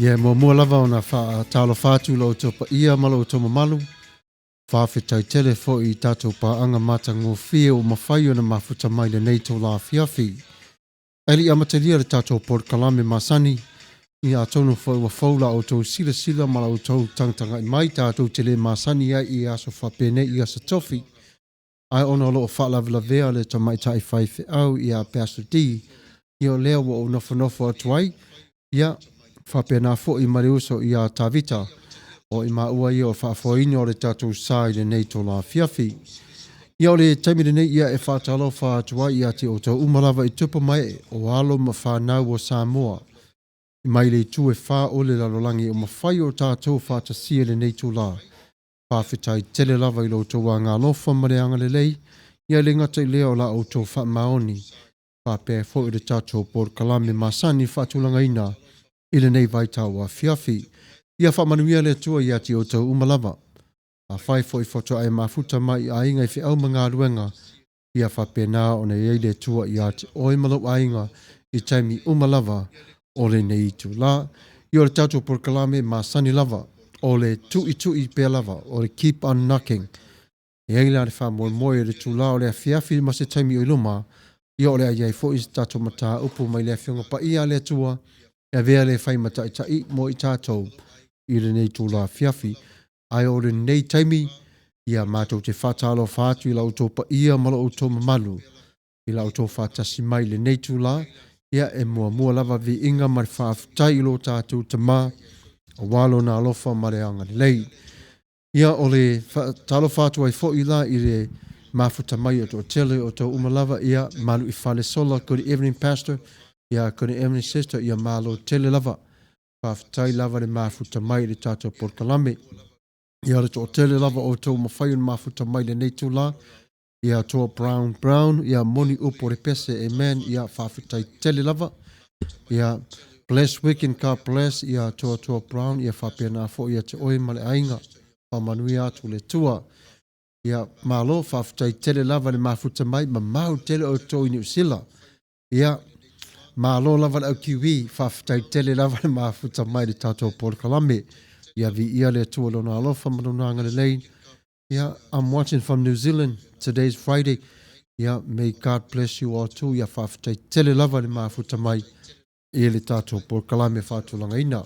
Ia, e muamua lava ona faatalofa atu i lo outou paia ma lo outou mamalu. Faafetai tele foi i tatou paaga matagofie ua mafai ona mafuta mai lenei itula afiafi. Ae le i amatalia le tatou polokalame masani, ia atonu foi ua fou la outou silasila ma la outou tagatagai mai tatou te le masani ai i aso faapenei i Aso Tofi. Ae ona o lo o faalavelavea le tamaitai faifeau ia Pastor D, ia o lea ua ou nofonofo atu ai, ia, faapena foi ma le uso ia Tavita, o i maua ia o le faafoeina o le tatou sa i lenei itula afiafi. Ia o le taimi lenei ia e faatalofa atu ai ia te outou uma lava i tupu ma ee o alo ma fanau o Samoa mai le itu e fā o le lalolagi o mafai o tatou faatasia i lenei itula. Faafetai tele lava i lo outou agaalofa ma le agalelei, ia e le gata i lea o la outou faamaoni, faapea foi le tatou polokalame masani faatulagaina i lenei vaitau afiafi. Ia faamanuia le Atua ia te outou uma lava. Afai foi faatoa e mafuta mai i aiga i feau ma galuega, ia faapena ona i ai le Atua ia te oe ma lou aiga i taimi uma lava o lenei itula. Ia o le tatou polokalame masani lava, o le tuitui pea lava, o le keep on knocking. E i ai la le faamoemoe o le itula o le afiafi ma se taimi o i luma, ia o le a i ai foi se tatou mataupu mai le Afioga Paia a le Atua e avea le fai ma taitai mo i tatou i lenei itula afiafi. Ae o lenei taimi, ia matou te faatalofa atu i la outou paia ma lo outou mamalu, i la outou faatasi mai i lenei itula, ia e muamua lava viiga ma le faafetai i lo tatou Tama, aua lona alofa ma le agalelei. Ia o le faatalofa atu ai foi la i le mafuta mai o toatele o outou uma lava, ia malu i fale sola, good evening pastor, ia good evening sister, ia malo tele lava. Faafetai lava le mafuta mai i le tatou polokalame. Ia le toatele lava o outou mafai ona mafuta mai lenei itula. Ia Toa Brown Brown, ia moni upu o le pese, amen. Ia faafetai tele lava. Ia bless weekend, God bless. Ia Toa Toa Brown, ia faapena foi ia te oe ma le aiga. Faamanuia atu le Atua. Ia malo, faafetai tele lava le mafuta mai, mamao tele outou i Niu Sila. Ia, malo lava le au Kiwi, faafetai tele lava le mafuta mai le tatou polokalame. Ia viia le Atua lona alofa ma lona agalelei. Ia, I'm watching from New Zealand. Today's Friday. Ia, may God bless you all too. Ia, faafetai tele lava le mafuta mai i le tatou polokalame faatulagaina.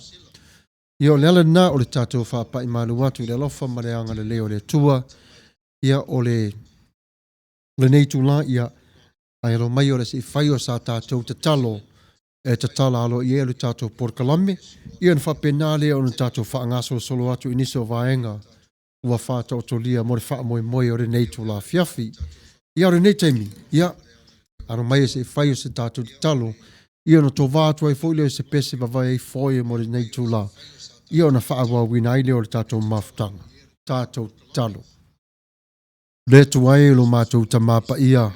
Ia, o le ala lena o le tatou faapai malu atu i le alofa ma le agalelei o le Atua. Ia, o le lenei itula, ia, Ae alo mai o le se i fai o sa tatou tatalo e tatala aloaia ai le tatou polokalame, ia ona faapena lea ona tatou faagasolosolo atu i nisi o vaega ua faataotolia mo le faamoemoe o lenei itula afiafi. Ia o lenei taimi, ia, alo mai e se i fai o se tatou tatalo, ia ona tova atu ai foi lea o se pese vavae ai foe mo lenei itula, ia ona faaauauina ai lea o le tatou mafutaga. Tatou tatalo. Le Atua e lo matou Tama Paia,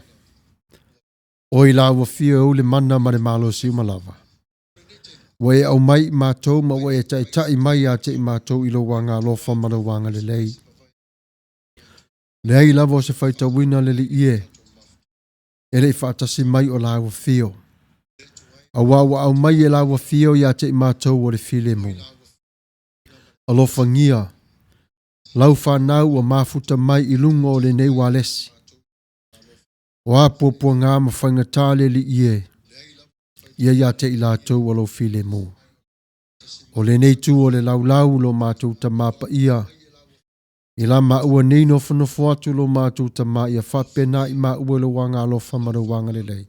Oe la ua fia ou le mana ma le malosi uma lava. Ua e aumai i matou ma ua e taitai mai ia te i matou i lou agaalofa ma lou agalelei. Leai lava o se faitauina le Alii e, e le i faatasi mai o lāua fio. Auā ua aumai e lāua fio ia te i matou o le filemu. Alofagia lau fanau ua mafuta mai i luga o lenei ualesi. O a puapuaga ma faigata le Alii e, ia ia te i latou o lou filemu. O lenei itu o le laulau lo matou Tama Paia, i la maua nei nofonofo atu lo matou Tama ia faapena i maua i lou agaalofa ma lou agalelei.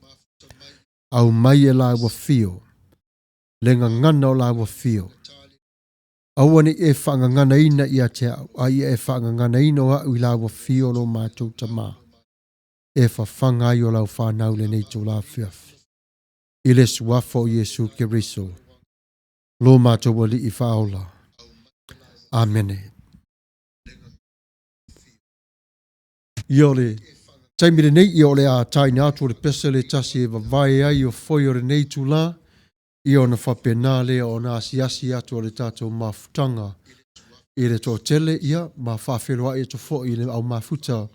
Aumai e lāua fio, le gagana o lāua fio. Aua ne i e faagaganaina ia te au, a ia e faagaganaina o a'u i lāua fio lo matou Tama, e fafaga ai o lau fanau lenei itula afiafi. I le Suafa o Iesu Keriso, lo matou Alii Faaola. Amene. Ia o le taimi lenei, ia o le a taina atu o le pese le tasi e vavae ai o foe o lenei itula, Ia ona faapena lea ona asiasi atu o le tatou mafutaga i le toatele, ia, ma faafeiloai atu foi i le au mafuta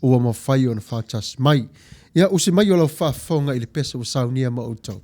ua mafai ona faatasi mai. Ia, usi mai o lau faafofoga i le pese ua saunia ma outou.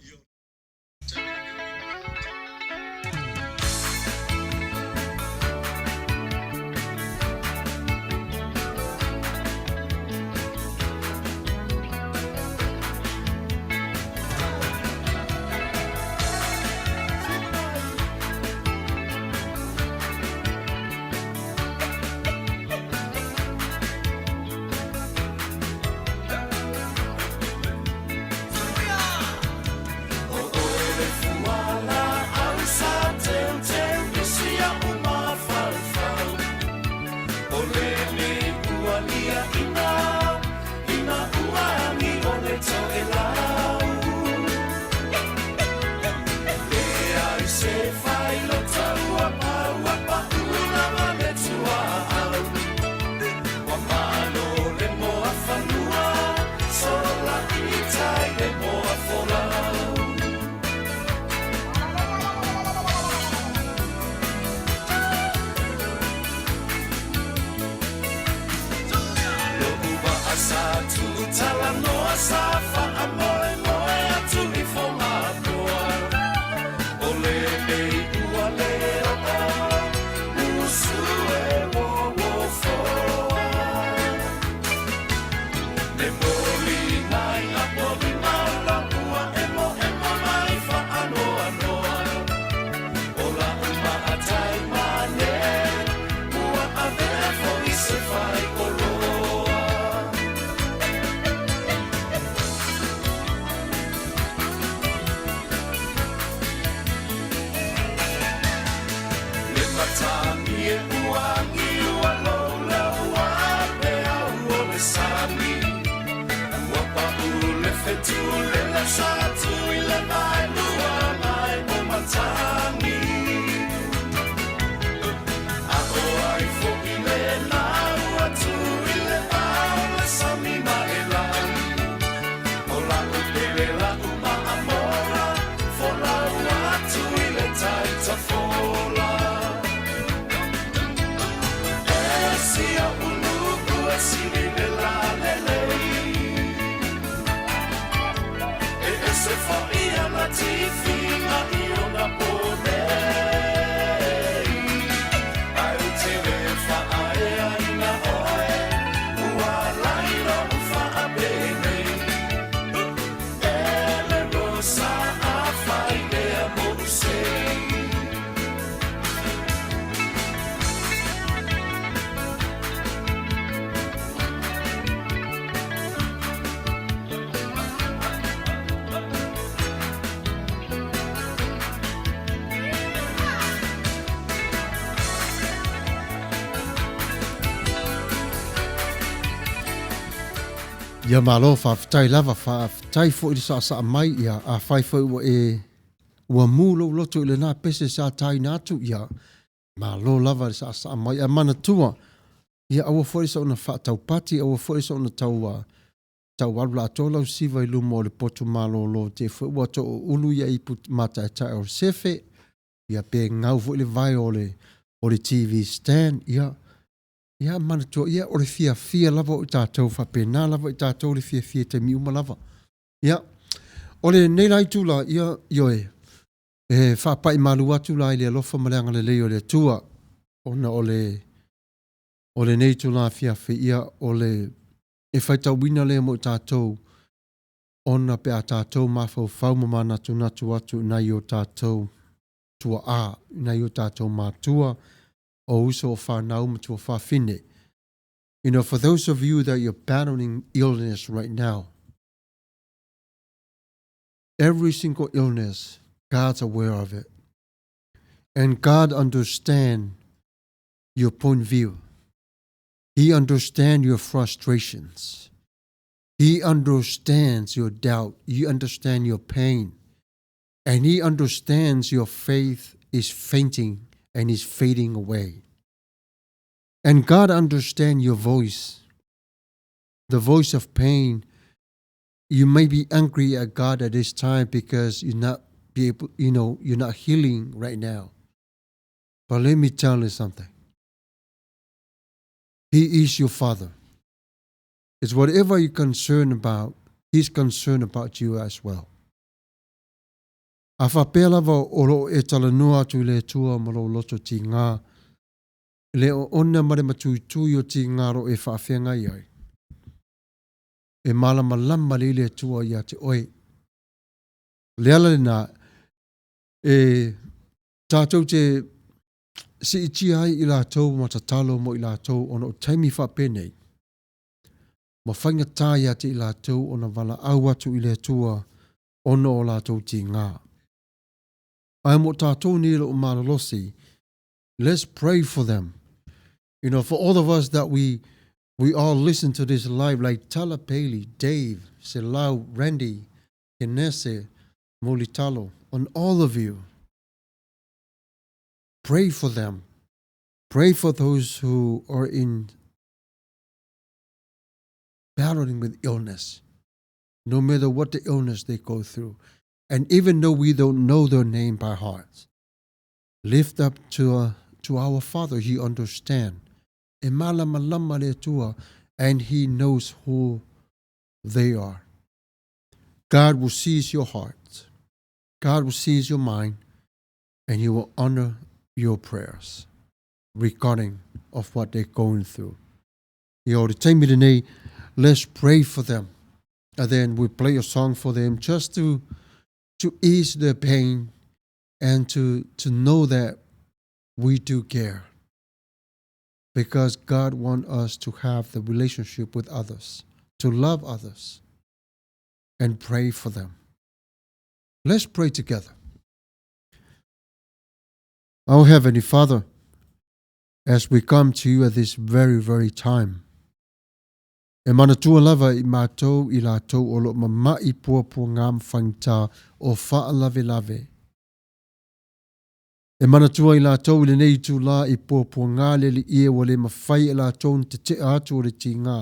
Ia malo faafetai lava, faafetai foi le saasaa mai, ia afai foi ua e ua mu lou loto i lena pese sa taina atu, ia malo lava le saasaa mai. Ae manatua, ia aua foi soona faataupati, aua foi soona tau tau alu laatoa lau siva i luma o le potu malolo te foi ua toulu ia ipu mataetae o le sefe, ia pe gau foi le vae o le o le TV stand, ia ia manatua, ia o le fiafia lava o i tatou, faapena lava i tatou le fiafia i taimi uma lava. Ia, o lenei la itula, ia, ioe, e faapai malu atu la i le alofa ma le agalelei o le Atua, ona o le o lenei itula afiafi, ia, o le e faitauina lea mo i tatou, ona pe a tatou mafaufau ma manatunatu atu i nai o tatou tuaa, i nai o tatou matua, o uso o fanau ma tuafafine. You know, for those of you that you're battling illness right now, every single illness, God's aware of it. And God understands your point of view. He understands your frustrations. He understands your doubt. He understands your pain. And He understands your faith is fainting and is fading away. And God understands your voice, the voice of pain. You may be angry at God at this time because you're not be able, you know, you're not healing right now. But let me tell you something. He is your Father. It's whatever you're concerned about, He's concerned about you as well. A faapea lava o lo o e talanoa atu i le Atua ma lou loto tigā, le oona ma le matuitui o tigā o lo o e faafeagai ai. E malamalama lelei le Atua ia te oe. O le ala lena, e tatou te siitia ai i latou ma tatalo mo i latou ona o taimi faapenei, ma faigata ia te i latou ona valaau atu i le Atua ona o latou tigā. Ae mo tatou nei o lo o malolosi, let's pray for them. You know, for all of us that we all listen to this live, like Tala Paley, Dave, Selau, Randy, Kenese, Mulitalo, and all of you, pray for them. Pray for those who are in battling with illness, no matter what the illness they go through. And even though we don't know their name by heart, lift up to our Father. He understands. E malamalama le Atua, and He knows who they are. God will seize your heart. God will seize your mind, and He will honor your prayers regarding of what they're going through. You know, the taimi lenei, let's pray for them. And then we play a song for them just to ease their pain and to know that we do care. Because God wants us to have the relationship with others, to love others, and pray for them. Let's pray together. Our Heavenly Father, as we come to you at this very, very time, E manatua lava i matou i latou o lo o mama'i puapuagā ma faigata o faalavelave. E manatua i latou i lenei itulā i puapuagā le alii e ua le mafai e latou ona tete'a atu o le tigā.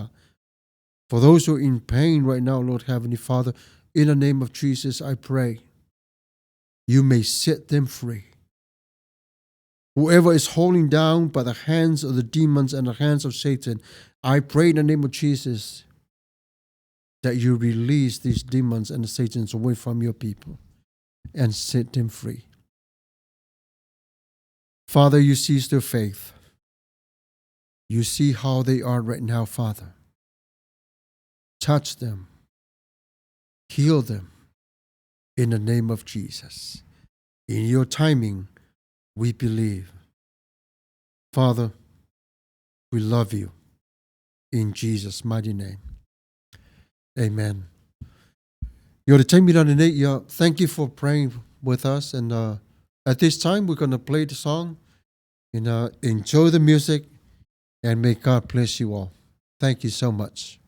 For those who are in pain right now, Lord Heavenly Father, in the name of Jesus, I pray you may set them free. Whoever is holding down by the hands of the demons and the hands of Satan, I pray in the name of Jesus that you release these demons and the Satans away from your people and set them free. Father, you see their faith. You see how they are right now, Father. Touch them, heal them in the name of Jesus. In your timing, we believe. Father, we love you. In Jesus' mighty name. Amen. Yo, thank you for praying with us. And at this time, we're going to play the song and enjoy the music. And may God bless you all. Thank you so much.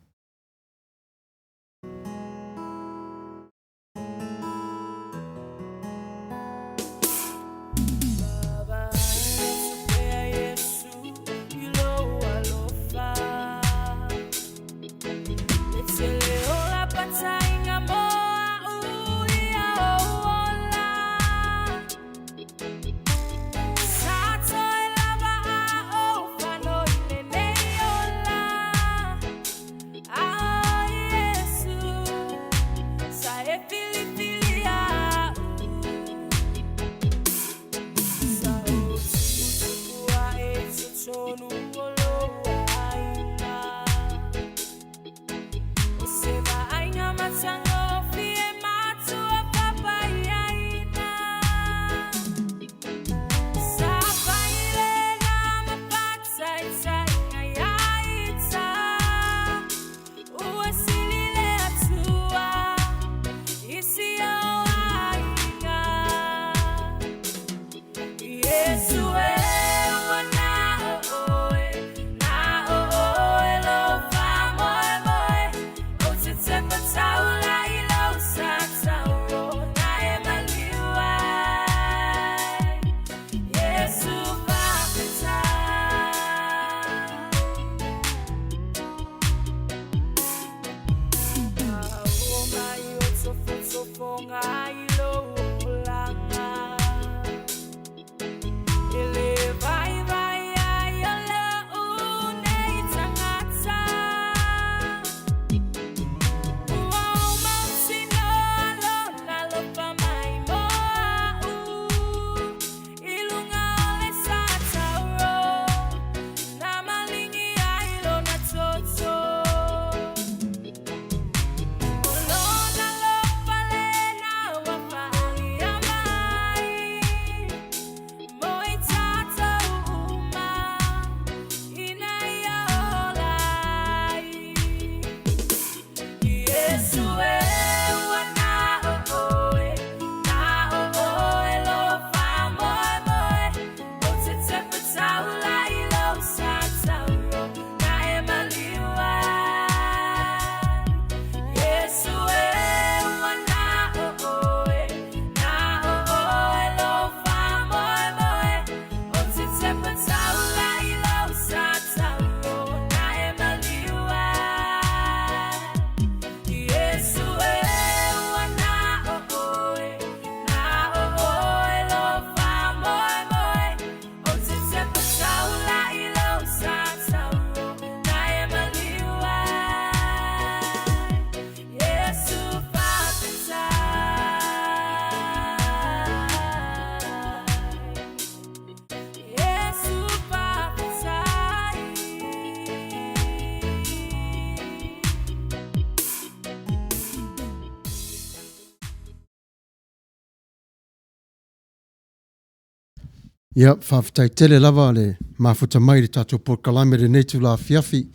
Ia, faafetai tele lava le mafuta mai i le tatou polokalame i lenei itula afiafi.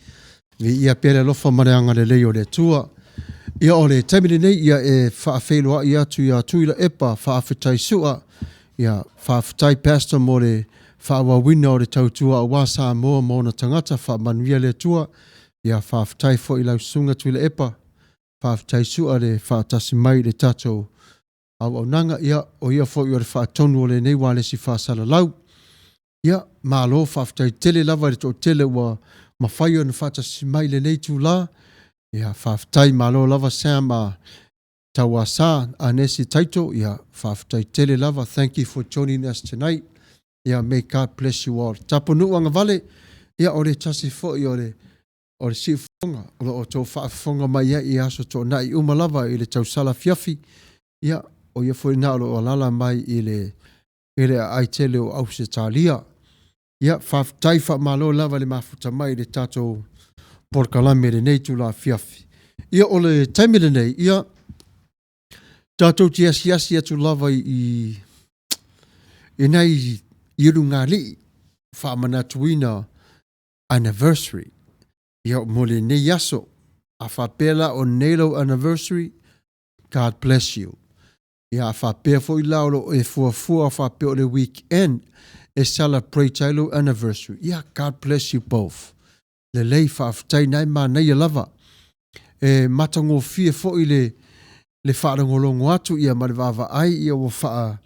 Viia pea le alofa ma le agalelei o le Atua. Ia, o le taimi lenei, ia e faafeiloai atu ia Tuilaepa, faafetai Sua, ia faafetai Pastor mo le faaauauina o le tautua aua Samoa ma ona tagata, faamanuia le Atua. Ia, faafetai foi i lau Susuga Tuilaepa, faafetai Su'a le faatasi mai i le tatou auaunaga, ia, o ia foi o le faatonu o lenei ualesi faasalalau. Ia, malo faafetai tele lava i le toatele ua mafai ona faatasi mai i lenei itula. Ia, faafetai malo lava Sam a Tauasa Anesi Taito, ia, faafetai tele lava. Thank you for joining us tonight. Ia, may God bless you all. Tapunuu agavale, ia, o le tasi foi o le o le siufofoga o lo o outou faafofoga mai ai i aso toonai uma lava i le tausala afiafi, ia, o ia foi lena o lo o alaala mai i le i le aai tele o Ausetalia. Ia, faafetai faamalo lava i le mafuta mai i le tatou polokalame i lenei itula afiafi. Ia, o le taimi lenei, ia, tatou te asiasi atu lava i i nai ulugalii faamanatuina anniversary. Ia, mo lenei aso, a faapea la o nei lou anniversary, God bless you. Ia, a faapea foi la o lo o e fuafua faapea o le weekend e celebrate ai lou anniversary, ia, God bless you both. Lelei, faafetai na e manaia lava. E matagofie foi le le faalogologo atu ia ma le vaavaai ia ua faa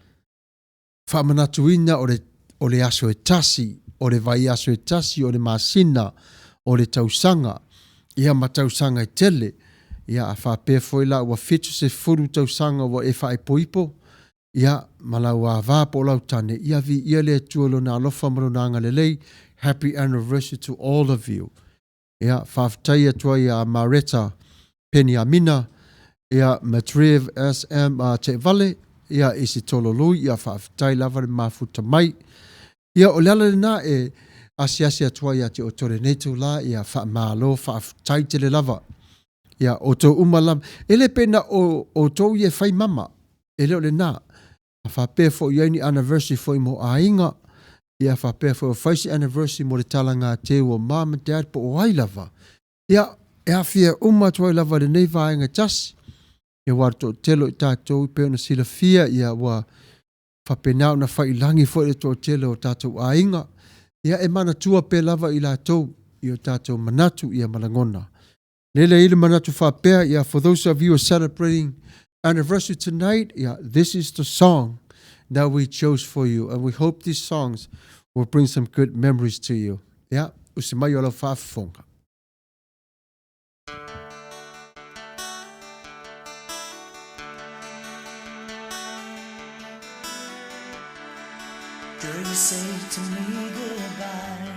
faamanatuina o le o le aso e tasi, o le vaiaso e tasi, o le masina, o le tausaga, ia ma tausaga e tele. Ia, a faapea foi la ua 70 tausaga ua e faaipoipo, ia, ma lau ava po o lau tane, ia viia le Atua i Lona alofa ma Lona agalelei. Happy anniversary to all of you. Ia, faafetai atu ai ia Mareta Peniamina, ia Madriv SM Teevale, ia Isitolo Lui, ia faafetai lava le mafuta mai. Ia, o le ala lena e asiasi atu ai ia te outou i lenei itula, ia faamalo, faafetai tele lava. Ia, outou uma lava, e le pe na o outou ia e fai mama, e le o lena. A faapea foi i ai ni anniversary foi mo aiga, ia faapea foi o fai se anniversary mo le talaga teu o mom and dad po o ai lava, ia, e aafia uma atu ai lava i lenei vaega e tasi. Ia aua o le toatele o i tatou e pei ona silafia, ia ua faapena ona faiilagi foi le toatele o tatou aiga. Ia e manatua pea lava i latou i o tatou manatu ia ma lagona. Lele i le manatu faapea, yeah, for those of you who are celebrating anniversary tonight, yeah, this is the song that we chose for you, and we hope these songs will bring some good memories to you. Yeah, usi mai o lau faafofoga. Girl, you say to me goodbye.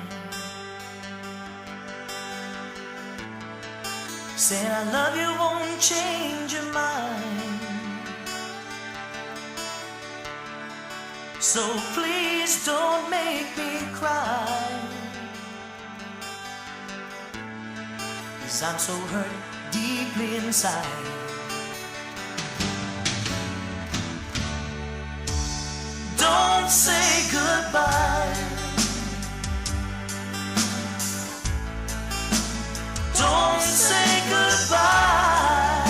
Said I love you won't change your mind. So please don't make me cry. Cause I'm so hurt deeply inside. Don't say goodbye. Don't say goodbye.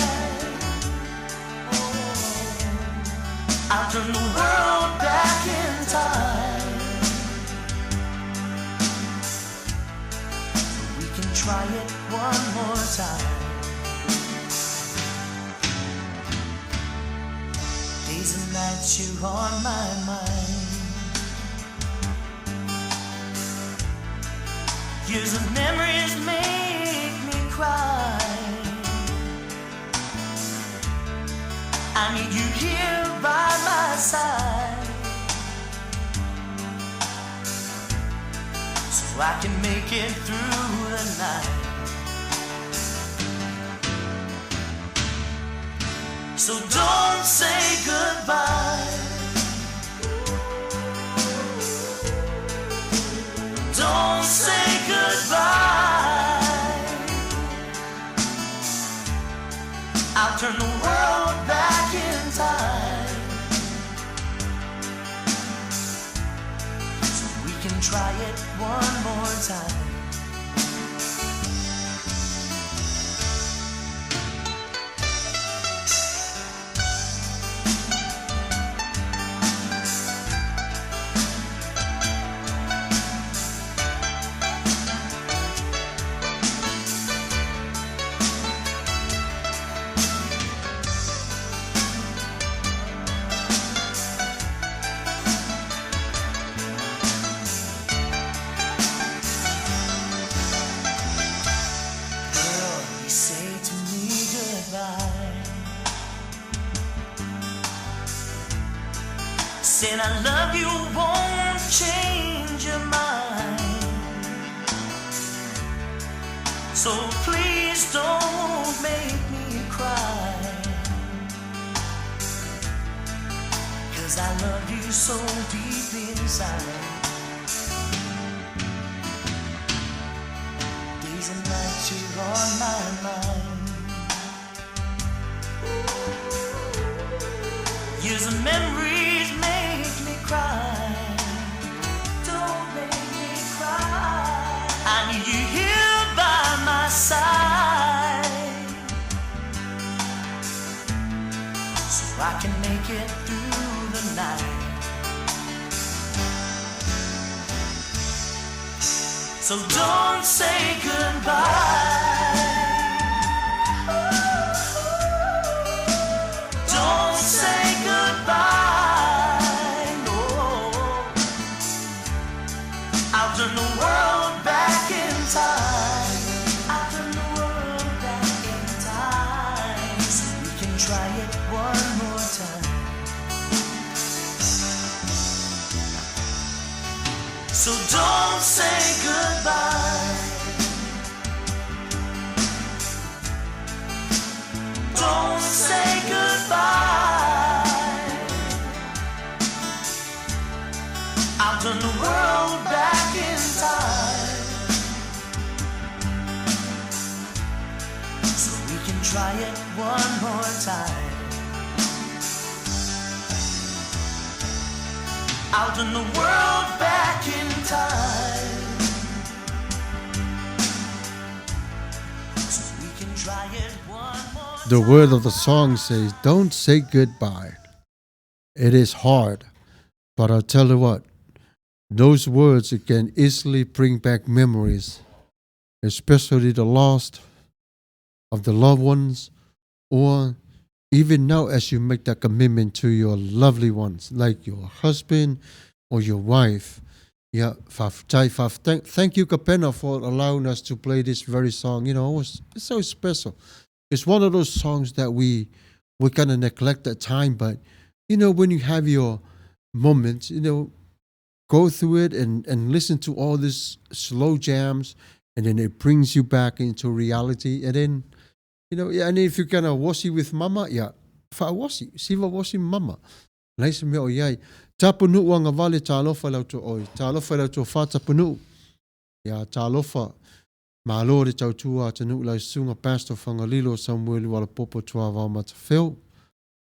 I'll turn the world back in time. So we can try it one more time. Days and nights you're on my mind. Years of memories make me cry. I need you here by my side, so I can make it through the night. So don't say goodbye. Don't say goodbye. I'll turn the world back in time, so we can try it one more time. Saying I love you won't change your mind. So please don't make me cry. Cause I love you so deep inside. Days and nights you're on my mind. Years of memories make me cry. Don't make me cry. I need you here by my side. So I can make it through the night. So don't say goodbye. Don't say goodbye. No. I'll turn the world back in time. I'll turn the world back in time. So we can try it one more time. So don't say goodbye. Don't say goodbye. I'll turn the world back in time. So we can try it one more time. I'll turn the world back in time. So we can try it one more The word of the song says, Don't say goodbye. It is hard, but I'll tell you what, those words can easily bring back memories, especially the loss of the loved ones, or even now as you make that commitment to your lovely ones, like your husband or your wife. Yeah, faafetai, faafetai. Thank you, Kapena, for allowing us to play this very song. You know, it's so special. It's one of those songs that we kind of neglect at time, but you know, when you have your moments, you know, go through it and listen to all these slow jams, and then it brings you back into reality. And then, you know, yeah, and if you kind of washi with mama, yeah, faawasi, siva wasi mama. Leai se mea o i ai. Tapunuu agavale talofa i lau to oi. Talofa i lau tofa Tapunuu. Ia talofa. Malo le tautua atunuu lau susuga Pastor Fagalilo Samuelu Alapopo Tuavao Matafeo.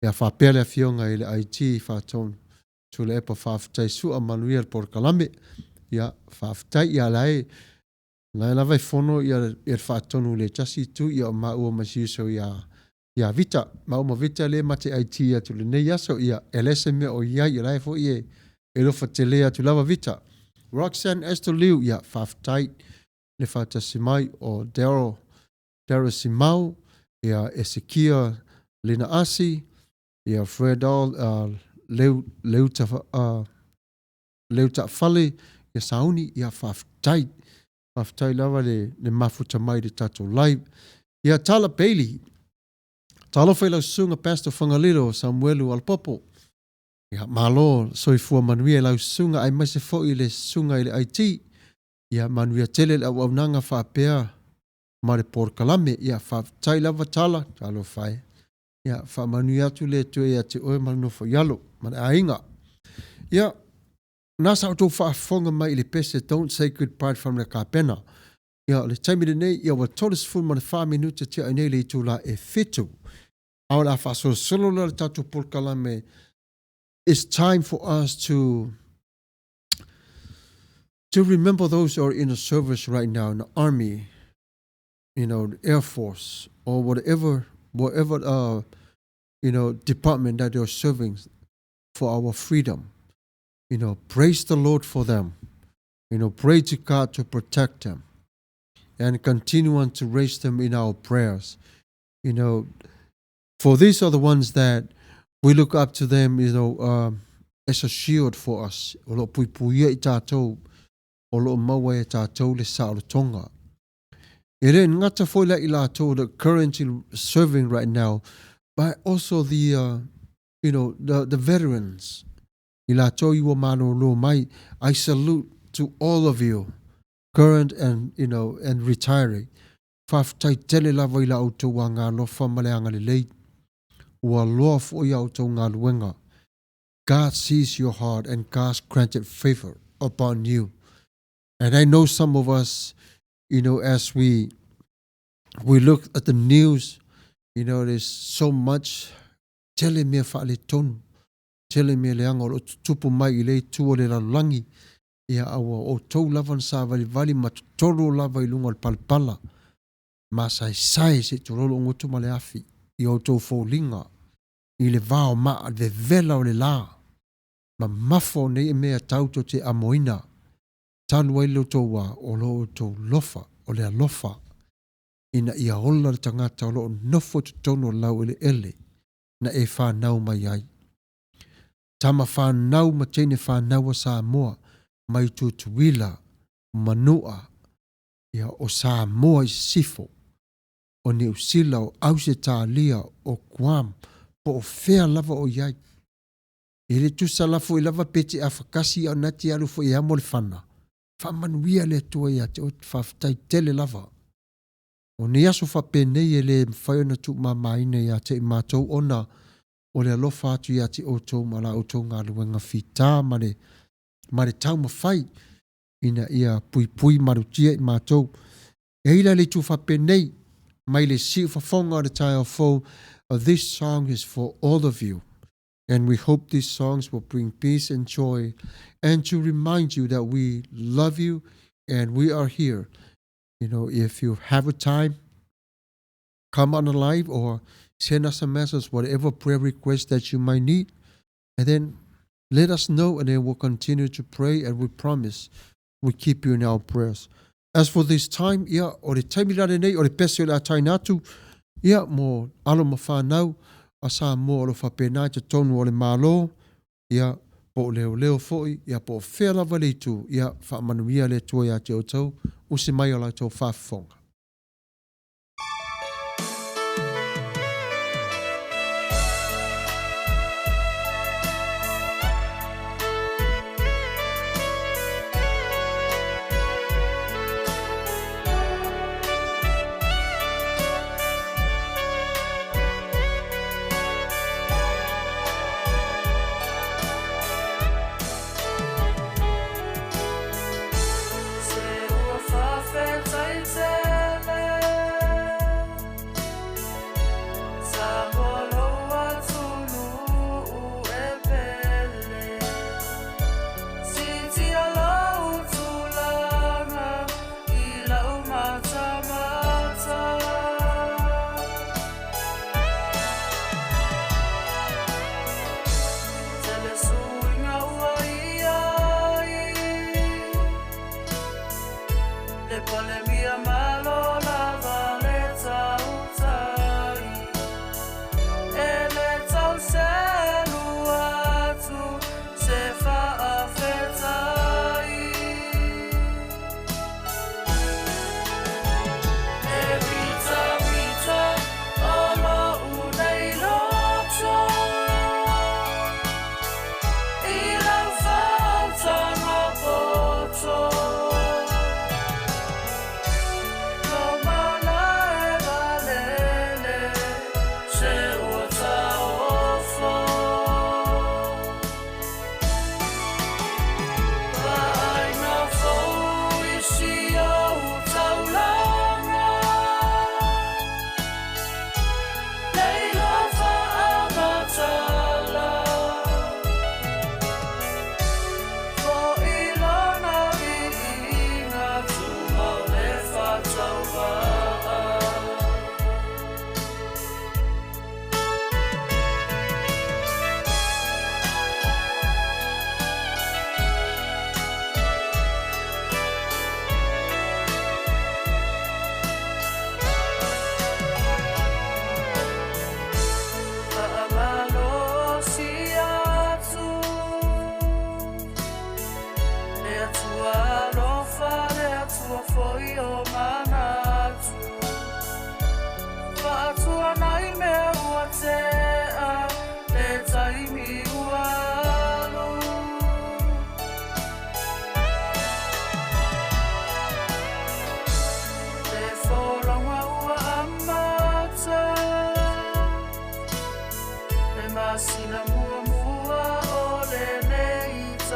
Ia faapea le afioga i le IT Faatonu Tuilaepa faafetai sua manuia le polokalame. Ia faafetai ia lae lae lava e fono ia le faatonu i le tasi itu ia o maua ma si uso ia ia Vita. Maua ma Vita le ma te IT atu lenei aso ia e leai se mea o i ai ia lae foi e e alofa tele atu lava Vita. Roxanne Esther Liu ia faafetai le faatasi mai o Daryl Daryl Simau ia Esekia Lina Asi ia Fred All uh, Leu Leuta uh, Leutaafale ia Sauni ia faafetai faafetai lava le le mafuta mai le tatou live ia Tala Bailey talofa i lau susuga Pastor Fagalilo Samuelu Alapopo ia malo soifua manuia i lau susuga aemaise foi le susuga i le IT ia manuia tele le auaunaga faapea ma le polokalame ia faafetai lava Tala talofa e ia faamanuia atu le Atua ia te oe ma le nofo i alo ma le aiga ia Na sa outou faafofoga mai i le pese Don't Say Goodbye from le Kapena. Ia, o le taimi lenei, ia ua 34 minute tia ai nei le itula e fitu. A o le a faasolosolo lea le tatou polokalame. It's time for us to remember those who are in the service right now in the army, you know, the Air Force, or whatever you know, department that they're serving for our freedom. You know, praise the Lord for them. You know, pray to God to protect them and continue on to raise them in our prayers. You know, for these are the ones that we look up to them, you know, as a shield for us. O lo o puipuia i tātou, o lo o maua e tātou le saolotoga. E le gata foi la i latou that currently serving right now, but also the, you know, the veterans. I latou i ua malōlō mai, I salute to all of you, current and, you know, and retiring. Faafetai tele lava i la outou agaalofa ma le agalelei. Ua loa foi a outou galuega. God sees your heart and God's granted favor upon you. And I know some of us, you know, as we we look at the news, you know, there's so much tele mea faaletonu, tele mea leaga o lo o tutupu mai i le itu o le lalolagi, ia a ua outou lava na savalivali ma totolo lava i luga o le palapala, masaesae se i tulou lou gutu ma le afi i outou foliga i le va o maa, le vevela o le la, mamafa o nei mea tatou te amoina, talu ai lo outou wā, o lo outou lofa, o le alofa, ina ia ola le tagata o lo o nofo i totonu o le laueleele na e fanau mai ai. Tama fanau ma teine fanau a Samoa mai Tutuila, Manua, ia o Samoa i Sisifo, o Niu Sila, o Ausetalia, o Guam, po o fea lava o i ai. E le tusa la foi lava pe te afakasi a na te alu foi e amo le fana. Faamanuia le Atua ia te oe, faafetai tele lava. O nei aso faapenei e le mafai ona tuumamaina ia te i matou ona o le alofa atu ia te outou ma la outou galuega fita ma le, ma le taumafai ina ia puipui malutia i matou. E i la le itu faapenei mai le siufofoga o le taeao fou, this song is for all of you. And we hope these songs will bring peace and joy and to remind you that we love you and we are here. You know, if you have a time, come on the live or send us a message, whatever prayer request that you might need. And then let us know, and then we'll continue to pray, and we promise we keep you in our prayers. As for this time, ia, o le taimi la lenei, o le pese o le a taina atu, ia, mo alo ma whanau, a Samoa o lo faapena i totonu o le Malo, ia, po o leoleo foi, ia, po o fea lava le itu, ia, faamanuia le Atua ia te outou, usi mai o la outou faafofoga. Se ua faafetai tele.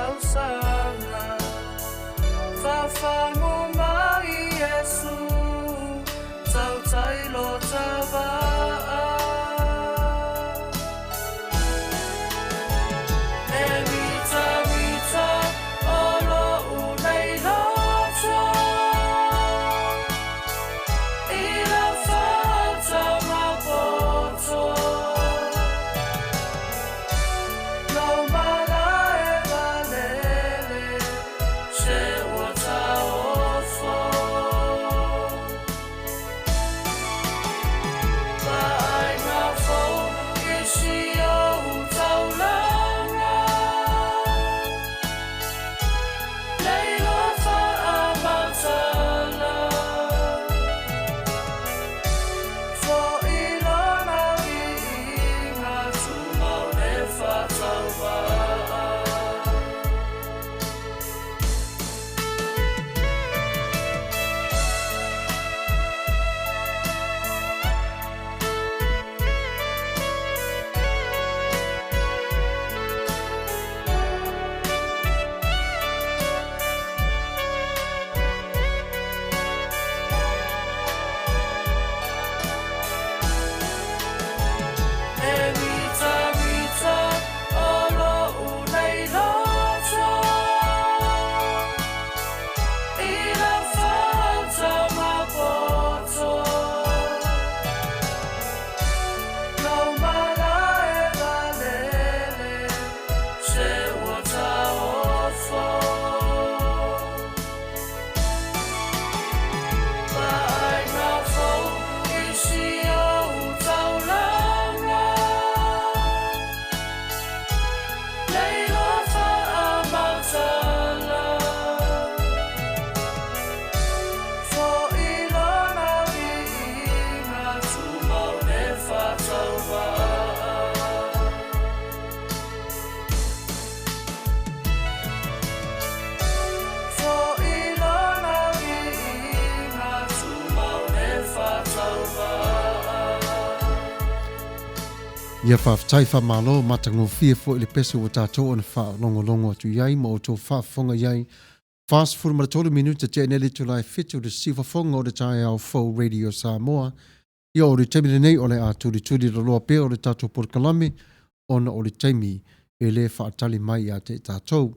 Tausaga Fafagu mai Iesu Tautai lota vaa E mitamita o lo'u nei loto I lau faataga poto Lou malae valele Se ua taofo Vaaiga fou i si ou taulaga Leilo faamatala Fo'i lona viiga Tumau le faatauvaa. E mitamita o lo'u nei loto I lau faataga poto Lou malae valele Se ua taofo Vaaiga fou i si ou taulaga Leilo faamatala Fo'i lona viiga Tumau le faatauvaa. Fo'i lona viiga Tumau le faatauvaa. Ia faafetai faamalo matagofie foi le pese ua tatou ona faalogologo atu i ai ma outou faafofoga i ai. 43 minute tea nei le itula e 7 o le siufofoga o le taeao fou Radio Samoa. Ia o le taimi lenei o le a tulituli loloa pea o le tatou polokalame ona o le taimi e le faatali mai ia te tatou.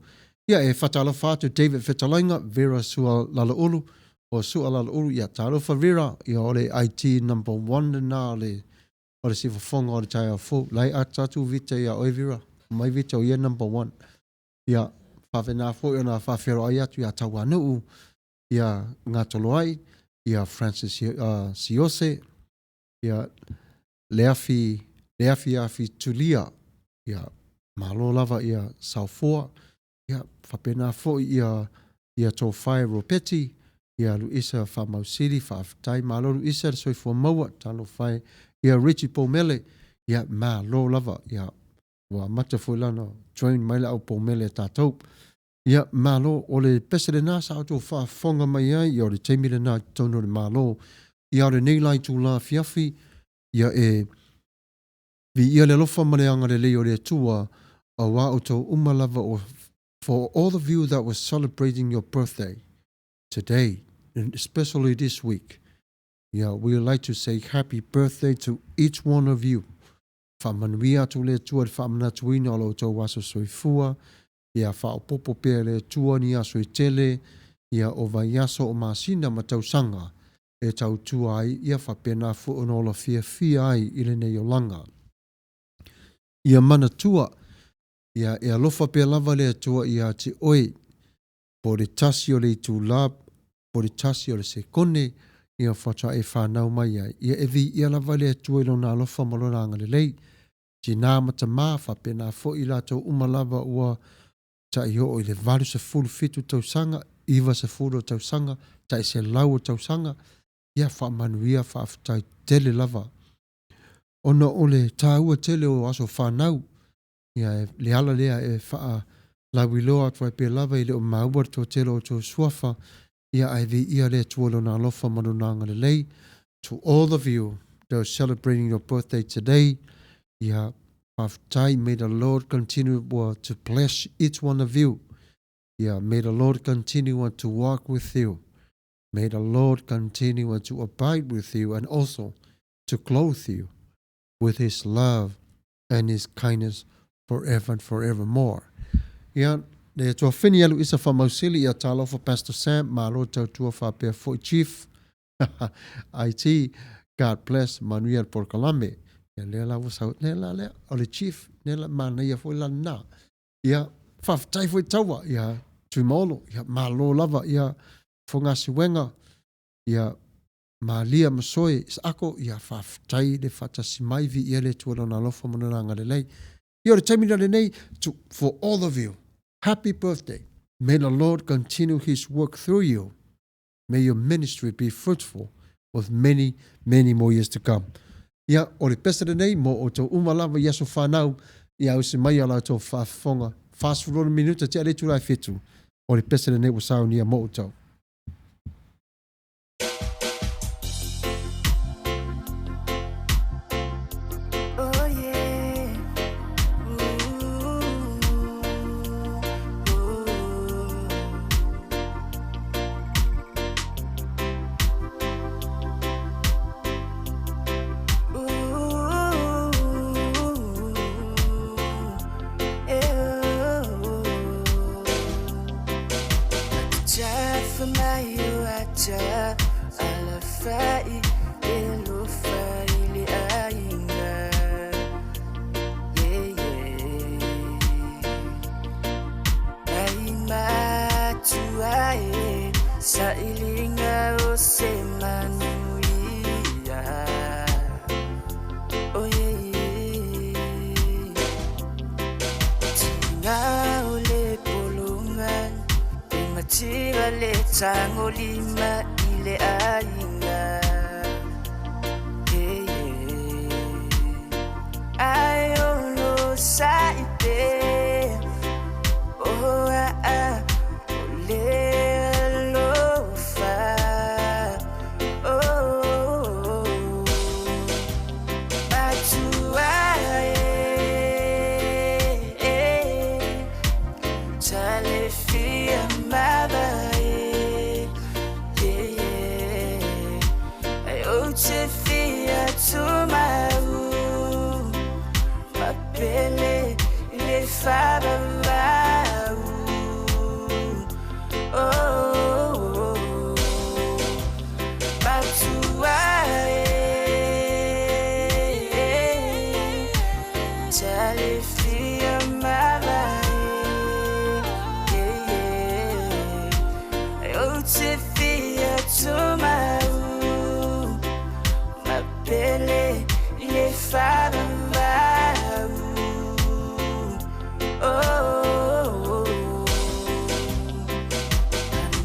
Ia e faatalofa atu David Fetalaiga, Vera Sua Laloulu, o Sua Laloulu, ia talofa Vera, ia o le IT number one lena o le o le siufofoga o le taeao fou. La e ata atu Vita ia oe Vera, mai Vita o ia number one. Ia faapena foi ona faafeiloai atu ia Tauanuu, ia Gatoloai, ia Francis Siose, ia Leafi, Leafi Afi Tulia, ia malo lava ia Saofoa, ia faapena foi ia ia Tofae Ropeti, ia Luisa Faamausili, faafetai malo Luisa le soifua maua, talofa e, ia Richie Poumele, ia malo lava, ia ua amata foi la ona join mai le au poumele a tatou. Ia, malo, o le pese lena sa outou faafofoga mai ai, ia o le taimi lena i totonu o le Malo. Ia o lenei la itula afiafi, ia e viia le alofa ma le agalelei o le Atua aua outou uma lava o for all of you that was celebrating your birthday today and especially this week. Yeah, we would like to say happy birthday to each one of you. Faamanuia atu le Atua i le faamanatuina o lo outou aso soifua, ia faaopoopo pea e le Atua ni aso e tele, ia o vaiaso, o masina ma tausaga e tautua ai, ia faapena foi ona ola fiafia ai i lenei olaga. Ia manatua, ia e alofa pea lava le Atua ia te oe, po o le tasi o le itula, po o le tasi o le sekone, ia faatoa e fanau mai ai. Ia e viia lava le Atua i Lona alofa ma Lona agalelei. Tinā ma tamā, faapena foi i latou uma lava ua tai oo i le 87 tausaga, 90 o tausaga, tai 100 o tausaga, ia faamanuia faafetai tele lava. Ona o le taua tele o aso fanau, ia le ala lea e faalauiloa atu ai pea lava e le o maua le toatele o outou suafa, ia ae viia le Atua i Lona alofa ma Lona agalelei. To all of you that are celebrating your birthday today, ia faafetai, may the Lord continue to bless each one of you. Ia, may the Lord continue to walk with you. May the Lord continue to abide with you and also to clothe you with his love and his kindness forever and forevermore. Ia, le tuafini alu isa whamausili ia talofa Pastor Sam, malo tautua whapea foi Chief, IT, God bless, manuia le polokalame. Ia lea la ua sau, lea la lea, o le Chief, lea la manaia foi la na. Ia, faafetai foi taua, ia, Tuimaolo, ia, malo lava, ia, Fogasiuega, ia, Malia ma Soe, Isaako, ia, faafetai le faatasi mai, viia le Atua i Lona alofa ma Lona agalelei. Ia, o le taimi la lenei, to, for all of you, happy birthday. May the Lord continue his work through you. May your ministry be fruitful with many, many more years to come. Ia, o le pese lenei mo outou uma lava i aso whanau, ia ause mai a la outou faafofoga, 46 minuta tea le itula e 7, o le pese lenei ua saunia mo outou. Oh yeah. Ooh, ooh. Ooh, yeah. Sailiga o se manuia. Oh yeah. Tiga o le pologa e mativa le tagolima i le aiga. Yeah, yeah. Ai ono sa i pea. Oh ah ah. O le alofa. Oh. Matua e. Talefia mavae. Yeah, yeah. Ai ou te fia tumau. Mapele le faavavau. Oh, matua e. Talefia mavae. Yeah, yeah. Ai ou te fia tumau. Mapele le faavavau. Oh,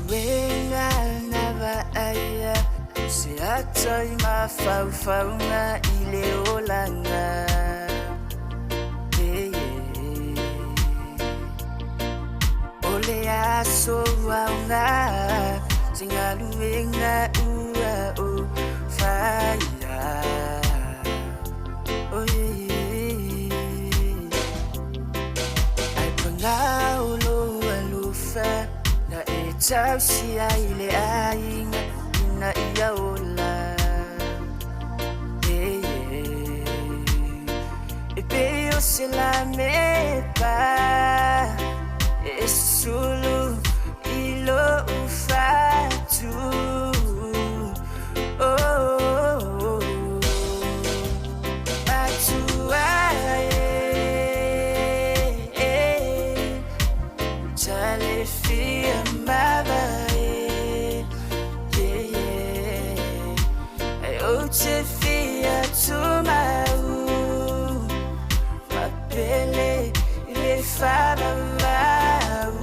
galuega na vaaia se ata i mafaufauga i le olaga. Yeah, yeah. O le aso aoga se galuega ua ou faia. Oh yeah. Ai paga o lou alofa na e tausi ai le aiga ina ia ola. Yeah, yeah. E pei o se lamepa e sulu i lou fatu. Oh, matua e. Talefia mavae. Yeah, yeah. Ai ou te fia tumau. Mapele le faavavau.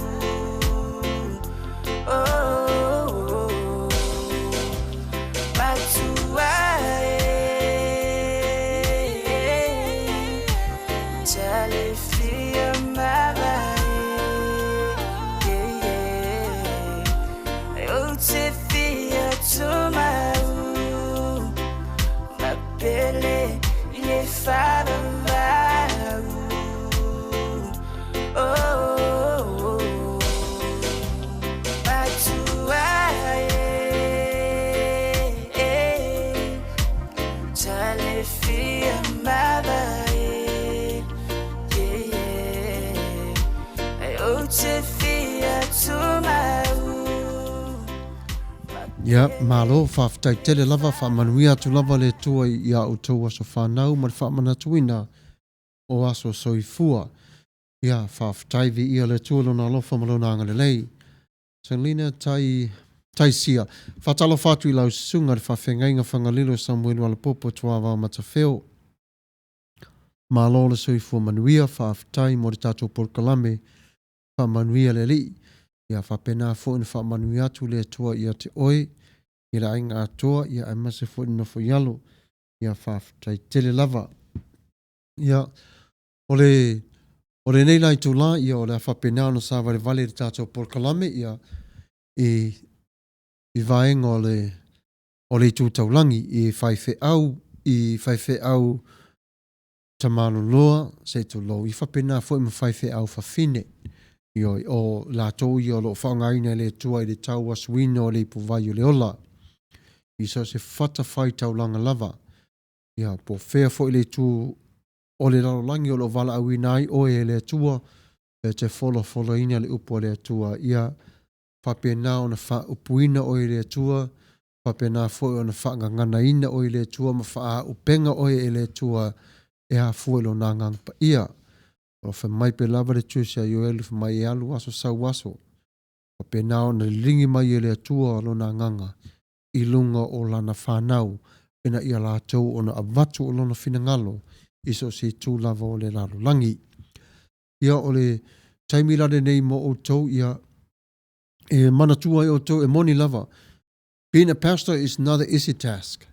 Oh, matua e. Talefia mavae. Yeah, yeah. Ai ou te fia tumau. Mapele le faavavau. Oh. Ou te fia tumau. Ia, malo, faafetai tele lava, faamanuia atu lava le Atua i a outou aso fanau ma le faamanatuina o aso soifua. Ia, faafetai, viia le Atua i Lona alofa ma Lona agalelei. Selina Tai, Taisia, faatalofa atu i lau susuga i le faafeagaiga Fagalilo Samuelu Alapopo Tuavao Matafeo. Malo le soifua manuia, faafetai mo le tatou polokalame, faamanuia le Alii. Ia faapena foi ona faamanuia atu le Atua ia te oe, i le aiga atoa, ia aemaise foi le nofo i alo. Ia faafetai tele lava. Ia, o le, o lenei la itula, ia o le a faapena ona savalevale i le tatou polokalame, ia, i, i vaega o le, o le itu taulagi, i faifeau, i faifeau tamaloloa, se i tulou, i faapena foi ma faifeau fafine. Ioe, o latou ia o lo o faaaogaina e le Atua i le tauasuina o le ipuvai o le ola, i so o se fatafaitaulaga lava. Ia, po o fea foi le itu o le lalolagi o lo o valaauina ai oe e le Atua, e te folafolaina le upu a le Atua, ia faapena ona faaupuina oe e le Atua, faapena foi ona faagaganaina oe e le Atua ma faaauupega oe e le Atua e afua i Lona Agaga Paia. O lo o fai mai pea lava le Tusi a Ioeli fai mai e alu aso sau aso, faapena ona liligi mai e le Atua Lona Agaga i luga o lana fanau ina ia latou ona avatu o lona finagalo i so o se itu lava o le lalolagi. Ia, o le taimi la lenei mo outou, ia, e manatua ai outou, e moni lava, being a pastor is not an easy task.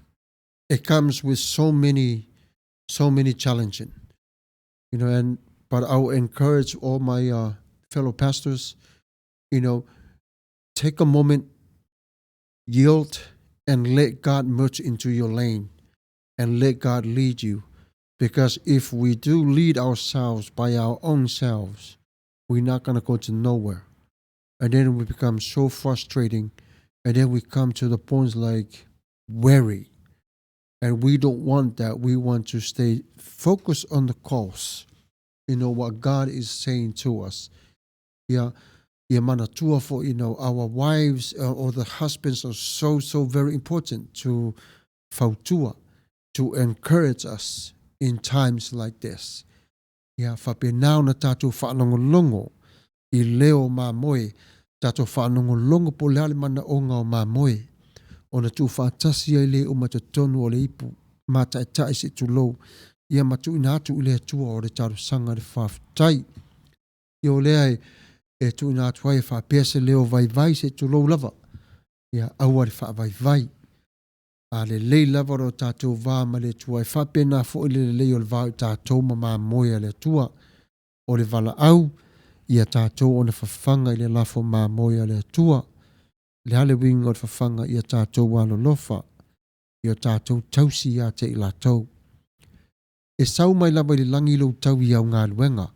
It comes with so many, so many challenges. You know, and but I will encourage all my uh, fellow pastors, you know, take a moment, yield, and let God merge into your lane and let God lead you. Because if we do lead ourselves by our own selves, we're not going to go to nowhere. And then we become so frustrating. And then we come to the point like weary. And we don't want that. We want to stay focused on the cause. You know what God is saying to us. Yeah. Ia manatua for, you know, our wives uh, or the husbands are so, so very important to fautua, to encourage us in times like this. Ia faapena ona tatou faalogologo i leo o mamoe, tatou faalogologo po o le a le manaoga o mamoe, ona tuufaatasi ai lea uma i totonu o le ipu mata'eta'i se i tulou, ia ma tuuina atu i le Atua o le talosaga i le faafetai. Ia o lea e, e tuuina atu ai e faapea se leo vaivai se i tulou lava, ia aua le faavaivai. A lelei lava lo tatou va ma le Atua, e faapena foi le lelei o le va o i tatou ma mamoe a le Atua. O le valaau, ia tatou ona fafaga i le lafo mamoe a le Atua. Le a le uiga o le fafaga ia tatou alolofa, ia tatou tausi ia te i latou. E sau mai lava i le lagi lou taui i au galuega.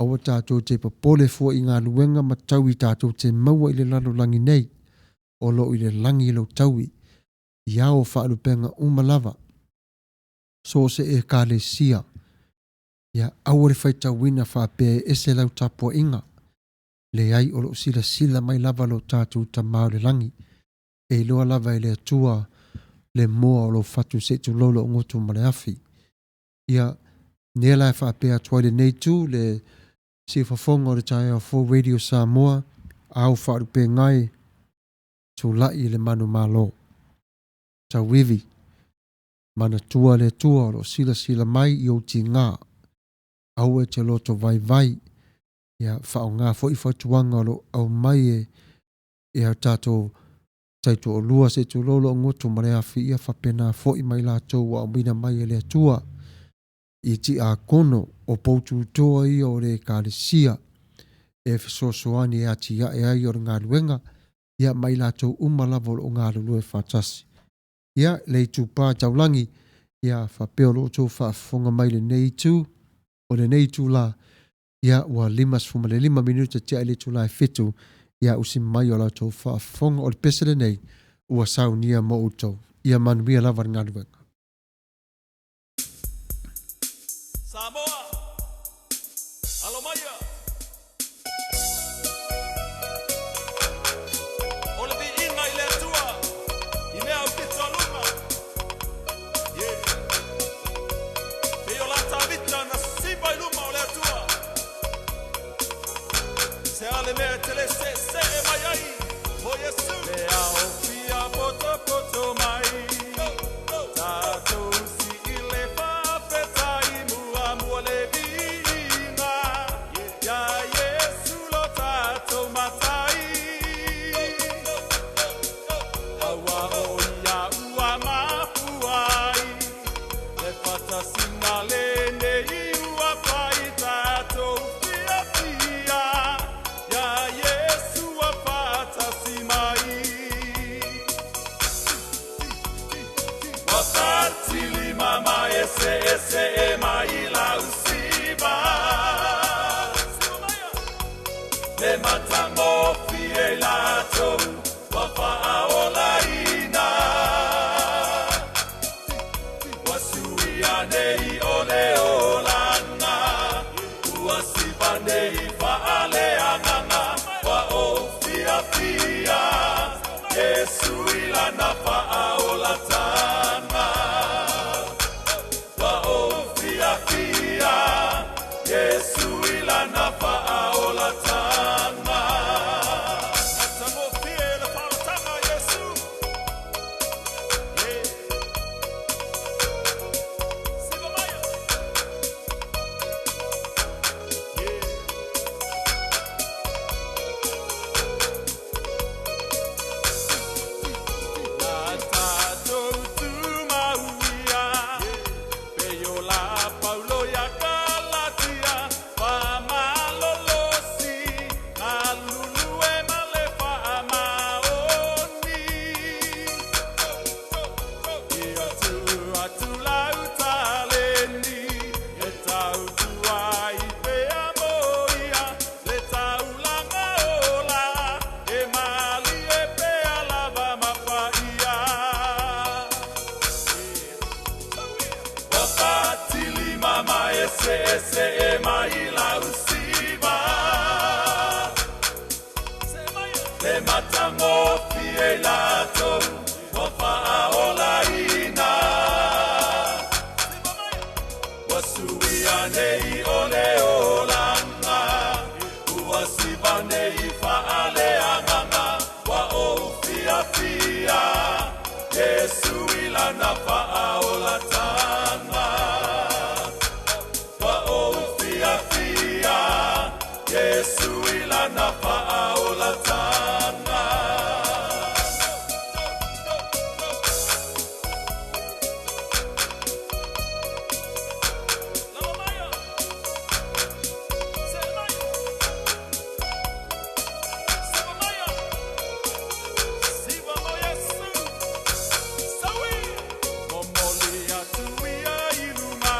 Aua tatou te popole fua i galuega ma taui tatou te maua i le lalolagi nei. O lo o i le lagi lou taui, i ao faalupega uma lava, so o se Ekalesia. Ia, aua le faitauina faapea e ese lau tapuaiga. Leai, o lo o silasila mai lava lo tatou Tama o le lagi. E iloa lava e le Atua le moa o lou fatu se i tulou lou goto ma le afi. Ia, lea la e faapea atu ai lenei itu, le siufofoga o le taeao fou Radio Samoa, au faalupegae, tulai i le manumalo. Tauivi, manatua le Atua o lo o silasila mai i ou tiga. Aua e te loto vaivai, ia faaaoga foi fautuaga o lo o aumai e e a tatou taitoalua se i tulou lou goto ma le afi, ia faapena foi mai latou ua aumaina mai e le Atua i tiakono o poututoa ia o le Ekalesia e fesoasoani e atiae ai o le galuega, ia ma i latou uma lava o lo o galulue faatasi. Ia, le itupa taulagi, ia faapea o lo outou faafofoga mai i lenei itu, o lenei itula, ia ua 55 minute tea i le itula e 7, ia usi mai o la outou faafofoga o le pese lenei ua saunia mo outou. Ia manuia lava le galuega. Samoa, alo maia! Se a le mea e te le seesee mai ai o Iesu. Le ao fia potopoto mai, tatou sii le faafetai muamua le viiga iā Iesu lo tatou Matai. Aua o ia ua mafua ai le faatasiga lenei ua fai tatou fiafia iā Iesu ua faatasi mai. Ua fatilima ma eseese mai lau siva Le matagofie i latou ua faaolaina. Ua suia nei o le olaga, ua siva nei faaleagaga, ua ou fiafia, Iesu i lana faaolataga. Ua ou fiafia, Iesu i lana faaolataga. Matagofie le faaolataga a Iesu. Yeah. Siva maia. Yeah. Na tatou tumauia, pei o la Paulo ia Galatia, faamalolosi, galulue ma le faamaoni. Ia tuu atu lau taleni, e tautua ai pea mo ia, le taulaga ola, e malie pea lava ma paia. Ua fatilima ma eseese mai lau siva Le matagofie i latou ua faaolaina. Ua suia nei o le olaga, ua siva nei faaleagaga, ua ou fiafia, Iesu i lana faaolataga. Ua ou fiafia, Iesu i lana faaolataga. Lalo maia. Se maia. Siva maia. Siva mo Iesu. Saui. Momoli atu ia i luma,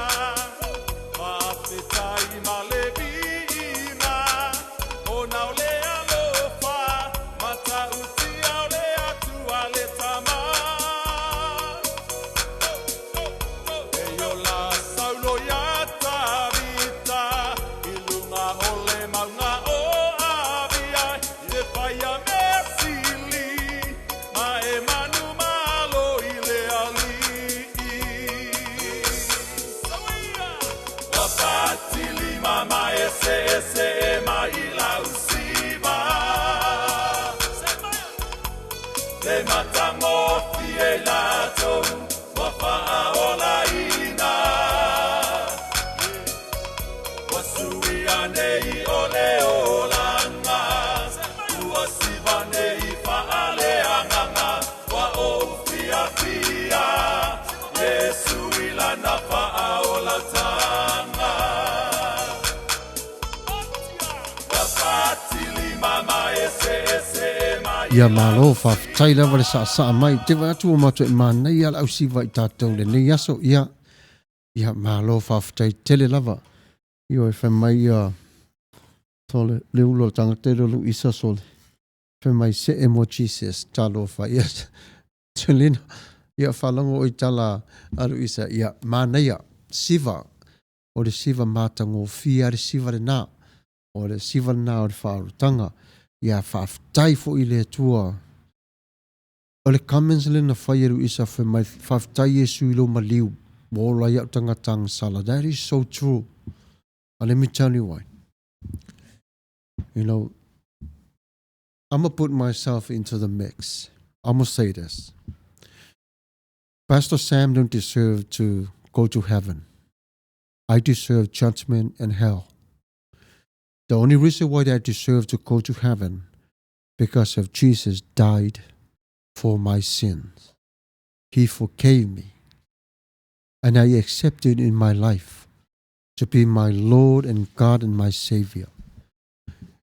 faafetai ma le viiga, ona o le alofa matautia o le Atua le Tama. E ola Saulo ia Tavita i luga o le mauga o Avia, e fai a mea sili ma e manumalo i le Alii. Ua fatilima ma eseese mai lau siva Le matagofie i latou ua faaolaina. Ua suia nei o le olaga, ua siva nei faaleagaga, ua ou fiafia, Iesu i lana faaolataga. Ua fatilima ma eseese mai. Ia malo, faafetai lava le saasaa mai. Te vaai atu ua matou manaia le ausiva i tatou lenei aso. Ia, ia malo faafetai tele lava. Ioe, fai mai ia sole le ulo o le tagata le o Luisa sole. Fai mai see mo Jesus talofa. Ia Selina, ia faalogo oi tala a Luisa. Ia manaia, siva, o le siva matagofie a le siva lena. O le siva lena o le faaolataga. Ia faafetai foi i le Atua. O le comments lea na fai e Luisa fai mai, faafetai Iesu i lou maliu, ua ola ai au tagata agasala. That is so true. And let me tell you why. You know, I'm gonna put myself into the mix. I'm gonna say this. Pastor Sam don't deserve to go to heaven. I deserve judgment and hell. The only reason why I deserve to go to heaven because of Jesus died for my sins. He forgave me. And I accepted in my life to be my Lord and God and my Savior.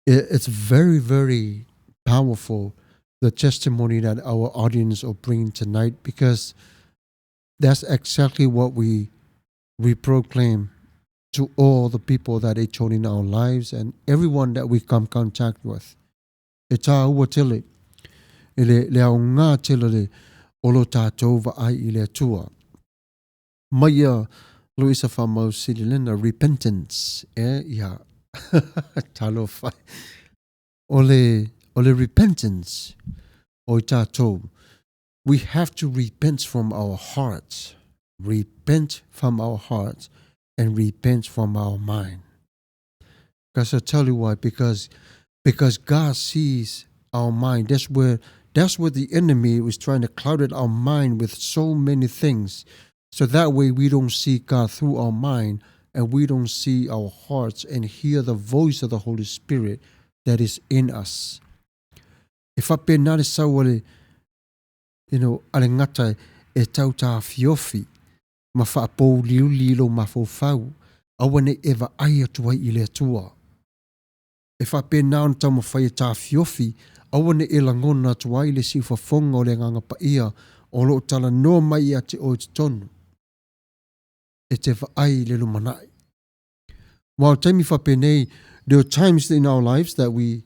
It's very, very powerful, the testimony that our audience are bringing tonight, because that's exactly what we proclaim to all the people that are in our lives and everyone that we come contact with. E tāua tele, e le aoga tele le o lo tātou vaai i le Atua. Mai ia Luisa Faamausili repentance, e ia, talofa. O le repentance o i tātou. We have to repent from our hearts. Repent from our hearts and repent from our mind. Because I tell you why, because God sees our mind. That's where the enemy was trying to cloud our mind with so many things. So that way we don't see God through our mind and we don't see our hearts and hear the voice of the Holy Spirit that is in us. E faapena le sau a le, a le gata e tau tafiofi ma faapouliuli i lou mafaufau, aua ne i e vaai atu ai i le Atua. E faapena ona taumafai e tafiofi, aua ne i e lagona atu ai le siufofoga o le Agaga Paia o loo talanoa mai ia te oe i totonu. E te vaai i le lumanai. While taimi faapenei, there are times in our lives that we,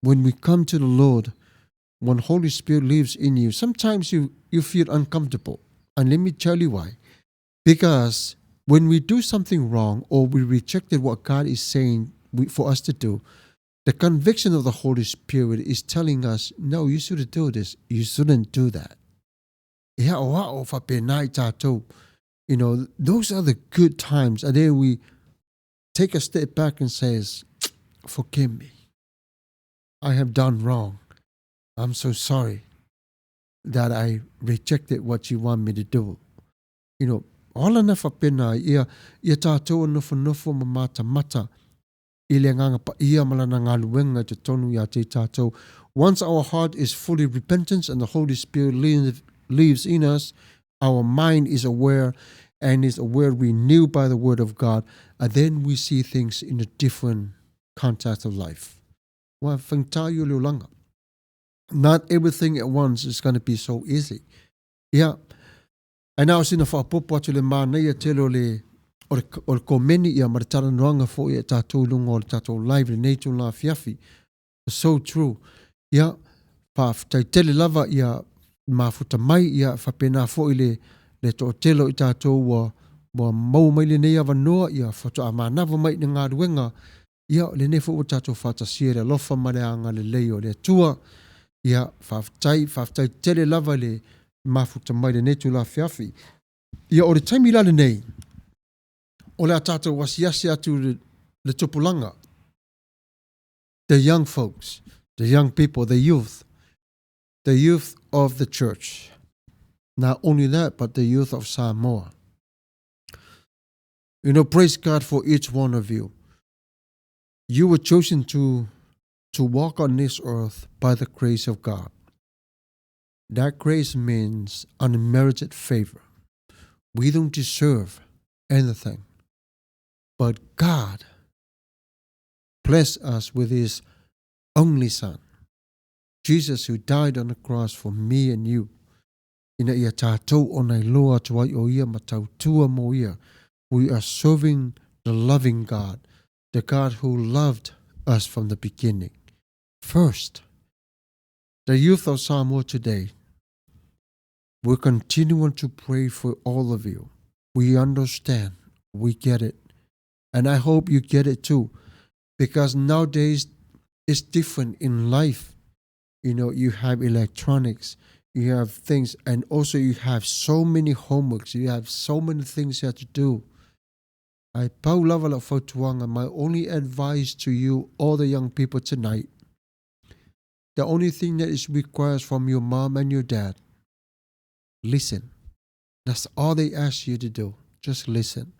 when we come to the Lord, when Holy Spirit lives in you, sometimes you feel uncomfortable. And let me tell you why. Because when we do something wrong or we rejected what God is saying for us to do, the conviction of the Holy Spirit is telling us, no, you shouldn't do this. You shouldn't do that. E ao faapena i tātou. Those are the good times. And then we take a step back and says, forgive me. I have done wrong. I'm so sorry that I rejected what you want me to do. Ola na faapena ia tātou nofonofo ma matamata i le Agaga Paia ma lana galuega i totonu ia te tātou. Once our heart is fully repentance and the Holy Spirit lives in us, our mind is aware and is aware renewed by the Word of God, and then we see things in a different context of life. Ua faigata ia o le olaga. Not everything at once is going to be so easy. Yeah. And now sina faaopoopo atu le manaia tele o le komeni ia ma le talanoaga foi e tātou i luga o le tātou live lenei itula afiafi. So true. Ia, faafetai tele lava ia mafuta mai ia faapena foi le toatele o i tātou ua maua mai lenei avanoa ia faatoa manava mai i le galuega. Ia, lenei foi ua tātou faatasia le alofa ma le agalelei o le Atua. Ia, faafetai, faafetai tele lava le mafuta mai lenei itula afiafi. Ia, o le taimi la lenei, o le a tātou asiasi atu le tupulaga. The young folks, the young people, the youth of the church. Not only that, but the youth of Samoa. Praise God for each one of you. You were chosen to walk on this earth by the grace of God. That grace means unmerited favor. We don't deserve anything. But God blessed us with His only Son, Jesus, who died on the cross for me and you. Ina ia tātou ona iloa atu ai o ia ma tautua mo ia. We are serving the loving God, the God who loved us from the beginning. First, the youth of Samoa today, we're continuing to pray for all of you. We understand. We get it. And I hope you get it too. Because nowadays, it's different in life. You have electronics, you have things, and also you have so many homeworks, you have so many things you have to do. Ae pau lava lau fautuaga, my only advice to you, all the young people tonight, The only thing that is required from your mom and your dad, listen. That's all they ask you to do. Just listen.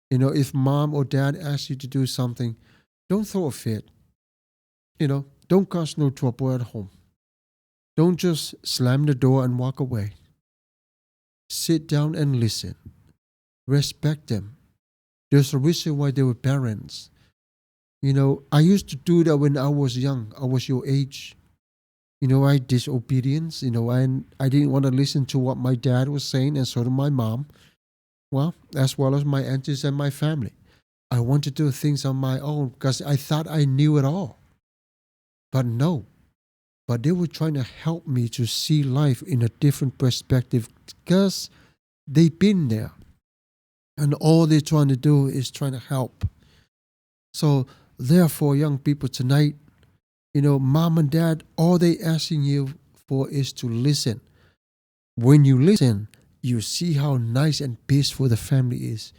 You know, if mom or dad asks you to do something, don't throw a fit. You know, don't cause no trouble at home. Don't just slam the door and walk away. Sit down and listen. Respect them. There's a reason why they were parents. You know, I used to do that when I was young. I was your age. You know, I disobedience, you know, and I didn't want to listen to what my dad was saying, and so did my mom. Well, as well as my aunties and my family. I wanted to do things on my own because I thought I knew it all. But no. But they were trying to help me to see life in a different perspective because they've been there. And all they're trying to do is trying to help. So therefore, young people tonight, you know, mom and dad, all they asking you for is to listen. When you listen, you see how nice and peaceful the family is.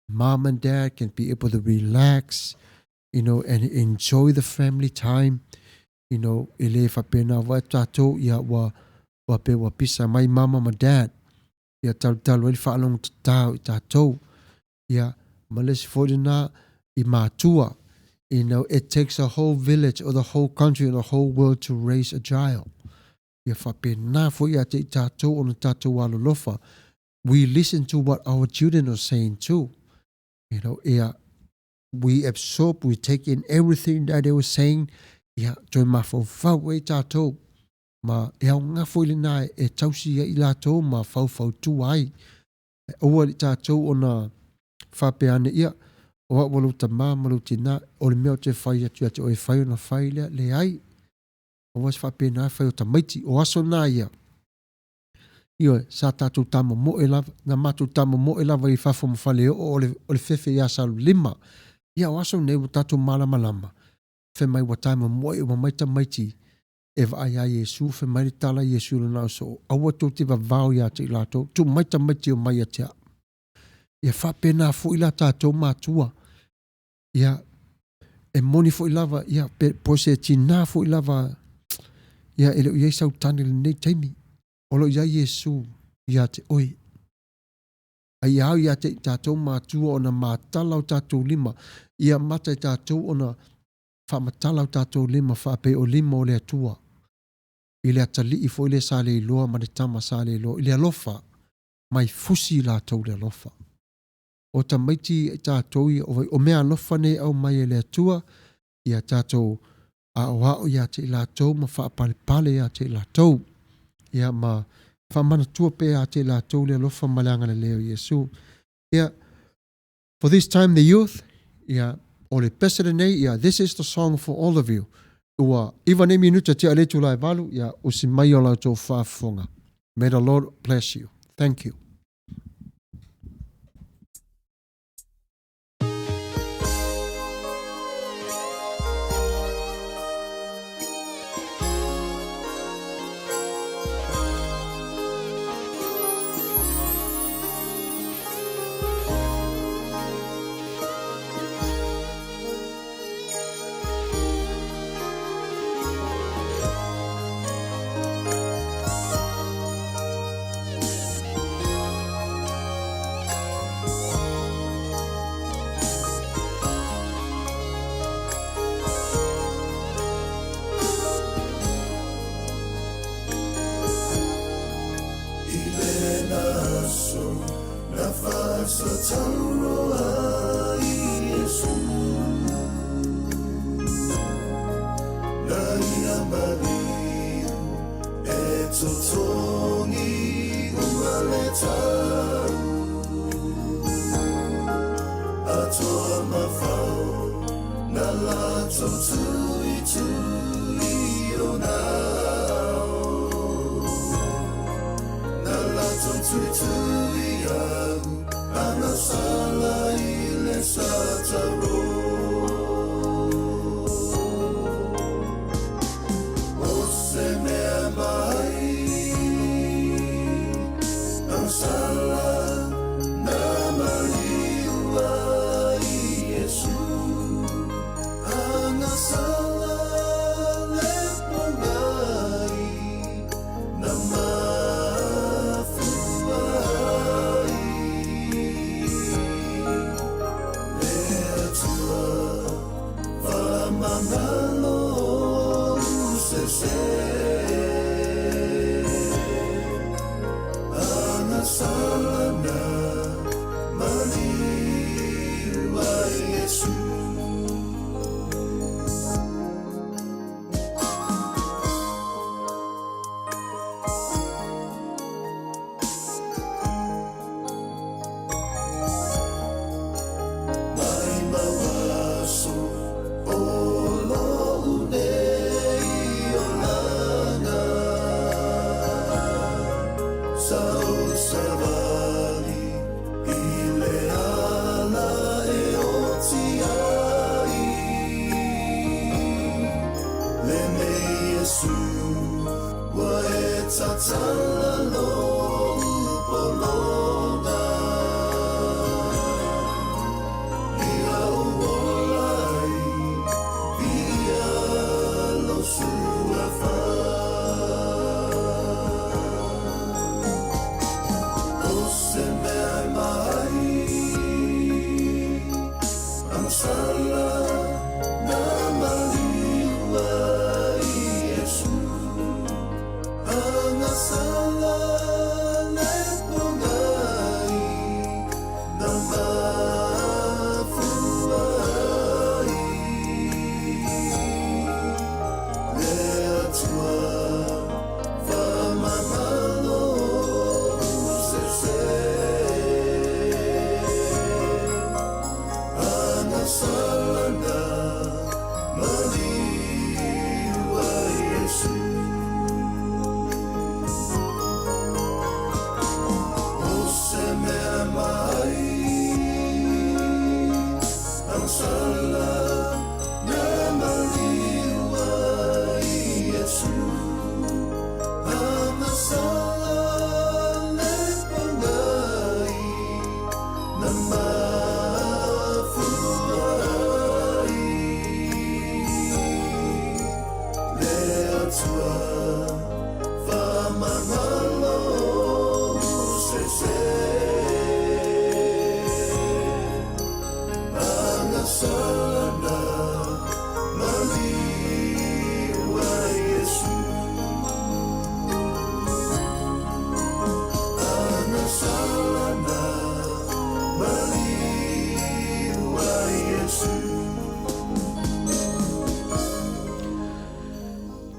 Mom and dad can be able to relax, you know, and enjoy the family time. You know, e le faapena wa tatou ia ua ua pe ua pisa mai mama ma dad. Ia talutalu ai le faalogo tatau i tatou. Ia, ma le isi foi lena i matua. You know, it takes a whole village or the whole country or the whole world to raise a child. Ia faapena foi ia te i tatou ona tatou alolofa. We listen to what our children are saying too. You know, ia, we absorb, we take in everything that they were saying. Ia, toe mafaufau ai tatou. Ma e aoga foi lena e tausi ai i latou ma faufautua ai. E aua le tatou ona faapea ane, ia, o au o lou tamā ma lou tinā, o le mea ou te fai atu ia te oe e fai ona fai lea. Leai, aua se faapena e fai o tamaiti. O aso nā ia, ioe, sa tatou tamomoe lava, na matou tamomoe lava i fafo ma Faleoo o le, o le fefe iā Salelima. Ia, o aso nei ua tatou malamalama, fai mai ua tamomoe uma mai tamaiti e vaai iā Iesu, fai mai le tala a Iesu i lona ausoo, Aua tou te vavao iā te i latou, tuu mai tamaiti o mai ia te au. Ia faapena foi la tatou matua. Ia, e moni foi lava, ia, pe, po se tinā foi lava, ia, e le o i ai sau tane i lenei taimi. O lo o i ai Iesu ia te oe. A ia au ia te i tatou matua ona matala o tatou lima, ia mata i tatou ona faamatala o tatou lima faapei o lima o le Atua. I le atalii foi lea sa le iloa ma le tama sa le iloa, i le alofa, mai fusi i latou le alofa. O tamaiti i tatou ia, o mea alofa nei e aumai e le Atua, ia tatou aoao ia te i latou ma faapalepale ia te i latou. Ia ma faamanatua pea ia te i latou le alofa ma le agalelei o Iesu. Ia, for this time the youth, ia, o le pese lenei, ia, this is the song for all of you. Ua iva nei minuta tia le itula e valu, ia, usi mai o la outou faafofoga. May the Lord bless you. Thank you.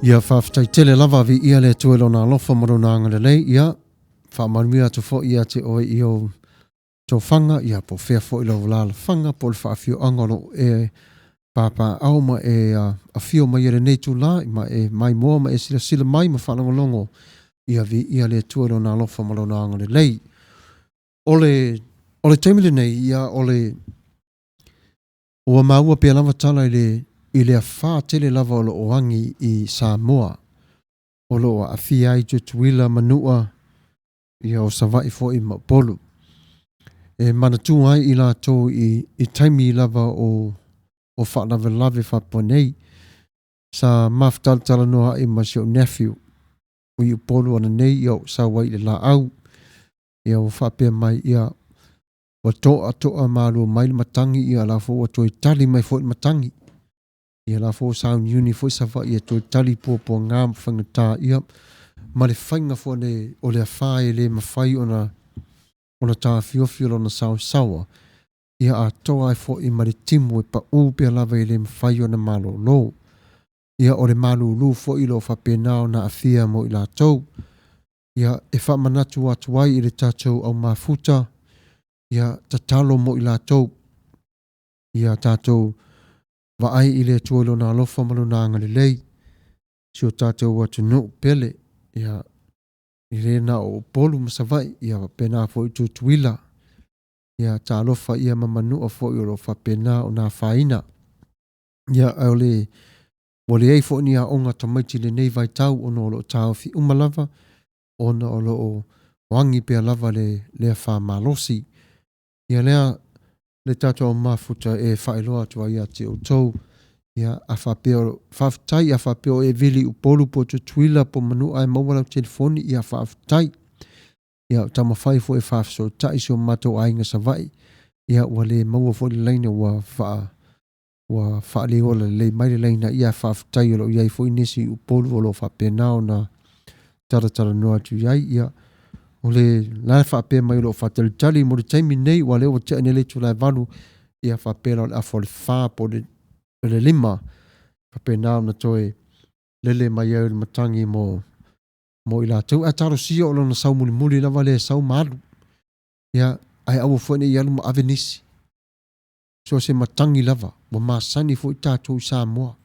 Ia faafetai tele lava viia le Atua i lona alofa ma lona agalelei. Ia faamanuia atu foi ia te oe i ou tofaga, ia po o fea foi lou alaalafaga po o le faafioaga o lo o e papaaao ma e afio mai ai i lenei itula, ma e maimoa ma e silasila mai ma faalogologo, ia viia le Atua i Lona alofa ma Lona agalelei. O le, o le taimi lenei, ia o le, ua maua pea lava tala i le, i le afā tele lava o lo o agi i Samoa, o lo o aafia ai Tutuila, Manua, ia o Savaii foi ma Upolu. E manatua ai i latou i, i taimi lava o, o faalavelave faapenei. Sa mafutalatalanoa ai ma si ou nephew i Upolu ananei ia ou sau ai i le laau. Ia ua faapea mai ia ua toa toa malua mai le matagi ia la foi ua toe tali mai foi le matagi. Ia la foi ua sauniuni foi Savaii e toe tali puapuaga ma faigata ia ma le faiga foi le o le afa e le mafai ona ona taofiofi o lona saosaoa ia atoa ai foi ma le timu e paū pea lava e le mafai ona malōlō. Ia o le malūlū foi o lo o faapena ona aafia mo i latou. Ia e faamanatu atu ai i le tatou au mafuta, ia tatalo mo i latou. Ia tatou vaai i le Atua i Lona alofa ma Lona agalelei, si o tatou atunuu pele, ia e le na o Upolu ma Savaii, ia faapena foi i Tutuila. Ia talofa ia ma Manua foi o lo o faapena ona afaina. Ia ae o le ua leai foi ni aoga a tamaiti i lenei vaitau ona o lo o taofi uma lava ona o lo o agi pea lava le le afa malosi. Ia lea le tatou mafuta e faailoa atu ai ia te outou. Ia a faapea o faafetai a faapea o e vili i Upolu po o Tutuila po o Manua ae maua lau telefoni ia faafetai. Ia o taumafai foi e faafesootai si o matou aiga Savaii. Ia ua le maua foi le laina ua faa Ua faaleola lelei mai le laina, ia faafetai o lo o i ai foi nisi i Upolu o lo o faapena ona talatalanoa atu i ai. Ia, o le la e faapea mai o lo o faatalitali mo le taimi nei, ua lea ua tea nei le itula e 8, ia faapea la o le afa o le 4 po o le 5, faapena ona toe lele mai ai o le matagi mo mo i latou. Ae talosia o lona sau mulimuli lava lea e sau ma alu. Ia, ae aua foi ne i alu ma ave nisi. So o se matagi lava, ua masani foi tatou i Samoa.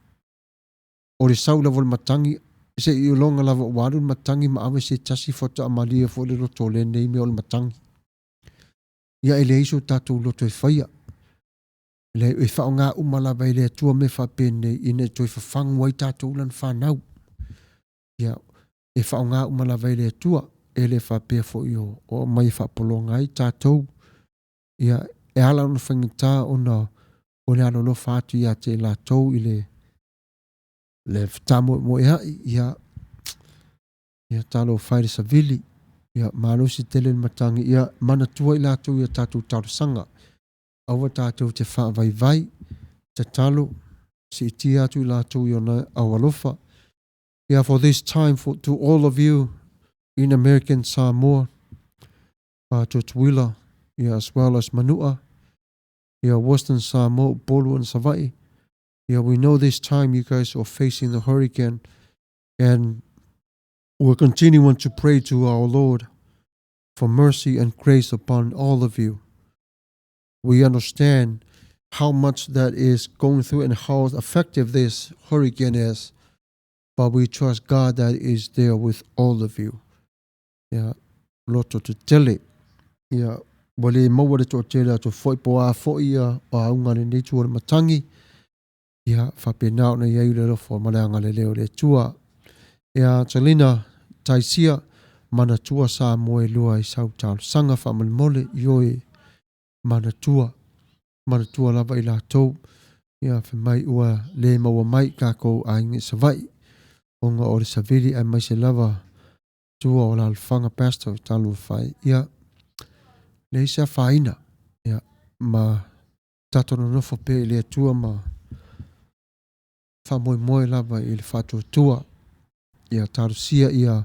O le sau lava o le matagi, se i iloga lava ua alu le matagi ma ave se tasi faatoa malie foi le loto o lenei mea o le matagi. Ia e leai so tatou loto e faia. E leai, e faaaoga uma lava e le Atua mea faapenei ina ia toe fafagu ai tatou lana fanau. Ia, e faaaoga uma lava e le Atua, e le faapea foi o aumai e faapologa ai tatou. Ia, e ala ona faigata ona o le alolofa atu ia te i latou i le le fetaamoemoea'i, ia, ia talofa e i le savili, ia malosi tele le matagi, ia manatua i latou i a tatou talosaga. Aua tatou te faavaivai, tatalo, siitia atu i latou i ona aualofa. Yeah, for this time, for, to all of you in American Samoa, Tutuila, yeah, as well as Manua, yeah, Western Samoa, Upolu and Savaii. Yeah, we know this time you guys are facing the hurricane, and we're continuing to pray to our Lord for mercy and grace upon all of you. We understand how much that is going through and how effective this hurricane is, but we trust God that is there with all of you. Ia, loto tetele. Ia, ua le maua le toatele atu foi po a foi ia o auga lenei tu o le matangi. Ia, faapena ona i ai le alofa ma le agalelei o le Atua. Ia, Angelina Taisia, manatua Samoa e lua i sau talosaga faamolemole, ioe, manatua, manatua lava i latou. Ia, fai mai ua le maua mai kākou aiga i Savaii, ona o le savili aemaise lava tua o Lalofaga Pastor i Talofa e. Ia, leai se afaina, ia, ma tatou nonofo pea i le Atua ma faamoemoe lava i le faatuatua. Ia talosia ia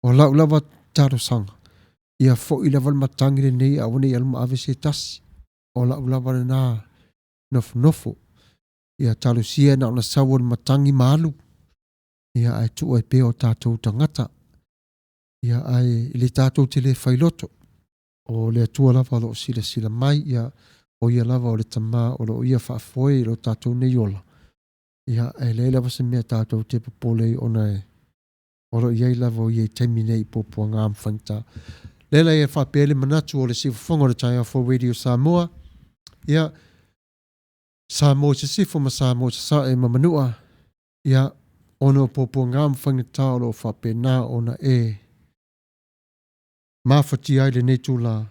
o lau lava talosaga, ia foi lava le matagi lenei aua ne i alu ma ave se tasi. O lau lava lena nofonofo. Ia talosia na ona sau o le matagi ma alu, ia ae tuu ai pea o tatou tagata. Ia ae i le tatou te le failoto, o le Atua lava o lo o silasila mai, ia o ia lava o le Tama o lo o ia faafoe i lo tatou nei ola. Ia e leai lava se mea tatou te popole ai ona e o lo o i ai lava o ia i taimi nei i puapuaga ma faigata. Lea la ia faapea le manatu o le siufofoga o le taeao fou Radio Samoa. Ia, Samoa i Sisifo ma Samoa i Sasae ma Manua, ia, ona o puapuaga ma faigata o lo o faapena ona e mafatia ai lenei itula,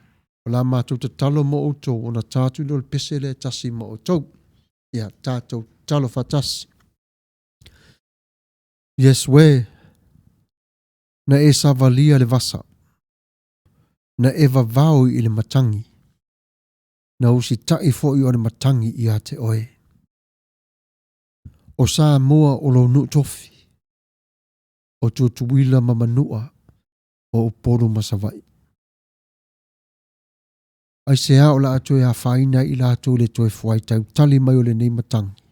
o la matou tatalo mo outou ona ta atu lea o le pese lea e tasi ma outou. Ia, tatou tatalo faatasi. Iesu e, na e savalia le vasa, na e vavao i le matagi, na usitai foi o le matagi ia te oe. O Samoa o lou nuu tofi, o Tutuila ma Manua, o Upolu ma Savaii. Aisea o le a toe afaina ai i latou i le toe fuaitautali mai o lenei matagi?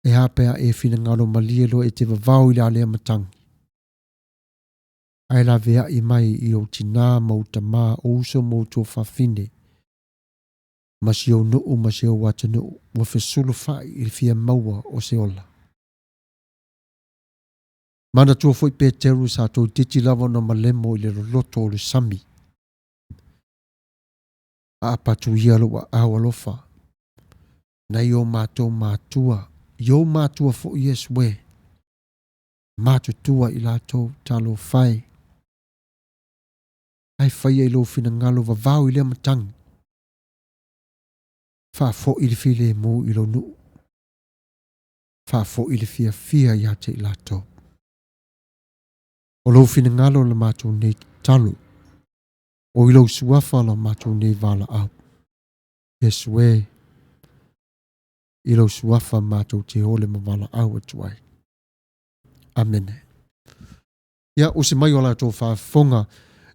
E a pe a e finagalo malie loa e te vavao i le alea matagi, ae laveai mai i ou tinā ma ou tamā, o uso ma ou tuafafine, ma si ou nuu ma si ou atunuu ua fesulufai i le fia maua o se ola. Manatua foi Peteru sa toeitiiti lava ona malemo i le loloto o le sami. Aapa atu ia lou aao alofa, nai o matou matua, i ou matua foi Iesu e, matutua i latou, talofa e. Ae faia i lou finagalo vavao i lea matagi. Faafoi le filemu i lou nuu. Faafoi le fiafia ia te i latou. O lou finagalo la matou nei tatalo. O i lou suafa la matou nei valaau. Iesu e. I lou suafa matou te ole ma valaau atu ai. Amene. Ia, usi mai o la outou faafofoga.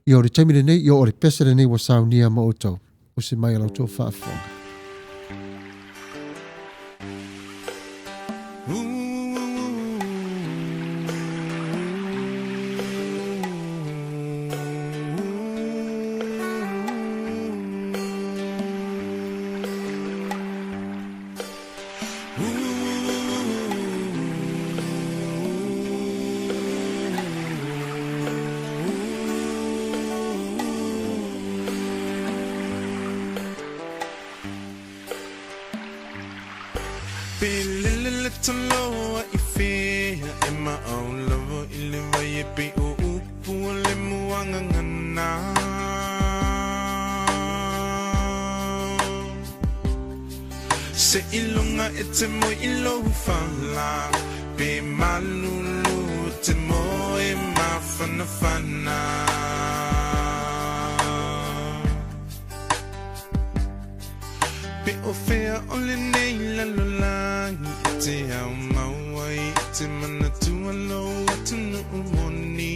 Ia, o le taimi lenei, ia, o le pese lenei ua saunia ma outou. Usi mai o la outou faafofoga. Se i lunga e te moe i lou fala, pe malulu te moe mafanafana. Pe o fea o lenei lalolagi e te ao mau ai e te manatua lou atunuu moni.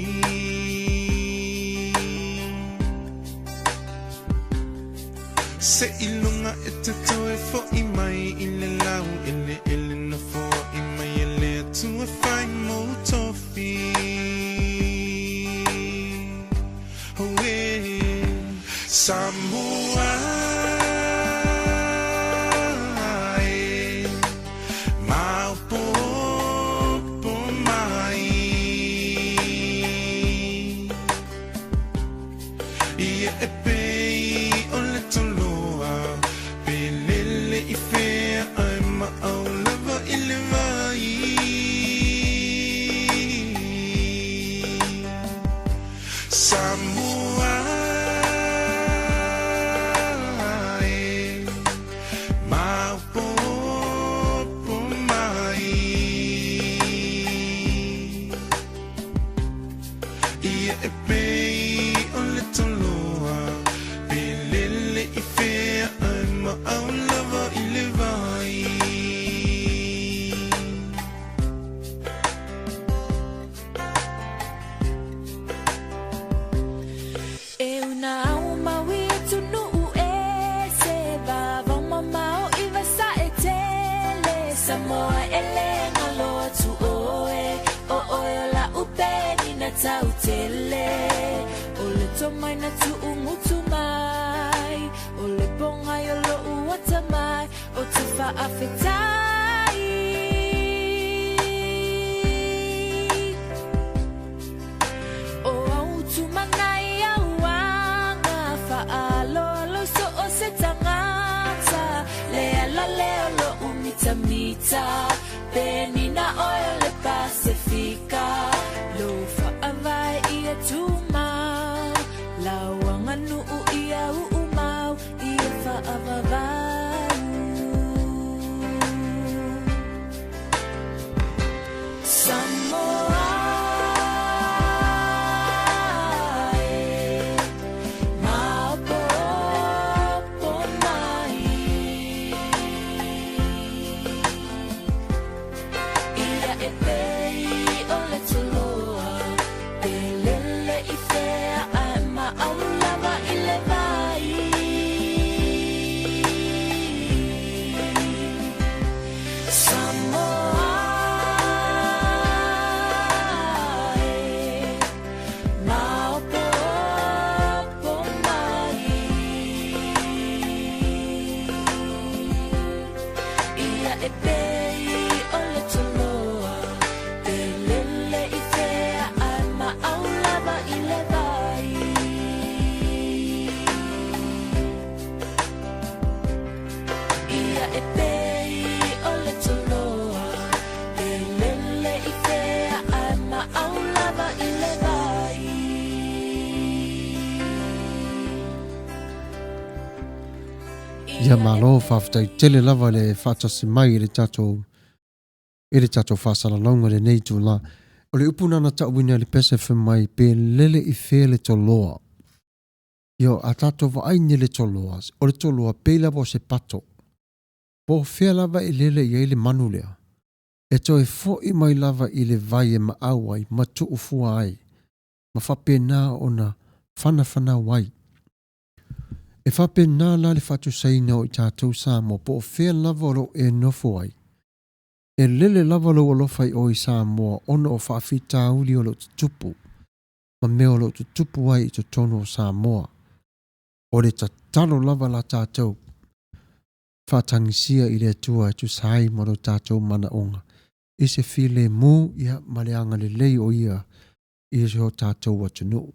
Se i lunga e te toe fo'i mai i le lau eleele na foai mai e le Atua fai mou tofi. Oh, eh, Samoa e, maopopo mai. Ia e pei o le toloa, pe lele i fea ai ma au lava i le vai. Samoa e, maopopo mai. Ia e pei o le toloa, pe lele i fea ai ma au lava i le vai. E una au maui e tunuu e se vavau mamao i vasa e tele. Samoa e le ngalo atu oe, o oe o la upe ni na tau tele. O le tomai na tuu ngutu mai, o le ponga i o lo uata mai, o te faafetai. O au tumanai au anga, whaaloalo so o se tangata. Le ala le o lo umita mita, pe nina oe o le Pasifika. Lo whaavai ia tūmau, lauanga nuu ia uumau, ia whaavavau. Samoa e, maopopo mai. Ia e pei o le toloa, pe lele i fea ai ma au lava i le vai. Samoa e, maopopo mai. Ia e pei o le toloa, pe lele i fea ai ma au lava i le vai. Ia e pei o le toloa, pe lele i fea ai ma au lava i le vai. Ia malo, faafetai tele lava le faatasi mai i le tatou i le tatou faasalalauga lenei itulā. O le upu na na taʻuina e le pese fai mai pe lele i fea le toloa. Ioe, a tatou vaai nei i le toloa, o le toloa pei lava o se pato. Po o fea lava e lele i ai le manu lea, e toe foʻi mai lava i le vai e maʻau ai ma tuufua ai, ma faapena ona fanafanau ai. E faapena la le faatusaina o i tatou Samoa po o fea lava o lo o e nofo ai. E lele lava lou alofa i o i Samoa ona o faafitauli o lo o tutupu ma mea o lo o tutupu ai i totonu o Samoa. O le tatalo lava la tatou, faatagisia i le Atua e tusa ai ma lo tatou manaoga i se filemu ia ma le agalelei o Ia i si o tatou atunuu.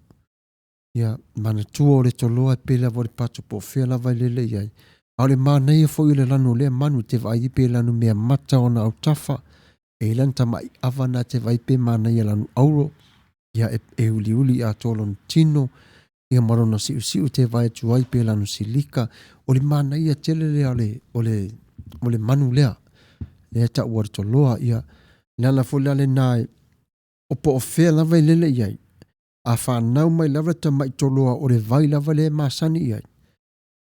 Ia manatua o le toloa e pei lava o le pato po o fea lava e lele i ai. A o le manaia foi o le lanu o lea manu e te vaai ai pe lanu mea mata ona autafa, e i ai lana tamai ava na te vaai pe manaia lanu auro, ia e, e uliuli atoa lona tino, ia ma lona siusiu te vaai atu ai pe lanu silika. O le manaia tele lea o le, o le, o le manu lea. Lea e taua o le toloa, ia le ala foi la lena e, o po o fea lava e lele i ai, a fanau mai lava le tamai toloa o le vai lava lea e masani i ai,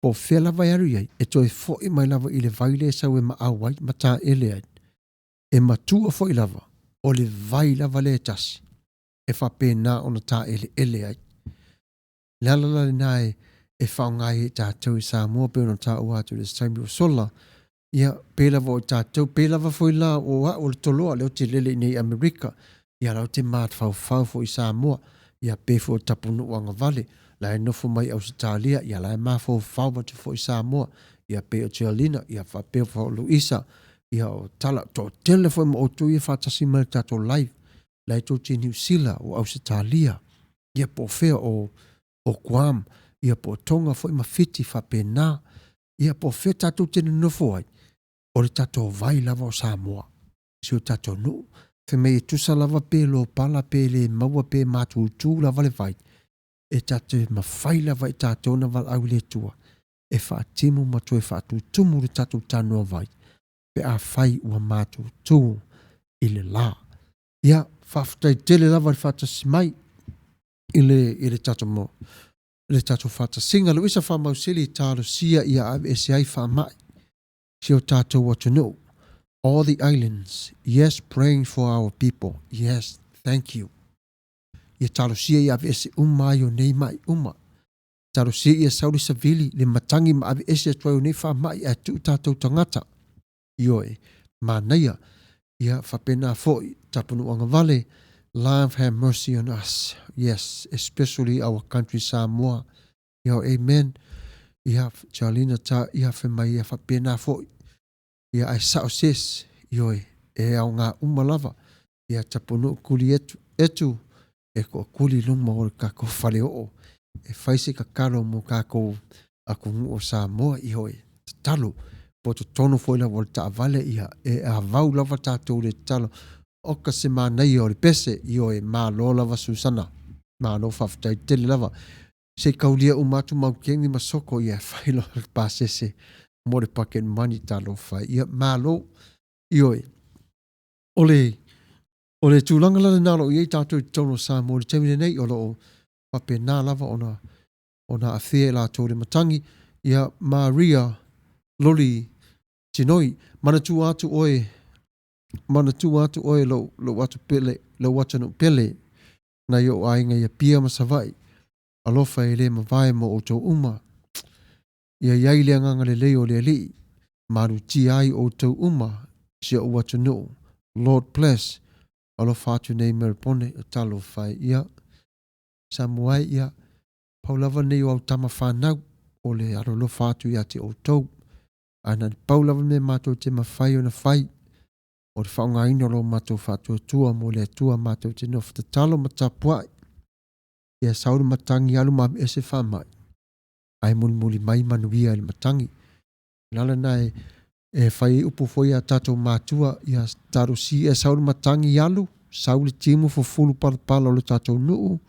po o fea lava e alu i ai, e toe foʻi mai lava i le vai lea e sau e maʻau ai ma taele ai. E matua foi lava, o le vai lava lea e tasi, e faapena ona taeleele ai. Le ala la lena e, e faaaoga ai e tatou i Samoa pei ona taua atu i le taimi ua sola, ia, pei lava o tatou, pei lava foi la o au o le toloa lea ou te lele i nei i Amerika, ia la ou te mafaufau foi i Samoa, ia pei foi o Tapunuu Agavale, la e nofo mai i Ausetalia, ia la e mafaufau atu foi i Samoa, ia pei o Tialina, ia faapea foi o Luisa, ia o Tala, toatele foi ma outou ia faatasi mai i le tatou live, la e tou te i Niu Sila, o Ausetalia, ia po o fea o, o Guam, ia po o Tonga foi ma Fiti faapena, ia po o fea tatou te nonofo ai, o le tatou vai lava o Samoa, si o tatou nuu. Fai mai e tusa lava pe lopala pe le maua pe matutu lava le vai, e tatou mafai lava i tatou na valaau i le Atua e faatimu ma toe faatutumu le tatou tanoa vai pe afai ua matutu i le la. Ia, faafetai tele lava i le faatasi mai i le, i le tatou mo, le tatou faatasiga. Luisa Faamausili, talosia ia aveese ai faamai si o tatou atunuu. All the islands, yes, praying for our people. Yes, thank you. Ia talosia ia aveese uma ai o nei mai uma. Talosia ia sau le savili, le matagi ma aveese atu ai o nei faamai ae tuu tatou tagata. Ioe, manaia, ia faapena foi, Tapunuu Agavale, love have mercy on us, yes, especially our country Samoa, ia amen, ia Charlina ta, ia fai mai ia faapena foi, ia ae sao sis, ioe, e aoga uma lava, ia Tapunuu kuli etu, etu, e toakuli i luma o le kakou faleoo e fai se tatalo mo kakou atunuu o Samoa i hoi tatalo po totonu foi lava o le taavale ia e avau lava tatou i le tatalo oka se manaia o le pese ioe malo lava Susana malo faafetai tele lava se i kaulia uma atu maukeni ma soko ia e fai loa le pasese mo le pocket money talofa e ia malo ioe o le O le tulaga la lena o lo o i ai tatou i totonu o Samoa i le taimi lenei, o lo o faapena lava ona ona aafia i latou i le matagi. Ia, Maria Loli Tinoi, manatua atu oe, manatua atu oe lou, lou atu pele, lou atunuu pele, nai ou aiga i Apia ma Savaii, alofa e le mavae mo outou uma. Ia i ai le agaga lelei o le Alii, malutia ai outou uma si ou atunuu. Lord bless. Alofa atu nei Melbourne, talofa e. Ia, Samoa e, ia, pau lava nei o au tama fanau, o le alolofa atu ia te outou. Ae na o le pau lava le mea matou te mafai ona fai, o le faaaogaina o lo matou faatuatua mo le Atua matou te nofo tatalo ma tapuai. Ia sau le matagi alu ma aveese faamai. Ae mulimuli mai manuia i le matagi. O le ala lena e, e fai ai upu foi a tatou matua, ia talosia e sau le matagi alu, sau le timu fufulu palapala o le tatou nuu,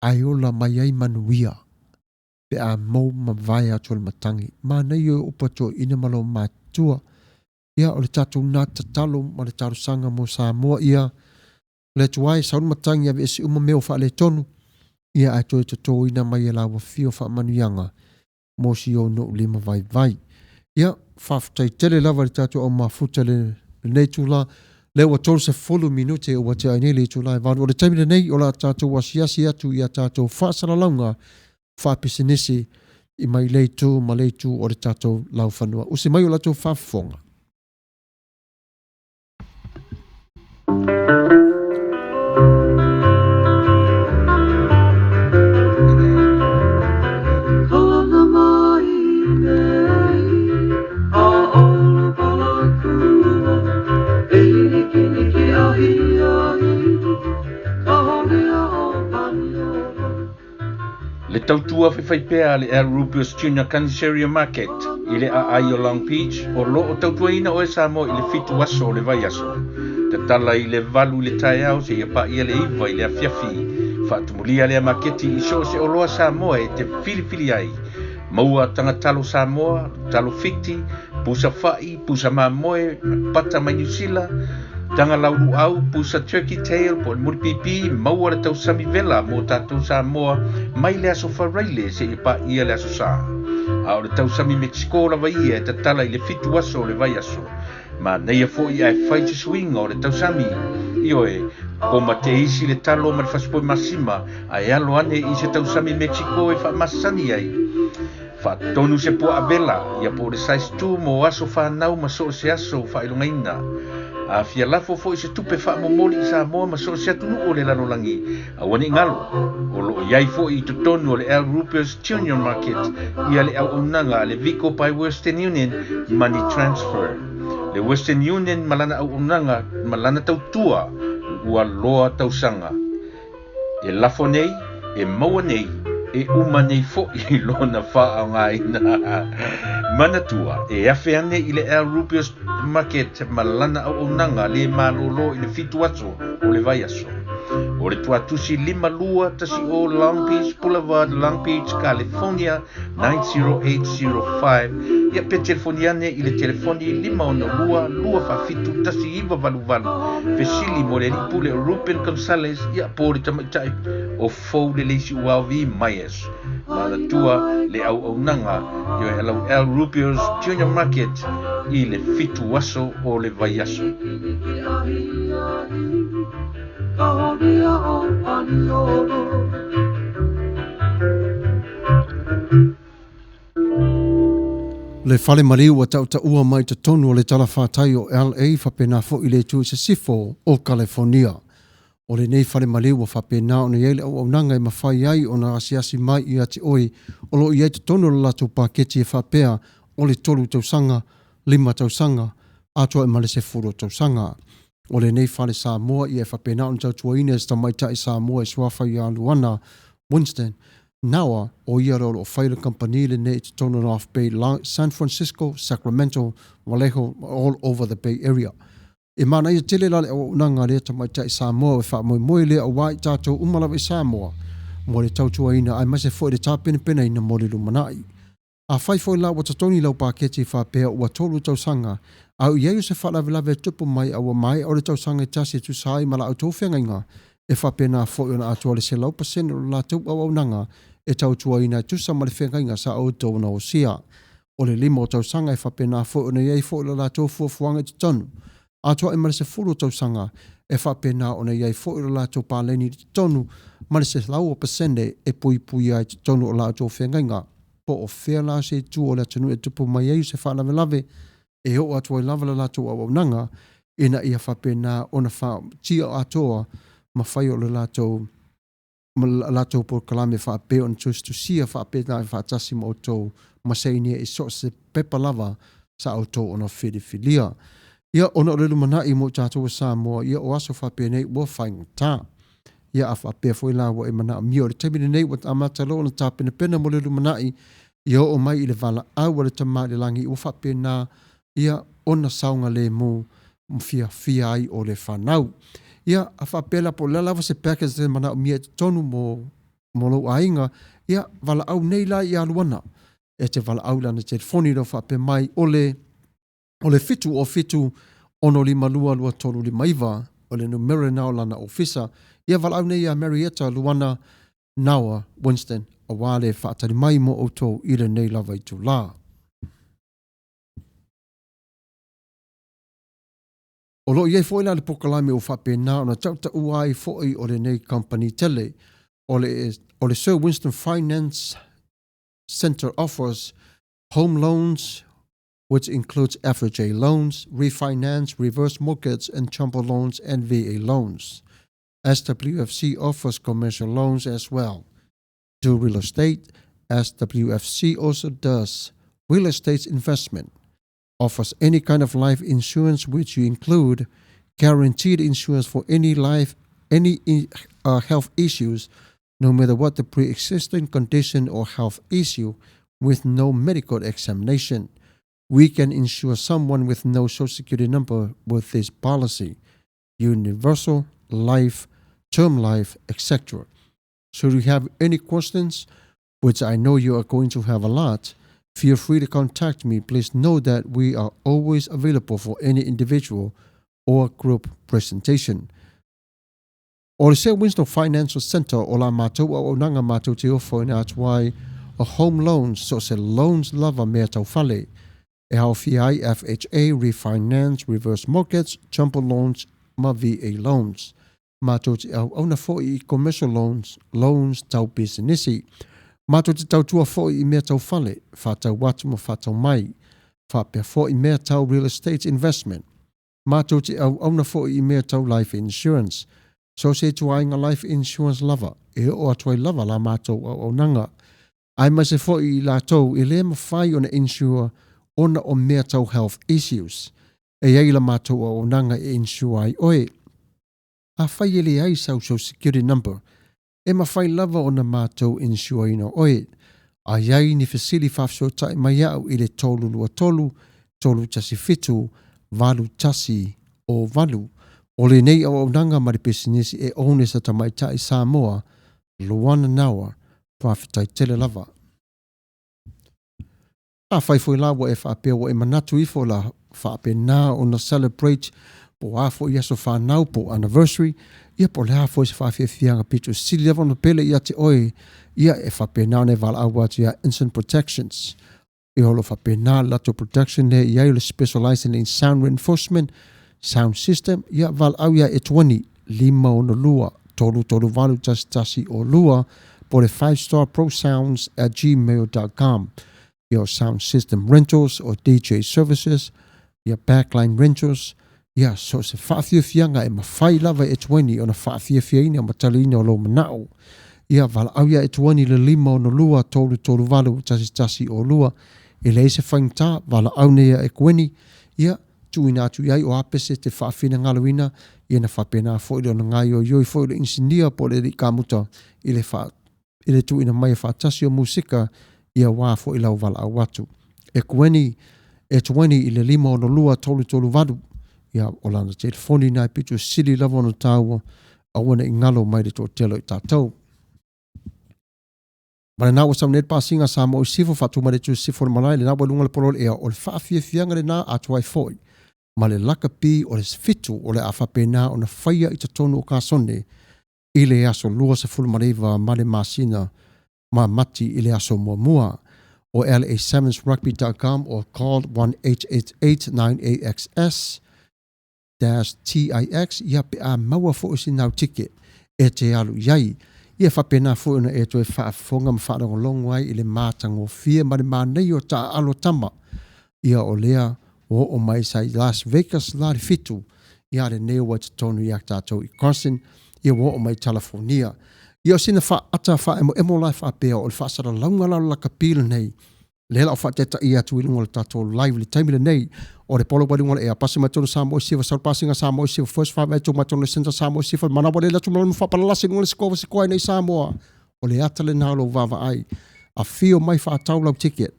ae ola mai ai manuia pe a mou mavae atu o le matagi. Manaia o upu a toeaiina ma lou matua. Ia, o le tatou na tatalo ma le talosaga mo Samoa ia le Atua e sau le matagi aveese uma mea o faaletonu, ia ae toe totoina mai e la ua fia o faamanuiaga mo si ou nuu lima vaivai. Ia, faafetai tele lava i le tatou au mafuta i lenei itula, lea ua 30 minute ua tea ai nei le itula e 8. O le taimi lenei, o le a tatou asiasi atu i a tatou faasalalauga faapisinisi i mai lea itu ma lea itu o le tatou laufanua. Usi mai o la outou faafofoga. Le tautua faifaipea a le Al Rubius Junior Caniceria Market i le aai o Long Beach o lo o tautuaina oe Samoa i le fitu aso o le vaiaso. Tatala i le 8 i le taeao seia paia le 9 i le afiafi. Faatumulia lea maketi i so o se oloa Samoa e te filifili ai. Maua taga talo Samoa, talo Fiti, pusa fa'i, pusa mamoe, pata mai Niu Sila, taga laulu'au, pusa turkey tail po o le mulipipi, maua le tausami vela mo tatou Samoa mai le aso Faraile seia paia le aso Sa. A o le tausami Mexico lava ia e tatala i le fitu aso o le vaiaso. Manaia foi ae fai se suiga o le tausami. Ioe, koma teisi le talo ma le fasipoe masima ae alo ane i se tausami Mexico e faamasani ai. Faatonu se puaa vela, ia po o le size 2 mo aso fanau ma so o se aso faailogaina. A fia lafo foi se tupe faamomoli i Samoa ma so o se atunuu o le lalolagi, aua ne i galo, o lo o i ai foi i totonu o le Al Rupert's Junior Market ia le auaunaga a le Vico by Western Union Money Transfer. Le Western Union ma lana auaunaga ma lana tautua ua loa tausaga. E lafo nei, e maua nei, e uma nei foi lona faaaogaina. Manatua, e afe ane i le Al Rubius Market ma lana auaunaga le malōlō i le fitu aso o le vaiaso. O le tuatusi 5210 Long Beach Boulevard, Long Beach, California 90805. Ia pe telefoni ane i le telefoni 562 247 1988. Fesili mo le alii pule o Ruben Gonzales, ia po o le tamaitai o Fou le Leisi Uaovi Myers. Manatua le auaunaga ioe alau Al Rubio's Junior Market i le fitu aso o le vaiaso. Le fale maliu ua tautaua mai totonu o le talafatai o LA faapena foi i le itu i sisifo o Kalefonia. O lenei fale maliu ua faapena ona i ai le auaunaga e mafai ai ona asiasi mai ia te oe o lo o i ai totonu o le latou paketi e faapea o le tolu tausaga, lima tausaga, atoa ai ma le sefulu o tausaga. O lenei fale Samoa ia e faapena ona tautuaina e se tamaitai Samoa e suafa ia Luana Winston Nawa, o ia lea o lo o fai le kamupani lenei i totonu o North Bay, San Francisco, Sacramento, Vallejo, all over the Bay Area. E manaia tele la le auaunaga a lea tamaitai Samoa e faamoemoe lea aua i tatou uma lava i Samoa mo le tautuaina aemaise foi le tapenapenaina mo le lumanai. Afai foi la ua totogi lau paketi faapea ua tolu tausaga a o i ai o se faalavelave e tupu mai a ua maea o le tausaga e tasi e tusa ai ma la outou feagaiga, e faapena foi ona atoa le 100% o le latou auaunaga e tautuaina e tusa ma le feagaiga sa outou na osia. O le lima o tausaga e faapena foi ona i ai foi la latou fuafuaga i totonu. Atoa ai ma le sefulu o tausaga e faapena ona i ai foi lo latou paleni i totonu ma le 100% e puipuia ai totonu o la outou feagaiga. Po o fea la se itu o le atunuu e tupu mai ai se faalavelave, e oo atu ai lava le latou auaunaga ina ia faapena ona faatia atoa ma fai o le latou ma la latou polokalame faapea ona tusitusia faapena faatasi ma outou ma sainia i so o se pepa lava sa outou ona filifilia. Ia, ona o le lumanai mo i tatou o Samoa, ia o aso faapenei ua faigata. Ia, a faapea foi la ua e manaomia o le taimi lenei ua amata loa ona tapenapena mo le lumanai, ia oo mai i le valaau a le Tama i le Lagi ua faapena ia ona saogalemu ma fiafia ai o le fanau. Ia, a faapea la po o le a lava se package e manaomia i totonu mo mo lou aiga, ia valaau nei la ia Luana. E te valaau i lana telefoni lea o faapea mai o le o le 707 652 2359 o le numera lena o lana ofisa. Ia valaau nei ia Marietta Luana Naoa Winston aua le faatali mai mo outou i lenei lava itula. O lo o i ai foi la le polokalame ua faapena ona tautaua ai foi o lenei kamupani tele. O le, o le Sir Winston Finance Centre offers home loans, which includes FHA loans, refinance, reverse mortgage, and jumbo loans and VA loans. SWFC offers commercial loans as well. Do real estate, SWFC also does real estate investment. Offers any kind of life insurance, which you include guaranteed insurance for any life, any health issues, no matter what the pre-existing condition or health issue, with no medical examination. We can insure someone with no social security number with this policy. Universal life, term life, etc. Should you have any questions, which I know you are going to have a lot, feel free to contact me. Please know that we are always available for any individual or group presentation. O le Sir Winston Financial Centre o la matou auaunaga matou te ofoina atu ai o home loans, so se loans lava mea tau fale. E aofia ai FHA, refinance, reverse mortgage, jumbo loans ma VA loans. Matou te auauna foi i commercial loans, loans tau pisinisi. Matou te tautua foi i mea tau fale, faatau atu ma faatau mai. Faapea foi mea tau real estate investment. Matou te auauna foi i mea tau life insurance. So se ituaiga life insurance lava, e oo atu ai lava la matou auaunaga. Aemaise foi i latou e le mafai ona insure ona o mea tau health issues. E i ai la matou auaunaga e insure ai oe. Afai e leai sau social security number, e mafai lava ona matou insure ina oe. A i ai ni fesili faafesootai mai au i le 323 317 8108. O lenei auaunaga ma le pisinisi e own e se tamaitai Samoa, Luana Nawa, faafetai tele lava. Afai foi la ua e faapea ua e manatu ifo la faapena ona celebrate po o a foi aso fanau po o anniversary, ia po o le a foi se faafiafiaga pito sili lava ona pele ia te oe, ia e faapena ona e valaau atu ia Instant Protections. Ia o lo o faapena le latou production lea i ai o le specializing in sound reinforcement, sound system, ia valaau ia Etuani 562 338 1102 po o le 5starprosounds@gmail.com. Ia o sound system rentals o DJ services, ia backline rentals, ia so se faafiafiaga e mafai lava e Etuani ona faafiafiaina ma taliina o lou manao. Ia valaau ia Etuani i le 562 338 1102. E leai se faigata, valaau nei ia Ekueni, ia tuuina atu i ai o apese te faafinagaloina, ia na faapena foi le ona gaioioi foi o le inisinia po o le alii kamuta i le faa, i le tuuina mai e faatasi o musika ia wā foi lau valaau atu. Ekueni, Etueni i le 562 338, ia o lana telefoni na e pito sili lava ona tāua, aua ne i galo mai le toatele o i tātou. Ma lena ua sau nei le pasiga a Samoa i Sisifo, faatu mai le itu i Sisifo le malae, lena ua i luga o le polo o le ea, o le faafiafiaga lena atu ai foi ma le lakapi o le 7 o le a faapena ona faia i totonu o Kasone i le aso 29 ma le masina ma Mati i le aso muamua. O la7rugby.com or call 1-888 9AXS TIX, ia pe a maua foi sina au ticket e te alu i ai. Ia faapena foi ona e toe faafofoga ma faalogologo ai i le matagofie ma le manaia o taaalo tama. Ia o lea ua oo mai sa i Las Vegas la le 7, ia a lenei ua i totonu ia tatou i Carson, ia ua oo mai i California. Ia o sina faaata faaemoemo la e faapea o le faasalalauga la o le lakapi lenei, lea la o faataetaia atu i luga o le tatou live i le taimi lenei, o le polo ua i luga o le ea, pasi mai totonu Samoa i Sisifo, sau le pasiga Samoa i Sisifo, first five eight mai totonu le centre Samoa i Sisifo, manawa le atu ma faapalalasi i luga o le sikoa sikoa ai nei Samoa. O le ata lena o lou vaavaai. Afio mai faatau lau ticket.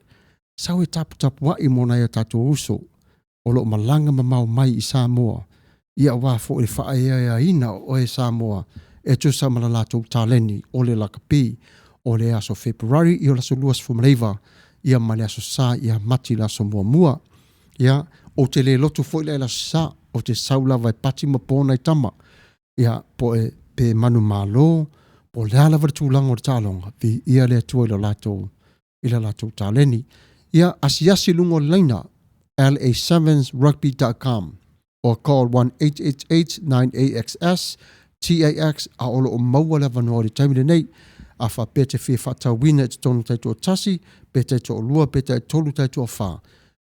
Sau e taputapuai mo nai o tatou uso o lo o malaga mamao mai i Samoa, ia aua foi le faaeaeaina o oe Samoa e tusa ma la latou taleni o le lakapi o le aso Fepuruari i o le aso 29 ia ma le aso Sa ia Mati le aso muamua. Ia, ou te le lotu foi la i le aso Sa, ou te sau lava e pati ma po nai tama, ia, po e pe manumalo, po o le a lava le tulaga o le taaloga, viia le Atua i lo latou i la latou taleni. Ia, asiasi i luga o le laina la7rugby.com. Or call 1-888 9AXS TAX a o lo o maua le avanoa i le taimi lenei. A faapea e te fia faatauina i totonu taitoatasi, pe taitoalua, pe taitolu, taitoafa,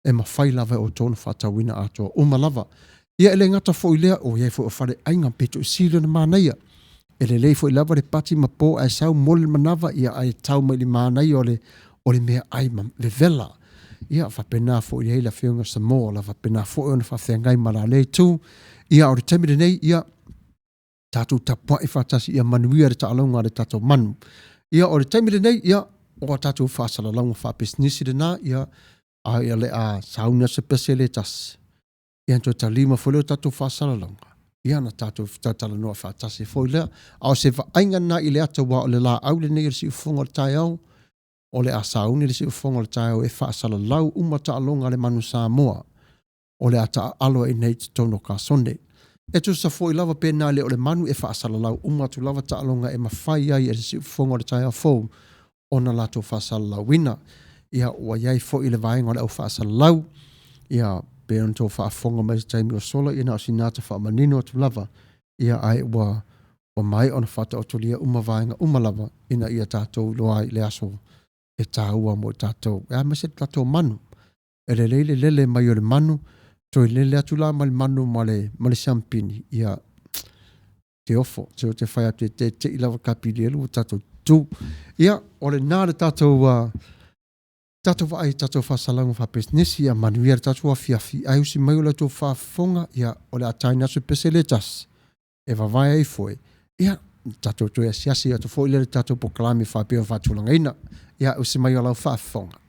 e mafai lava e outou ona faatauina atoa uma lava. Ia e le gata foi i lea, o i ai foi o faleaiga pito i sili ona manaia. E lelei foi lava le pati ma po ae sau moli le manava, ia ae tau mai i le manaia o le o le meaai ma vevela. Ia faapena foi i ai le Afioga Samoa, o le a faapena foi ona faafeagai ma la lea itu. Ia o le taimi lenei, ia tatou tapuai faatasi ia manuia le taaloga a le tatou manu. Ia o le taimi lenei, ia o a tatou faasalalauga faapisinisi lena, ia a ia le a sauni atu se pese le tasi. Ia ona toe talima foi lea o tatou faasalalauga, ia ona tatou talatalanoa faatasi foi lea. A o se vaaiga lena i le ata aua o le laau lenei o le siufofoga o le taeao, o le a sauni le siufofoga o le taeao e faasalalau uma taaloga a le Manu Samoa o le a taaalo ai nei i totonu o Kasone. E tusa foi lava pe na le o le manu e faasalalau uma atu lava taaloga e mafai ai e le siufofoga o le taeao fou ona latou faasalalauina. Ia, ua i ai foi le vaega o le au faasalalau, ia, pei ona outou faafofoga mai i se taimi ua sola, ia na o sina ata faamanino atu lava, ia, ae ua, ua maea ona faataotolia uma vaega uma lava ina ia tatou iloa ai i le aso e taua mo i tatou, aemaise le tatou manu. E lelei le lele mai o le manu, toe lele atu la ma le manu ma le, ma le siamupini, ia, te ofo, se ou te fai atu e teitei lava Kapilielu ua tatou tutū. Ia, o lena le tatou, uh, tatou vaai i tatou faasalalauga faapisinisi, ia manuia le tatou afiafi, ae usi mai o le tou faafofoga, ia, o le a taina atu se pese le tasi, e vavae ai foi, ia, tatou toe asiasi atu foi lea i le tatou polokalame faapea ona faatulagaina. Ia, usi mai o lau faafofoga.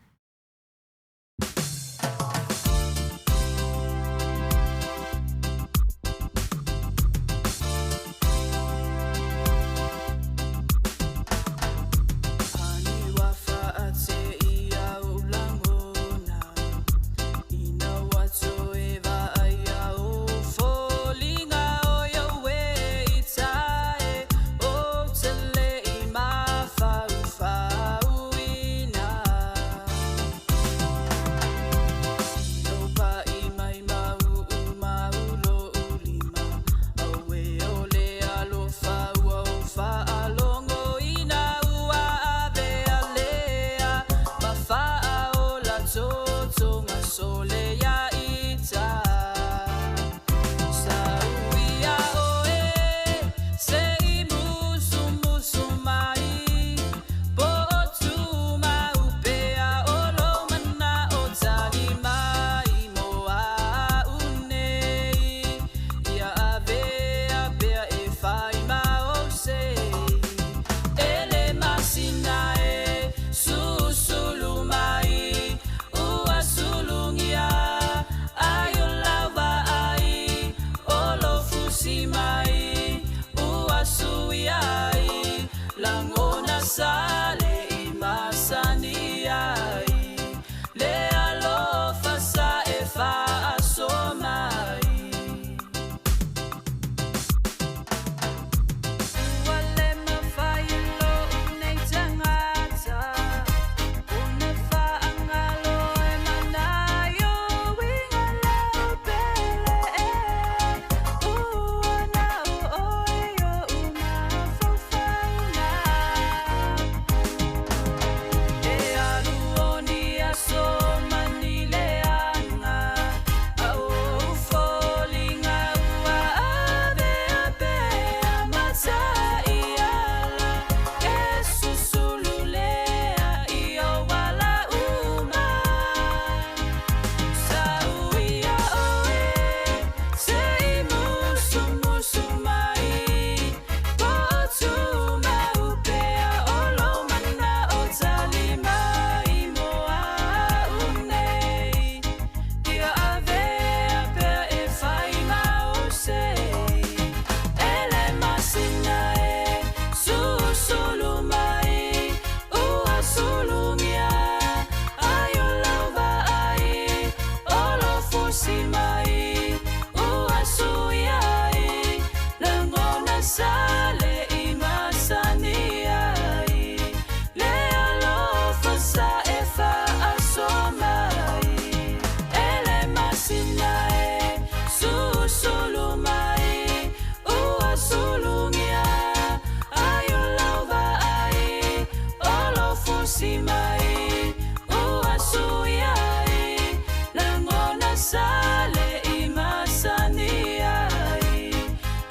malosi mai ua suia ai lagona sa le i masani ai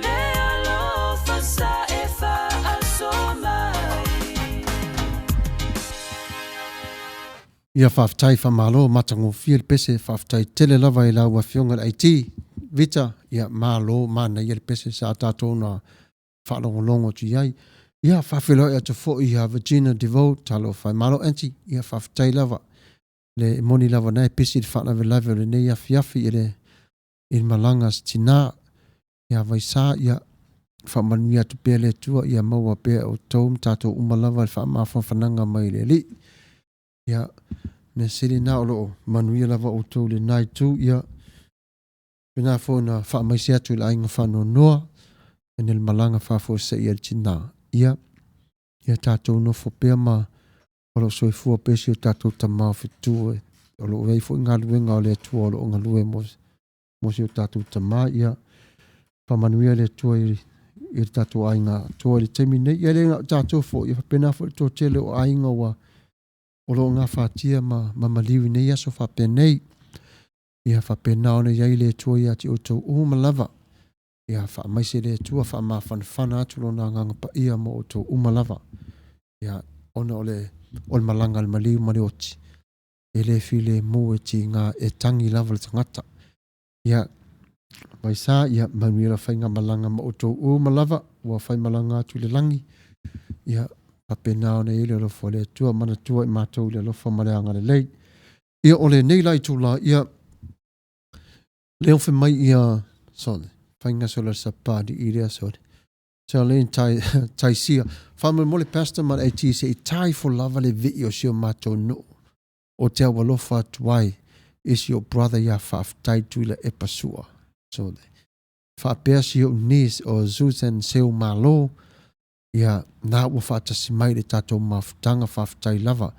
le alofa sa e faaso mai. Ia faafetai faamalo matagofie le pese faafetai tele lava i lau afioga i le IT Vita ia malo manaia le pese sa tatou na faalogologo atu i ai. Ia faafeiloai atu foi ia Virginia Devoe talofa e malo Aunty ia faafetai lava le moni lava na e pisi le faalavelave o lenei afiafi i le i le malaga a si tina ia Vaisa ia faamanuia atu pea le Atua ia maua pea e outou ma tatou uma lava le faamafanafanaga mai le Alii. Ia mea sili na o loo manuia lava outou i lena itu ia pena foi na faamaise atu i le aiga faanoanoa ina le malaga faafuasei a le tina ia ia tatou nofo pea ma o loo soifua pea si o tatou tama o fetu o loo iai foi galuega o le Atua o loo galue mo mo si o tatou tama ia faamanuia le Atua i i le tatou aiga atoa i le taimi nei ia le na o tatou foi ia faapena foi le toatele o aiga ua o lo o gafatia ma, ma maliu i nei aso faapenei. Ia faapena ona i ai le Atua ia te outou uma lava. Ia faamaise le Atua, faamafanafana atu lona agaga paia mo outou uma lava. Ia, ona o le, o le malaga a le maliu ma le oti, e le filemu e tiga e tagi lava le tagata. Ia, Vaisa, ia, manuia la faigamalaga ma outou uma lava, ua faimalaga atu i le lagi. Ia, faapena ona i ai le alofa o le Atua, manatua i matou i le alofa ma le agalelei. Ia, o lenei la itula, ia, leo fai mai ia, sorry, faiga sola le sapali i lea, sorry. Charlene Tai, Taisia, faamolemole Pastor ma le IT se i tai fo lava le vii o si o matou nuu. O te au alofa atu ai i si ou brother ia Faafetai Tuilaepa Sua. So, faapea si ou niece o Susan Seumalo, ia, na ua faatasi mai le tatou mafutaga, faafetai lava.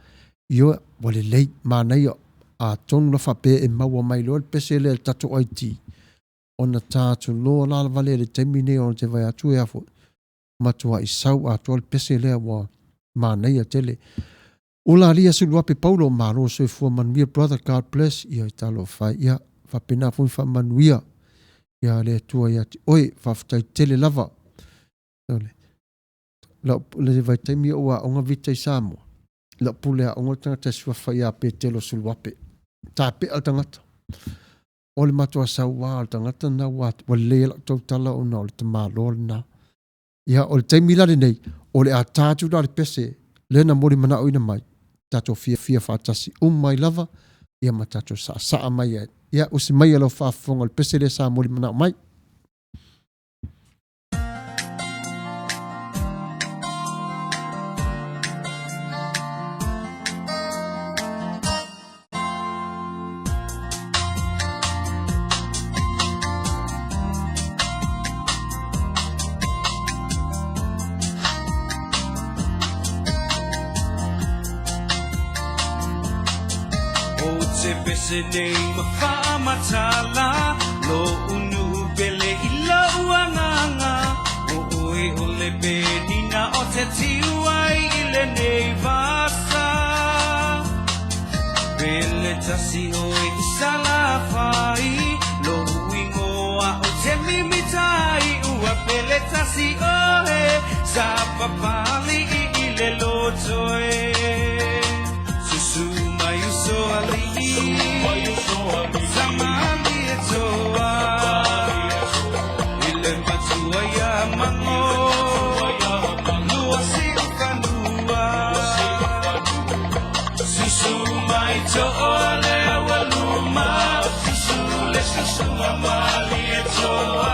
Ioe, ua lelei, manaia, atonu la faapea e maua mai loa le pese lea i le tatou IT, ona ta atu loa la lava lea i le taimi nei ona te vaai atu e a foi, matuai sau atoa le pese lea ua manaia tele. Ola Alia Suluape Paulo malo soifua manuia brother God bless ia talofa e ia faapena foi faamanuia ia le Atua ia te oe faafetai tele lava le lau le vaitaimi o aoga vita i Samoa lau pule aoga le tagata e suafa ia Petelo Suluape tapea le tagata o le matua sauā o le tagata na ua ua lelei ai lau tautala ona o le tamaloa lena Ia, o le taimi la lenei, o le a ta atu la le pese lea na molimanaoina mai, tatou fiafia faatasi uma ai lava, ia ma tatou saasaa mai ai. Ia, usi maia lau faafofoga o le pese lea sa molimanao mai. O te pese nei ma whaamatala Lo unu pele i lau anganga O oe o le penina o te tiuai i lenei vasa Pele tasi oe i Salafai Lou ingoa o te Mimitai Ua pele tasi oe Sa papali i le lotoe Susu mai uso alii Samali e toa I le matua ia Mango Lua siu fanua Susu mai toa le aualuma Susu le susuga malie toa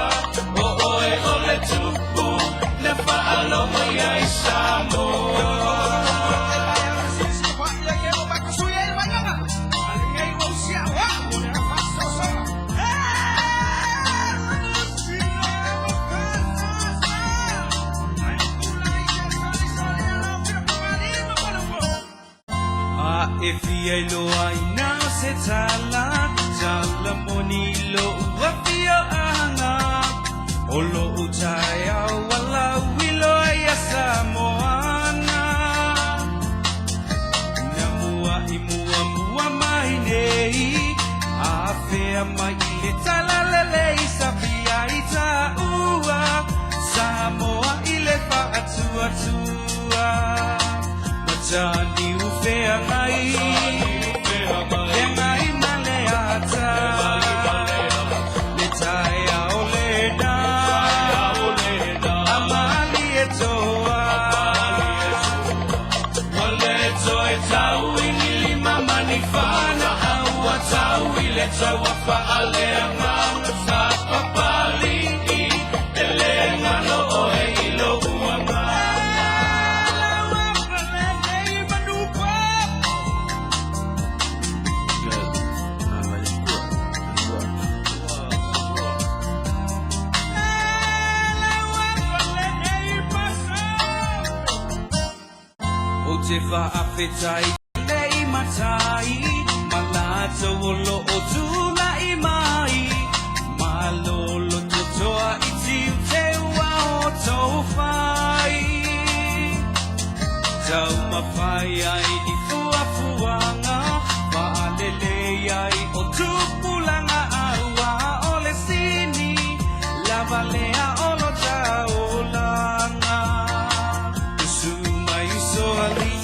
O oe o le tupu Na faalogo iai Samoa. A e fia iloa ina o se tala, tala moni i lo'u afioaga, o lo'u taeao ua lauiloa ia Samoana. atuatua Mataniu feagai Feagai ma le ata Le taeao lena A malie toa Ua le toe tau i ni lima ma ni fana A ua tau i le taua faaleagaga Sapapali'i e le galo oe i lou agaga. Ou te faafetai tele i matai ma latou o lo o tulai mai, malolo totoa i tiute ua outou fai. Taumafai ai i fuafuaga faalelei ai o tupulaga aua o le sini lava lea o lo taulaga. Usu mai uso alii,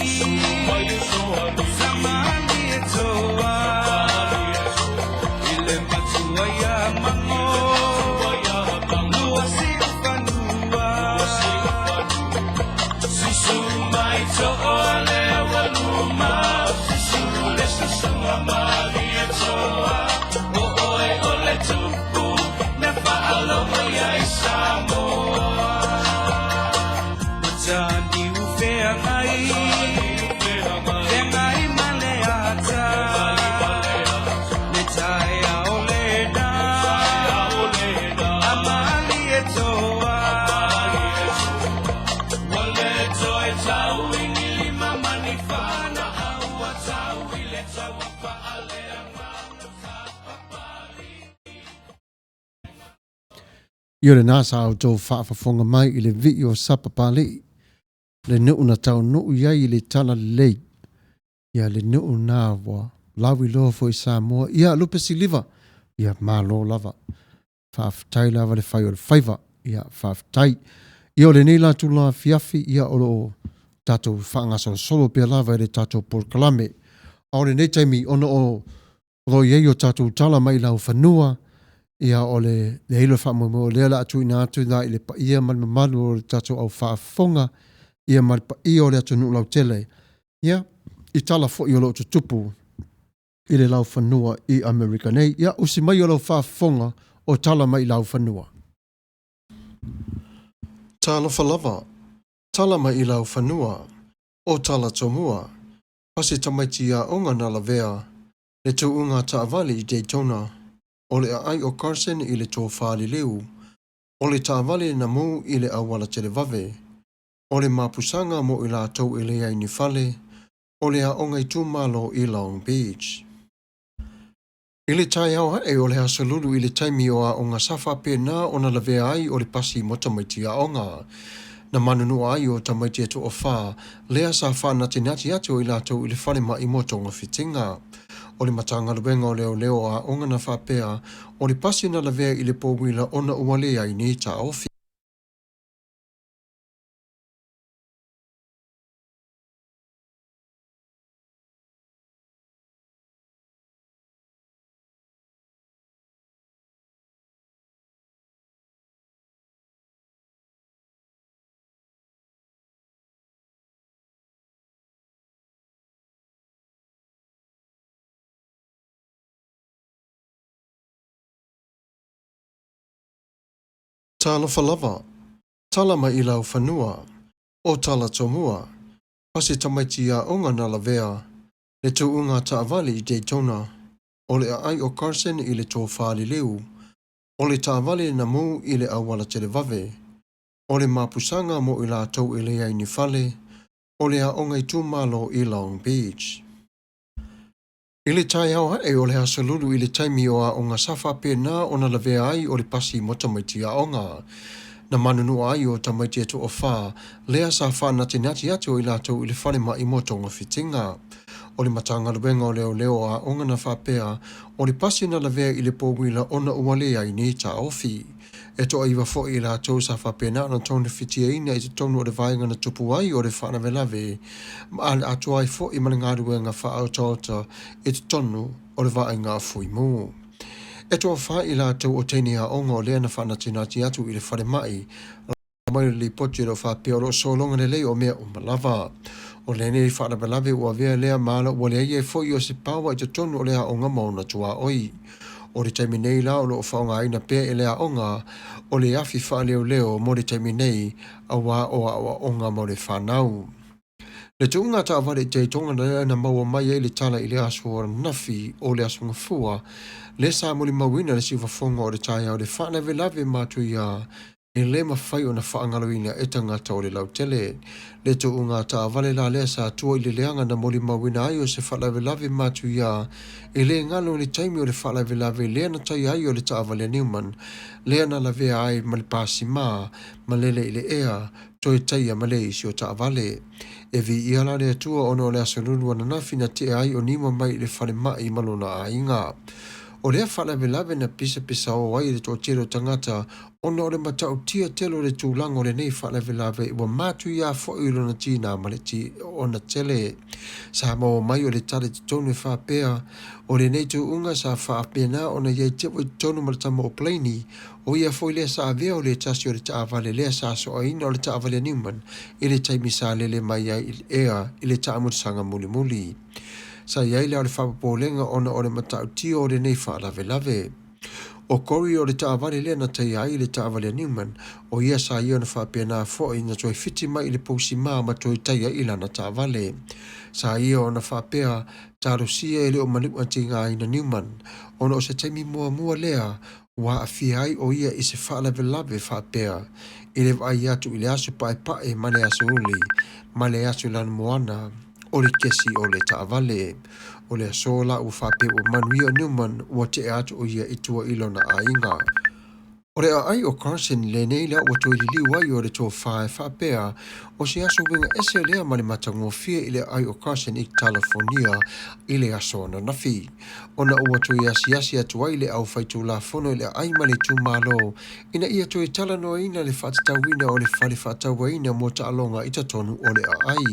Samalie toa, i le matua ia Mango, lua siufanua. Susu mai too le aualuma, susu le susuga malie toa, o oe o le tupu na faalogo iai Samoa. Mataniu feagai, feagai ma le ata, le taeao lena, a malie toa. Ua le toe tau i ni lima ma ni fana, a ua tau i le taua faaleagaga Sapapali'i. Ia o lena sa outou faafofoga mai i le vii o Sapapali'i, le nuu na taunuu i ai i le Talalelei. Ia le nuu na ua lauiloa foi i Samoa. Ia Lupe Siliva, ia malo lava. Faafetai lava le fai o le faiva. Ia faafetai. Ia o lenei la tula afiafi, ia o lo o tatou faagasolosolo pea lava i le tatou polokalame. A o lenei taimi, ona o O lo o i ai o tatou tala mai laufanua, ia o le leai le faamoemoe o lea o le a tuuina atu la i le paia ma le mamalu o le tatou au faafofoga, ia ma le paia o le atunuu lautele, ia, i tala foi o lo o tutupu i le laufanua i Amerika nei. Ia, usi mai o lau faafofoga o tala mai laufanua. Talofa lava, tala mai i laufanua, o tala tomua, Pa se tamaiti aoga na lavea le tuuga taavale i Daytona, o le aai o Carson i le tofa leleu, o le taavale na mu i le auala televave, o le mapusaga mo i latou e leai ni fale, o le aoga itumalo i Long Beach. I le taeao ae o le Aso Lulu i le taimi o aoga sa faapena ona lavea ai o le pasi mo tamaiti aoga. Na manunua ai o tamaiti e toafa, lea sa faanatinati atu o i latou i le falemai mo togafitiga. O le Matagaluega o Leoleo o Aoga na faapea, o le pasi na lavea i le pouila ona ua leai ni taofi. Talofa lava, tala mai i laufanua, o tala tomua, pa se tamaiti aoga na lavea le tuuga taavale i Daytona, o le aai o Carson i le tofa leleu, o le taavale na mu i le auala televave, o le mapusaga mo i latou e leai ni fale, o le aoga itumalo i Long Beach. I le taeao ae o le Aso Lulu i le taimi o aoga sa faapena ona lavea ai o le pasi mo tamaiti aoga. Na manunua ai o tamaiti e toafa, lea sa faanatinati atu o i latou i le falemai mo togafitiga. O le Matagaluega o Leoleo o Aoga na faapea, o le pasi na lavea i le pouila ona ua leai ni taofi. E toaiva foi i latou sa faapena ona togafitiaina i totonu o le vaega na tupu ai o le faalavelave ma atoa ai foi ma le galuega faaotaota i totonu o le vaaiga a Fuimu. E toafa i latou o teine aoga o lea na faanatinati atu i le falemai mai le lipoti o lo o faapea o lo o sologa lelei o mea uma lava. O lenei faalavelave ua avea lea ma ala ua leai ai foi o se paoa i totonu o le aoga ma ona tuaoi. O le taimi nei la o lo o faaaogaina pea e le aoga o le afi faaleoleo mo le taimi nei auā o aoaoga mo le fanau. Le tuuga taavale i Daytona lea na maua mai ai le tala i le aso ananafi o le Aso Gafua, lea sa molimauina le siufofoga o le taeao i le faalavelave matuia e le mafai ona faagaloina e tagata o le lautele. Le tuuga taavale la lea sa tua i le leaga na molimauina ai o se faalavelave matuia e le galo i le taimi o le faalavelave lea na taia ai o le taavale a Newman, lea na lavea ai ma le pasima ma lele i le ea, toe taia ma le isi o taavale. E viia la le Atua ona o le aso Lulu ananafi na tea ai o Nima mai i le falemai ma lona aiga. O lea faalavelave na pisapisao ai le toatele o tagata ona o le matautia tele o le tulaga o lenei faalavelave ua matuia foi lona tinā ma le ona tele. Sa maua mai o le tala i totonu e faapea, o lenei tuuga sa faapena ona i ai teua i totonu ma le tama o Blaney, o ia foi lea sa avea o le tasi o le taavale lea sa soaina o le taavale a Newman i le taimi sa lele mai ai i le ea i le taamulisaga mulimuli. Sa i ai la o le faapopolega ona o le matautia o lenei faalavelave. O Corey o le taavale lea na taia ai le taavale a Newman, o ia sa ia ona faapena foi na toe fiti mai i le pousima ma toe taia i lana taavale. Sa ia ona faapea, talosia e le o manu'a tigaina Newman, ona o se taimi muamua lea ua aafia ai o ia i se faalavelave faapea, i le vaai atu i le aso paepae ma le aso uli, ma le aso lanumoana o le kesi o le taavale. O le aso la ua faapea ua manuia o Newman ua tea atu o ia i tua i lona aiga. O le aai o Carson lenei la ua toe liliu ai o le tofa e faapea, o se aso uiga ese lea ma le matagofie i le aai o Carson i Kalafonia i le aso ananafi, ona ua toe asiasi atu ai le aufaitulafono i le aai ma le itumalo ina ia toe talanoaina le faatatauina o le fale faatauaina mo taaloga i totonu o le aai.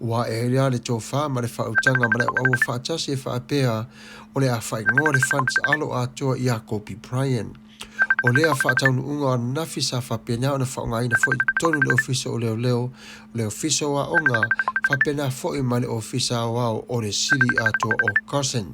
Ua ae ai la le tofa ma le faautaga ma le auaua faatasi e faapea o le a faaigoa le fale taalo atoa ia Kobe Bryant. O lea faataunuuga o ananafi sa faapena ona faaaogaina foi i totonu o le Ofisa o Leoleo, o le Ofisa o Aoga, faapena foi ma le Ofisa Aoao o le Sili Atoa o Carson.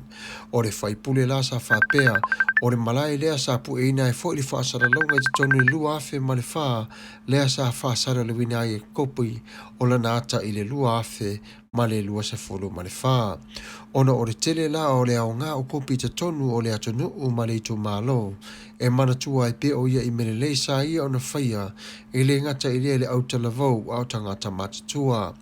O le faipule la sa faapea, o le malae lea sa pueina ai foi le faasalalauga i totonu i le 2004 lea sa faasalalauina ai e Kobe o lana ata i le 2024. Ona o le tele la o le aoga o Kobe i totonu o le atunuu ma le itumalo, e manatua ai pea o ia i mea lelei sa ia ona faia, e le gata i lea i le autalavou a o tagata matutua.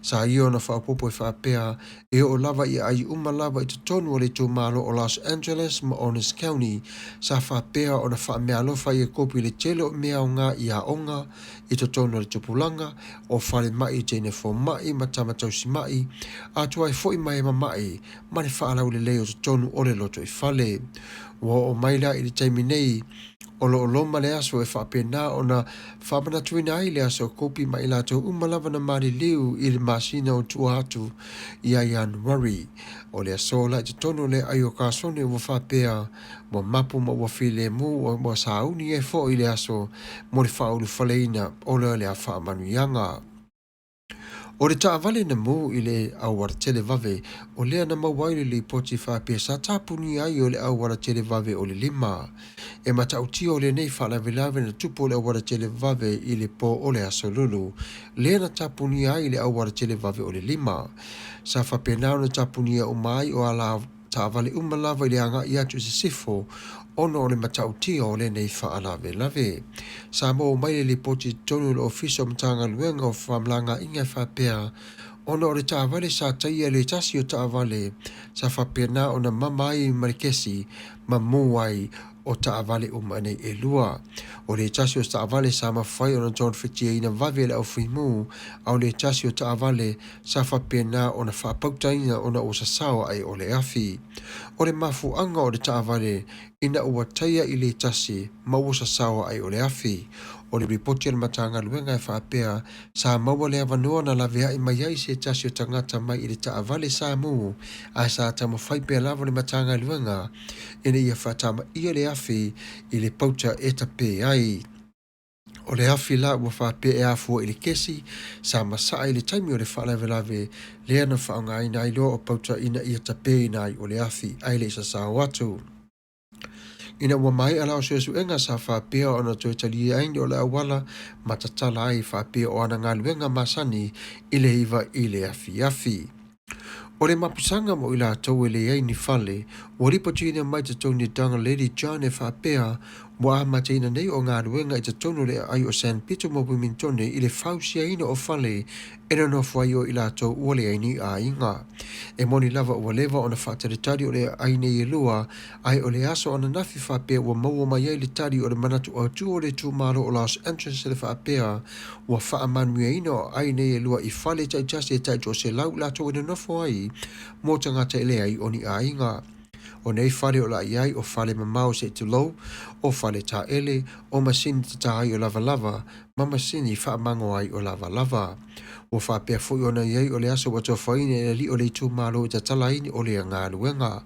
Sa ia ona faaopoopo e faapea, e oo lava i aai uma lava i totonu o le itumalo o Los Angeles ma Orange County, sa faapea ona faameaalofa ai e Kobe i le tele o mea aoga i aoga, i totonu o le tupulaga, o falemai i teine fomai ma tama tausima'i, atoa ai foi ma e mama'i ma le faalaulelei o totonu o le lotoifale. Ua oo mai la i le taimi nei, o lo o loma le aso e faapena ona faamanatuina ai le aso o Kopi ma i latou uma lava na maliliu i le masina o tua atu ia Ianuari. O le aso la i totonu o le aai o Kasone ua faapea ua mapu ma ua filemu ua sauni ai foi le aso mo le faaulufaleina o le faamanuiaga. O le taavale na mū i le auala televave, o lea na maua ai le lipoti faapea sa tapunia ai o le auala televave o le lima. E matautia o lenei faalavelave na tupu o le auala televave i le pō o le aso Lulu, lea na tapunia ai le auala televave o le lima. Sa faapena ona tapunia uma ai o ala taavale uma lava i le agai atu i sisifo ona o le matautia o lenei faalavelave. Sa maua mai le lipoti i totonu o le Ofisa o Matagaluega o Fefaamagaaga e faapea, ona o le taavale sa taia le tasi o taavale sa faapena ona mama ai ma le kesi ma mū ai o taavale uma nei e lua. O le tasi o taavale sa mafai ona togafitiaina vave e le aufuimu, a o le tasi o taavale sa faapena ona faapautaina ona ua sasao aai o le afi. O le mafuaaga o le taavale ina ua taia i le tasi ma ua sasao aai o le afi. O le ripoti a le Matagaluega e faapea, sa maua le avanoa na laveai mai ai se tasi o tagata mai i le taavale sa mu, ae sa taumafai pea lava le Matagaluega ina ia faatamaia le afi i le pauta e tape ai. O le afi la ua faapea e afua i le kesi sa masaa i le taimi o le faalavelave lea na faaaogaina ai loa o pauta ina ia tapeina ai o le afi ae le i sasao atu. Ina ua maea la o suesuega sa faapea ona toe taliaina o le auala ma tatala ai faapea o ana galuega masani i le 9 i le afiafi. O le mapusaga mo i latou e leai ni fale, ua lipotiina mai totonu i Donga Lady John e faapea ua amataina nei o galuega i totonu o le aai o San Pito ma Wilmingtone i le fausiaina o fale e nonofo ai o i latou ua leai ni aiga. E moni lava ua leva ona faatalitali o le aai nei e lua, ae o le aso ananafi faapea ua maua mai ai le tali o le manatu autu o le itumalo o Los Angeles e le faapea ua faamanuiaina o aai nei e lua i fale taitasi e tai 100 latou e nonofo ai mo tagata e leai o ni aiga. O nei fale o le a i ai o fale mamao se i tulou, o fale taele, o masini tatā ai o lavalava, ma masini faamago ai o lavalava. Ua faapea foi ona i ai o le aso ua tofaina e le alii o le itumalo e tatala ai o lea galuega.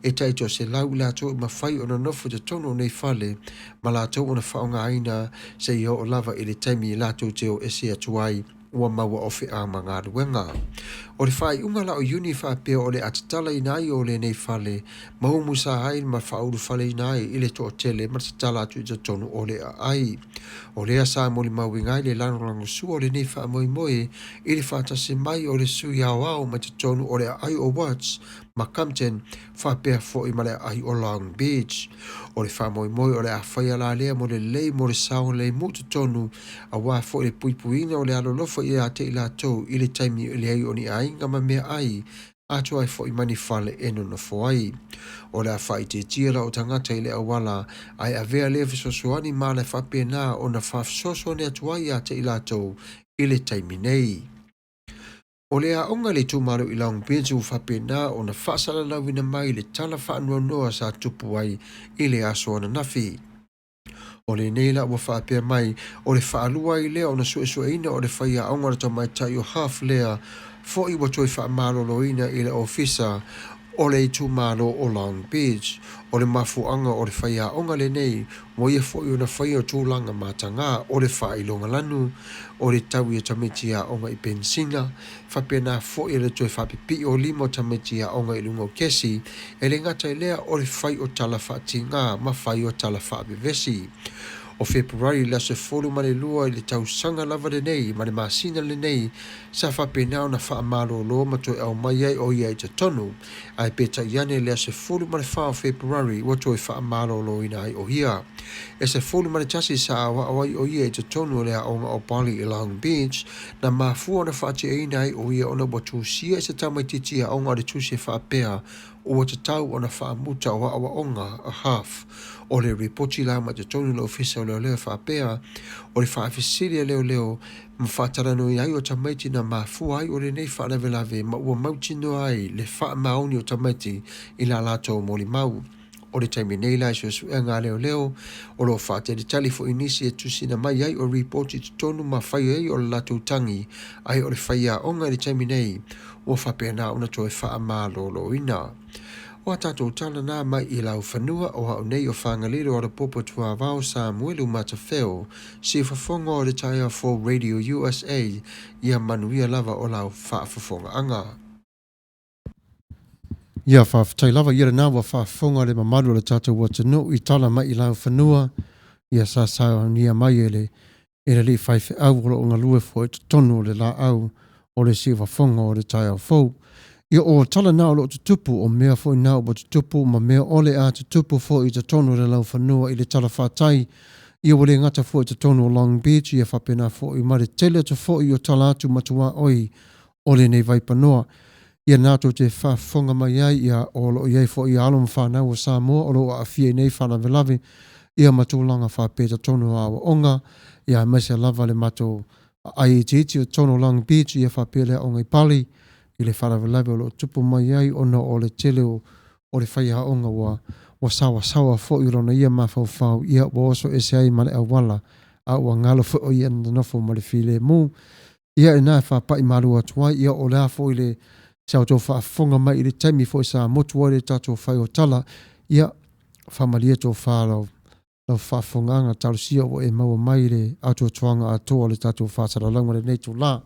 E tai 100 i latou e mafai ona nofo i totonu o nei fale ma latou ona faaaogaina seia oo lava i le taimi latou te o ese atu ai ua maua o feau ma galuega. O le faaiuga la o Iuni faapea o le a tatalaina ai o lenei fale ma umusa ai ma faaulufaleina ai i le toatele ma le tatala atu i totonu o le aai. O lea sa molimauina ai le lagolagosua o lenei faamoemoe i le faatasi mai o le sui aoao mai totonu o le aai o Watts ma Compton faapea foi ma le aai o Long Beach. O le faamoemoe o le a faia la lea mo le lelei mo le saogalemu totonu aua foi le puipuiga o le alolofa ia te i latou i le taimi e leai o ni aiga ma meaai atoa ai foi ma ni fale e nonofo ai. O le a faaitiitia la o tagata i le auala ae avea lea fesoasoani ma ala e faapena ona faafesoasoani atu ai ia te i latou i le taimi nei. O le aoga i le itumalo i Long Beach ua faapena ona faasalalauina mai le tala faanoanoa sa tupu ai i le aso ananafi. O lenei la ua faapea mai, o le faalua ai lea ona suesueina o le faiaoga o le tamaitai o Huff lea foi ua toe faamaloloina i le ofisa o le itumalo o Long Beach. O le mafuaaga o le faiaoga lenei ua ia foi ona faia tulaga matagā o le faailoga lanu o le tau i tamaiti aoga i penisina, faapena foi le toe faapipii o lima o tamaiti aoga i luga o kesi, e le gata i lea o le fai o tala faatigā ma fai o tala faavevesi. O Fepuruari le aso 12 i le tausaga lava lenei ma le masina lenei sa faapena ona faamalolo ma toe aumai ai o ia i totonu, ae peitai ane le aso 14 o Fepuruari ua toe faamaloloina ai o ia. E 11 sa aoao ai o ia i totonu o le aoga o Bali i Long Beach, na mafua ona faatiaina ai o ia ona ua tusia i se tamaitiiti aoga o le tusi e faapea ua tatau ona faamuta o aoaoga a Huff. O le ripoti la mai totonu o le ofisa o leoleo e faapea o le faafesili a leoleo ma faatalanoaina ai o tamaiti na mafua ai o lenei faalavelave ma ua mautinoa ai le faamaoni o tamaiti i la latou molimau. O le taimi nei la i suesuega a leoleo, o lo o faatalitali foi nisi e tusina mai ai o ripoti i totonu ma fai ai o le latou tagi, ae o le faiaoga i le taimi nei ua faapena ona toe faamaloloina. O a tatou tala nā mai i laufanua o au nei o Fagalilo Alapopo Tuavao Samuelu Matafeo, siufofoga o le Taeao Fou Radio USA, ia manuia lava o lau faafofogaaga. Ia, faafetai lava ia lena ua faafofoga le mamalu o le tatou atunuu i tala mai i laufanua, ia sa saunia mai e le e le alii faifeau o lo o galue foi i totonu o le laau o le siufofoga o le taeao fou. Ia, o tala na o lo o tutupu, o mea foi na ua tutupu ma mea o le a tutupu foi i totonu o le laufanua i le talafatai, ia ua le gata foi i totonu o Long Beach, ia faapena foi ma le tele atu foi o tala atu ma tuaoi o lenei vaipanoa. Ia na tou te faafofoga mai ai, ia, o lo o i ai foi alo ma fanau o Samoa o lo o aafia i nei faalavelave, ia ma tulaga faapea totonu o aoaoga, ia aemaise lava le matou aai itiiti o totonu o Long Beach, ia faapea le aoga i Pali, i le faalavelave o lo o tupu mai ai ona o le tele o, o le faiaoga ua, ua saoasaoa foi i lona ia mafaufau, ia ua oso ese ai ma le auala, a ua galo foi o ia na nofo ma le filemu. Ia ina e faapai malu atu ai, ia o le a foi le sa outou faafofoga mai i le taimi foi sa motu ai le tatou fai o tala, ia faamalie tofa lau, lau faafofogaaga, talosia ua e maua mai le atoatoaga atoa o le tatou faasalalauga i lenei itulā.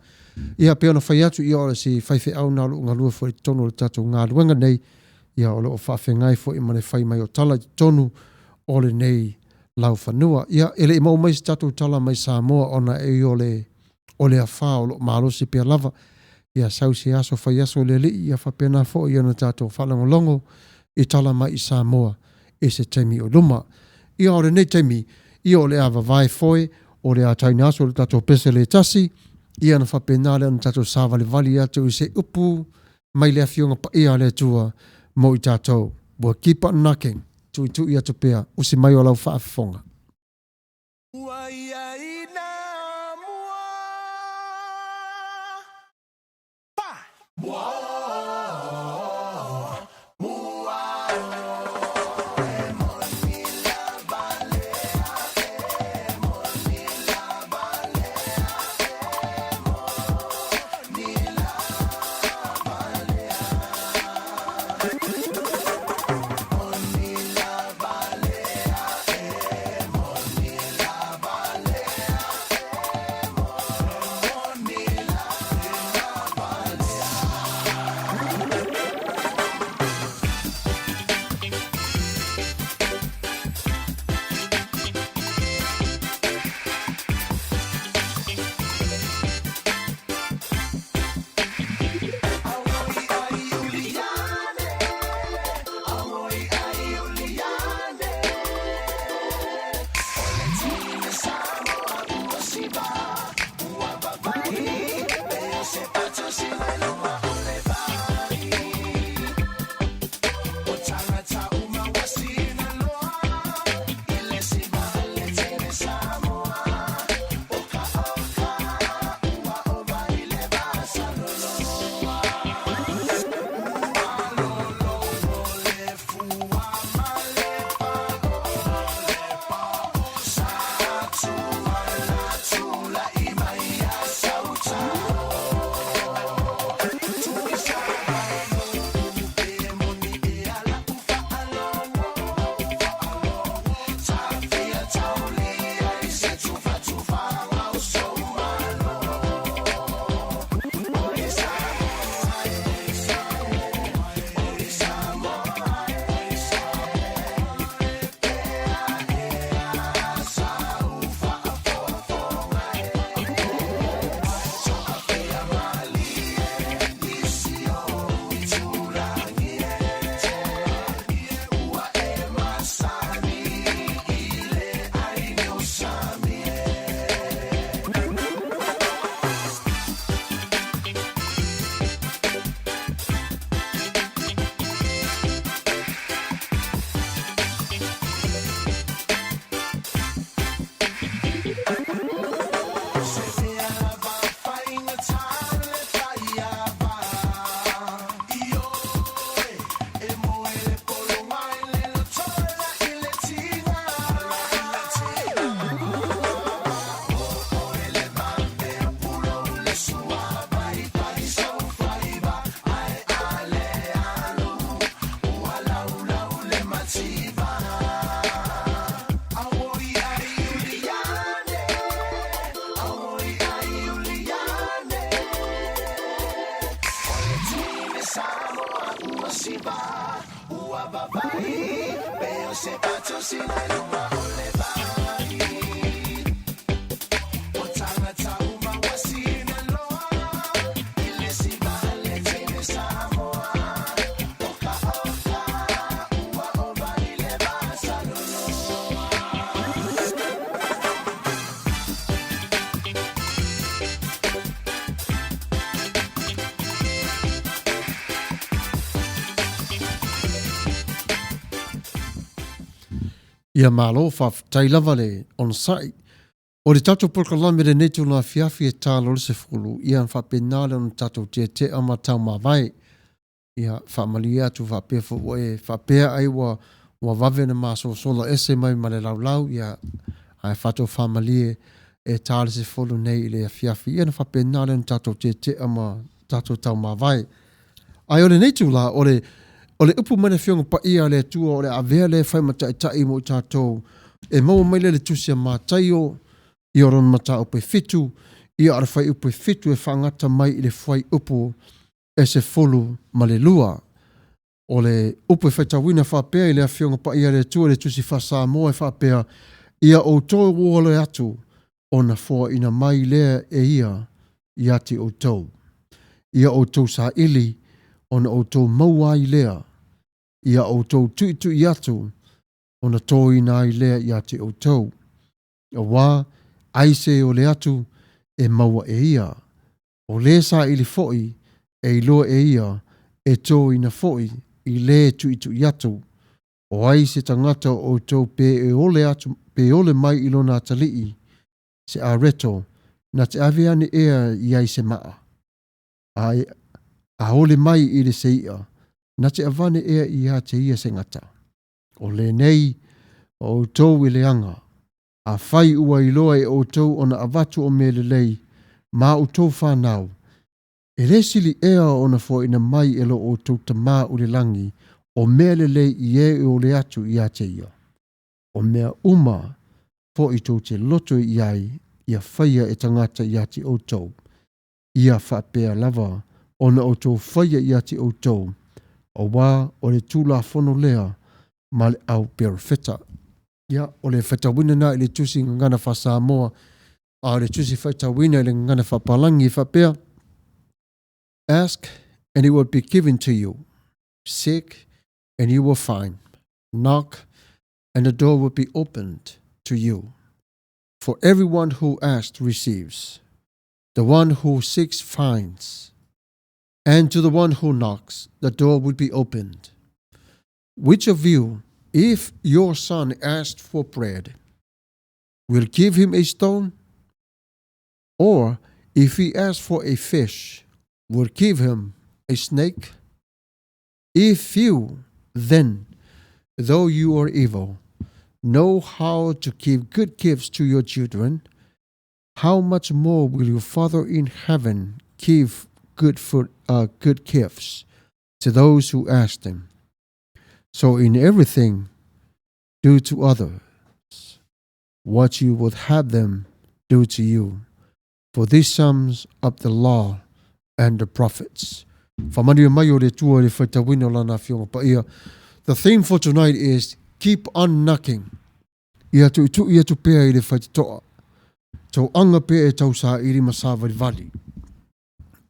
Ia pei ona fai atu, ia o si faifeau na o lo o galue foi i totonu o le tatou galuega nei, ia o lo o faafeagai foi ma le fai mai o tala i totonu o lenei laufanua. Ia e le i maua mai se tatou tala mai Samoa ona e o le o le afā o lo o malosi pea lava. Ia sau se aso fai aso le alii, ia faapena foi ona tatou faalogologo i tala mai i Samoa i se taimi o luma. Ia o lenei taimi, ia o le a vavae foe, o le a taina aso le tatou pese le tasi, ia ona faapena lea ona tatou savalivali atu i se upu mai le Afioga Paia a le Atua mo i tatou. We'll keep on knocking. Tuitui atu pea, usi mai o lau faafofoga. Ua ia ina mua. Pa! Mua o, mua o, e moni lava le e moni lava le e moni lava le moni lava le e moni lava le e moni lava le. Ia malo faafetai lava le onosai. O le tatou polokalame lenei itula afiafi e ta loa le 10, ia ona faapena lea ona tatou tetea ma taumavae. Ia faamalie atu faapea foi ua e faapea ai ua ua vave ona masosola ese mai ma le laulau, ia ae faatofa malie e ta le 10 nei i le afiafi, ia ona faapena lea ona tatou tetea ma tatou taumavae. Ae o lenei itula, o le o le upu mai le Afioga Paia a le Atua o le a avea lea e fai ma taitai mo i tatou, e maua mai lea i le Tusi a Mataio, ia o lona mataupu e 7, ia o le fuaiupu e 7 e faagata mai i le fuaiupu e 12. O le upu e faitauina faapea i le Afioga Paia a le Atua i le Tusi Faa-Samoa e faapea, Ia outou ole atu ona foaina mai lea e ia ia te outou. Ia outou saili ona outou maua ai lea. Ia outou tuitui atu ona toina ai lea ia te outou. Auā ai se e ole atu e maua e ia. O le saili foi e iloa e ia e toina foi i le tuitui atu. O ai se tagata o outou pe e ole atu pe ole mai i lona atalii se areto na te ave ane ea i ai se maa. A e a ole mai i le se i'a, na te avane ea ia te ia se gata. O lenei o outou e leaga, afai ua iloa e outou ona avatu o mea lelei ma outou whanau, e le sili ea ona foaina mai e lo outou Tamā o le lagi o mea lelei i e e ole atu ia te ia. O mea uma fo'i tou te loto i ai ia faia e tagata ia te outou. Ia faapea lava ona outou faia ia te outou, auā o le Tulafono lea ma le au perofeta. Ia, o le faitauina na i le Tusi Gagana Faa-Samoa, a o le Tusi faitauina i le Gagana Faapalagi e faapea, Ask and it will be given to you. Seek and you will find. Knock and the door will be opened to you. For everyone who asks receives. The one who seeks finds. And to the one who knocks, the door will be opened. Which of you, if your son asks for bread, will give him a stone? Or if he asks for a fish, will give him a snake? If you, then, though you are evil, know how to give good gifts to your children, how much more will your Father in heaven give good gifts to those who ask him? So in everything, do to others what you would have them do to you. For this sums up the law and the prophets. Faamanuia mai o le Atua i le faitauina o lana Afioga Paia. The theme for tonight is keep on knocking. Ia tuitui atu pea i le faitotoa. Tou aga pea e tausaili ma savalivali.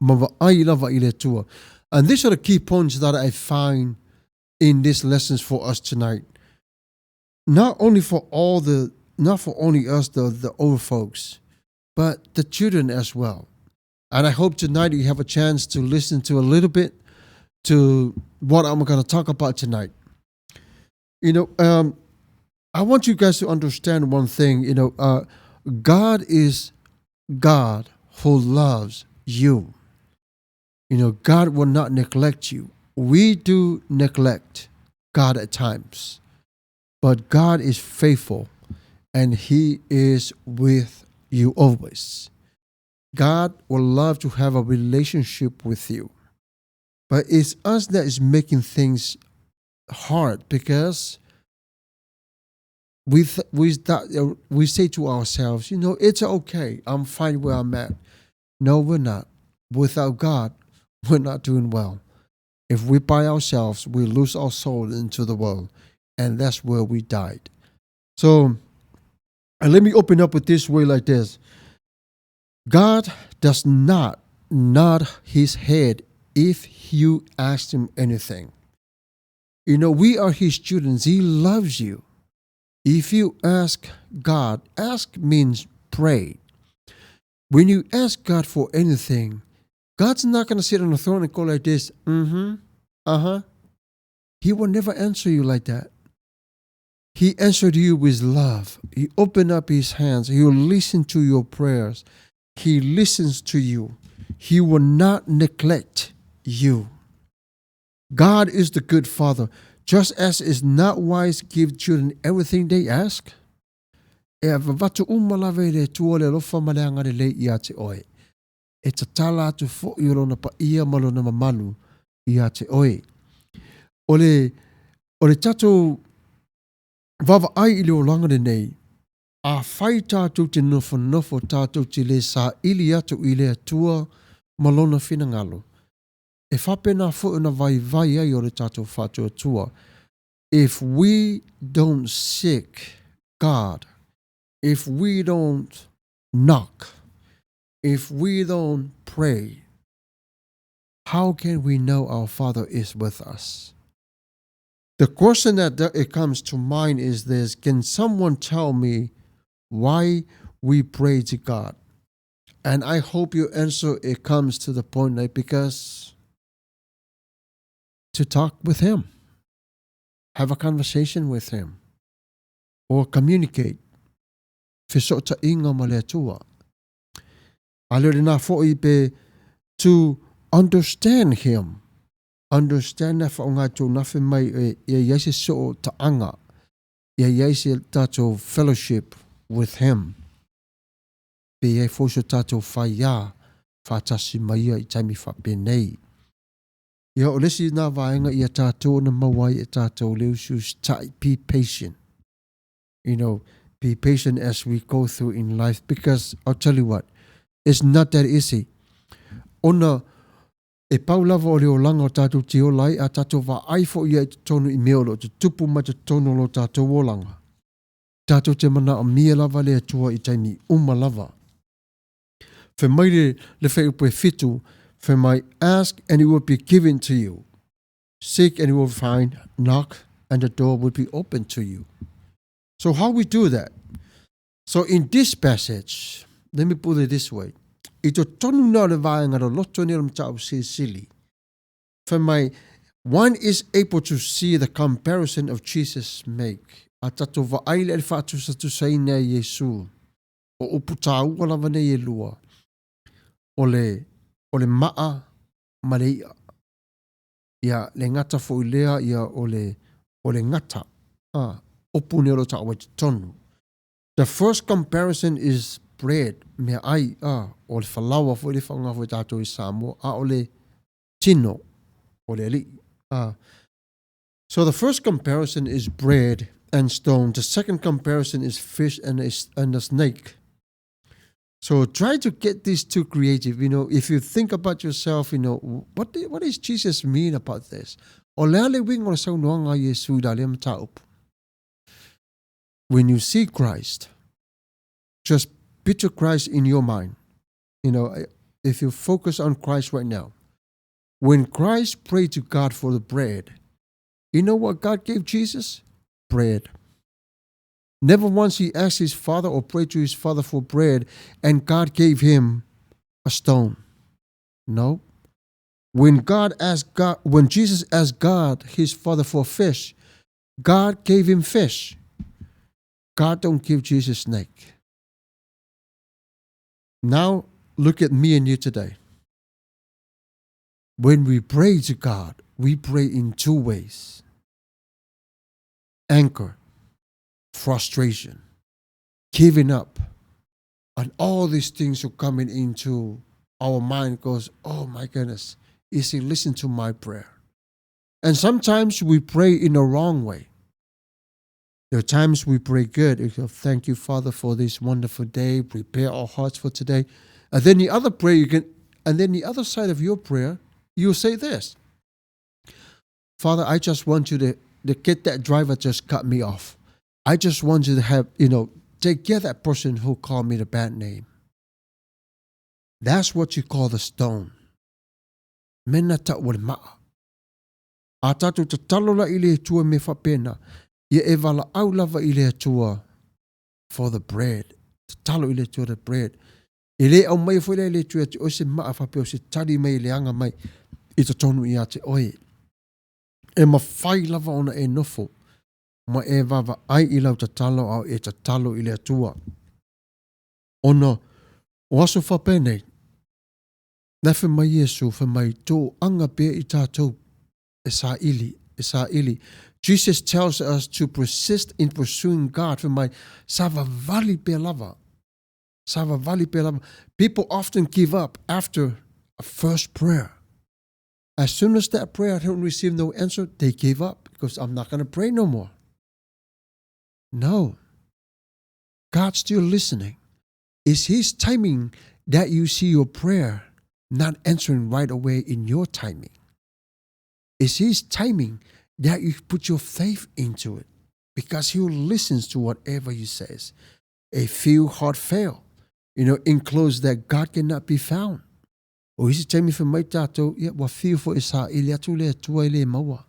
Ma vaai lava i le Atua. And these are the key points that I find in these lessons for us tonight. Not only for all the, not for only us, the older folks, but the children as well. And I hope tonight you have a chance to listen to a little bit to what I'm going to talk about tonight. I want you guys to understand one thing. God is God who loves you. God will not neglect you. We do neglect God at times, but God is faithful and He is with you always. God will love to have a relationship with you. But it's us that is making things hard because we say to ourselves, it's okay. I'm fine where I'm at. No, we're not. Without God, we're not doing well. If we by ourselves, we lose our soul into the world, and that's where we died. So, and let me open up with this way like this. God does not nod his head if you ask him anything. We are his students. He loves you. If you ask God, ask means pray. When you ask God for anything, God's not going to sit on the throne and go like this, mm-hmm, uh-huh. He will never answer you like that. He answered you with love. He opened up his hands. He will listen to your prayers. He listens to you. He will not neglect you. God is the good father. Just as is not wise give children everything they ask. E avavatu uma lava i le Atua le alofa ma le agalelei ia te oe. E tatala atu foi o lona paia ma lona mamalu ia te oe. O le, o le tatou vaavaai i le olaga lenei, afai tatou te nofonofo tatou te le saili atu i le Atua ma lona finagalo, e faapena foi ona vaivai ai o le tatou faatuatua. If we don't seek God, if we don't knock, if we don't pray, how can we know our Father is with us? The question that it comes to mind is this Can someone tell me why we pray to God? And I hope your answer it comes to the point like because to talk with him, have a conversation with him, or communicate. Fesootaiga ma le Atua. A le o lena foi pe to understand him. Understand na whaonga tō nafe mai e ia iai se soo taanga. Ia iai se tātou fellowship with him. Pe iai foi so tātou whaiā whātasi mai ia i taimi whapenei. Ia o le isi nā vaega ia tātou na mau ai e tātou le usiusitai, be patient. You know, be patient as we go through in life because I'll tell you what, it's not that easy. Ona e pau lava o le olaga o tātou te ola ai, a tātou vaai foi ia i totonu i mea o lo o tutupu mai totonu o lo tātou olaga. Tātou te manaomia lava le Atua i taimi uma lava. Fai mai le, le fuaiupu e fitu, fai mai, Ask and it will be given to you. Seek and you will find. Knock and the door will be opened to you. So how we do that? So in this passage, let me put it this way. I totonu nā o le vaega loloto nei o le mataupu silisili. Fai mai, one is able to see the comparison of Jesus make. A tatou vaai lea i le faatusatusaina e Iesu. O upu tāua lava nei e lua, o le, o le maa ma le i'a. Ia, le gata foi lea, ia, o le, o le gata. Ah, upu nei o lo taua i totonu. The first comparison is bread, mea ai, ah, o le falaoa foi le whaonga foi tātou i Samoa, a o le tino o le alii. Ah. So the first comparison is bread and stone. The second comparison is fish and a, and a snake. So try to get these two creative. You know, if you think about yourself, you know, what, do, what does Jesus mean about this? O le a le uiga o le saunoaga a Iesu i la lea mataupu. When you see Christ, just picture Christ in your mind. You know, if you focus on Christ right now, when Christ prayed to God for the bread, you know what God gave Jesus? Bread. Never once he asked his father or prayed to his father for bread, and God gave him a stone. No. When God asked God, when Jesus asked God, his father, for fish, God gave him fish. God don't give Jesus snake. Now look at me and you today. When we pray to God, we pray in two ways. Anger, frustration, giving up, and all these things are coming into our mind goes, oh my goodness, is he listen to my prayer? And sometimes we pray in the wrong way. There are times we pray good. We go, thank you, Father, for this wonderful day. Prepare our hearts for today. And then the other prayer you can, and then the other side of your prayer, you say this. Father, I just want you to, to get that driver just cut me off. I just want you to have, you know, take care of that person who called me the bad name. That's what you call the stone. Mena ta'u o le maa. A tātou tatalo la i le Atua me faapena, ia e valaau lava i le Atua for the bread. Tatalo i le Atua the bread. E le aumaia foi lea e le Atua ia te oe se maa faapea o se tali mai e leaga mai i totonu ia te oe. E mawhai lava ona e nofo. Ma e vaavaai i lau tatalo a o e tatalo i le Atua. Ona o aso faapenei, na fai mai Iesu, fai mai, Toaga pea i tatou e saili, e saili. Jesus tells us to persist in pursuing God, fai mai, savavali pea lava. Savavali pea lava. People often give up after a first prayer. As soon as that prayer don't receive no answer, they give up because I'm not going to pray no more. No. God's still listening. It's His timing that you see your prayer not answering right away in your timing. It's His timing that you put your faith into it because He listens to whatever you says. A few heart fail, you know, enclosed that God cannot be found. O isi taimi fai mai tātou, ia, ua fiu foi e saili atu le Atua e le maua.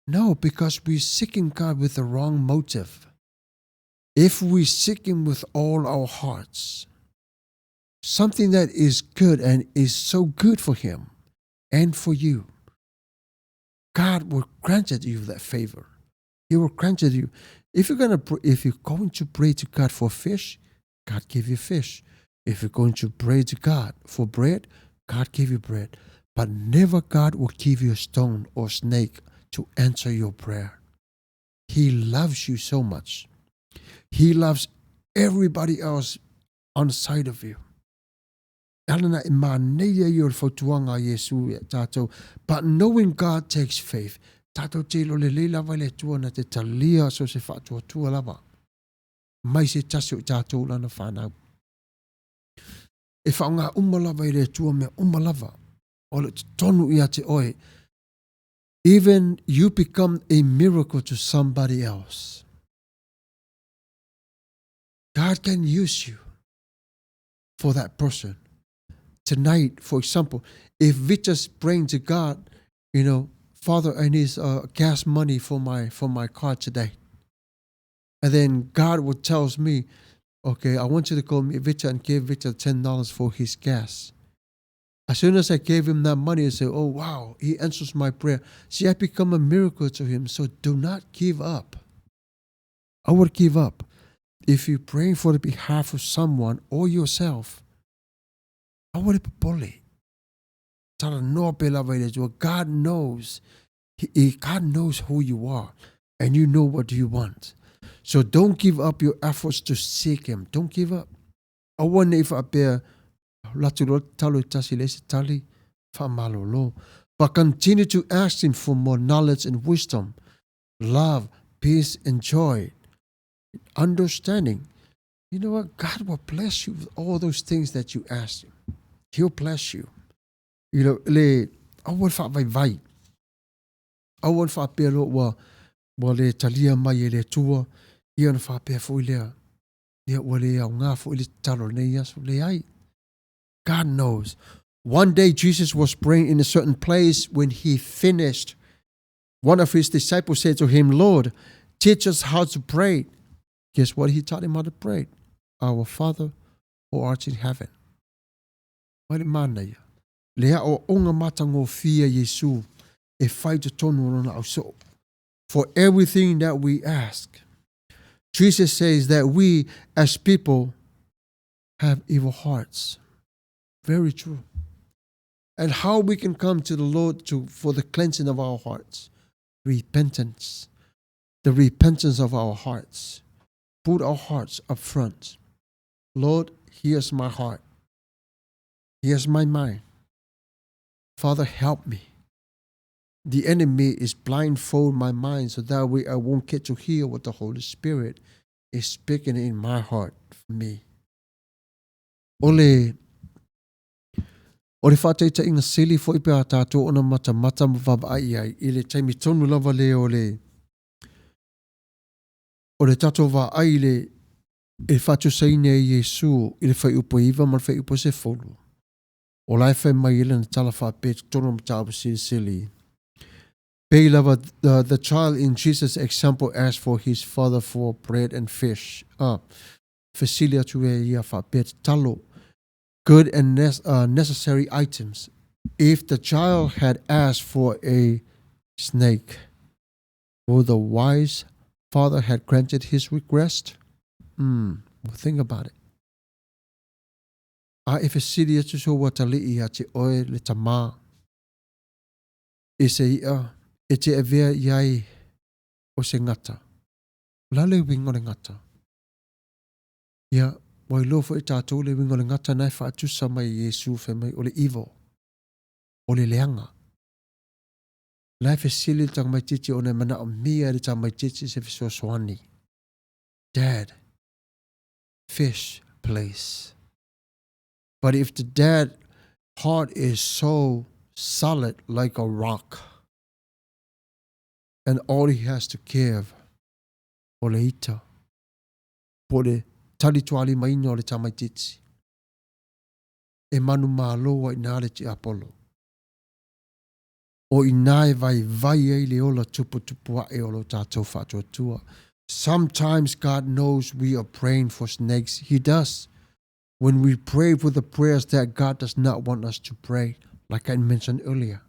No, because we're seeking God with the wrong motive. If we seek Him with all our hearts, something that is good and is so good for Him and for you, God will grant you that favor. He will grant you. If you're gonna, if you're going to pray to God for fish, God give you fish. If you're going to pray to God for bread, God give you bread. But never God will give you a stone or snake to answer your prayer. He loves you so much. He loves everybody else on the side of you. Alana e māneia i o le fautuaga a Iesu ia tātou. But knowing God takes faith. Tātou te ilo lelei lava i le Atua na te talia so se whaatuatua lava. Mai se tasi o i tātou lana whanau. E whaonga uma lava i le Atua mea uma lava. O le tonu ia te oe. Even you become a miracle to somebody else. God can use you for that person. Tonight, for example, if we just praying to God, you know, Father, I need gas money for my for my car today. And then God will tells me, okay, I want you to call me Victor and give Victor $10 for his gas. As soon as I gave him that money, I said, oh, wow, he answers my prayer. See, I become a miracle to him. So do not give up. I would give up. If you're praying for the behalf of someone or yourself, aua le popole. Talanoa pea lava i le Atua. God knows. He, God knows who you are and you know what you want. So don't give up your efforts to seek him. Don't give up. Aua nei faapea, latu loa talo i tasi le isi tali, whaamalolo. But continue to ask him for more knowledge and wisdom, love, peace and joy, understanding. You know what? God will bless you with all those things that you ask him. He'll bless you. You know, le aua le faavaivai. Aua le faapea loa ua, ua le talia mai e le Atua, ia ona faapea foi lea, ia ua le aoga foi le tatalo i lenei aso. Leai. God knows. One day Jesus was praying in a certain place. When he finished, one of his disciples said to him, Lord, teach us how to pray. Guess what? He taught him how to pray. Our Father who art in heaven. Mai le manaia. Le aoaoga matagofie a Iesu e fai i totonu o lona ausoo. For everything that we ask. Jesus says that we as people have evil hearts. Very true. And how we can come to the Lord to, for the cleansing of our hearts. Repentance. The repentance of our hearts. Put our hearts up front. Lord, here's my heart. Here's my mind. Father, help me. The enemy is blindfold my mind so that way I won't get to hear what the Holy Spirit is speaking in my heart for me. O le O le faataitaiga sili foi pe a tatou ona matamata ma vaavaai i ai i le taimi tonu lava lea o le o le tatou vaai i le e faatusaina e Iesu i le fuaiupu e 9 ma le fuaiupu e 10. O la e fai mai ai lana tala faapea i totonu o mataupu silisili. Pei lava the, the child in Jesus example asked for his father for bread and fish. Ah, fesili atu e ia faapea tatalo. Good and necessary items. If the child had asked for a snake, Will the wise father had granted his request? Well, think about it. A e fesili atu sou atalii iā te oe le tamā i se i'a e te avea i ai o se gata. O le a le uiga o le gata? Ia, ua iloa foi e tatou le uiga o le gata na e faatusa mai e Iesu fai mai o le evil, o le leaga. La e fesili le tamaitiiti ona e manaomia e le tamaitiiti se fesoasoani. Dad, fish, please. But if the dad heart is so solid like a rock, and all he has to give o le ita, po o le talituālimaina o le tamaitiiti, e manumalo ai i ina le tiapolo. O i ina e vaivai ai le ola tuputupu ae o lo tatou faatuatua. Sometimes God knows we are praying for snakes. He does. When we pray for the prayers that God does not want us to pray, like I mentioned earlier.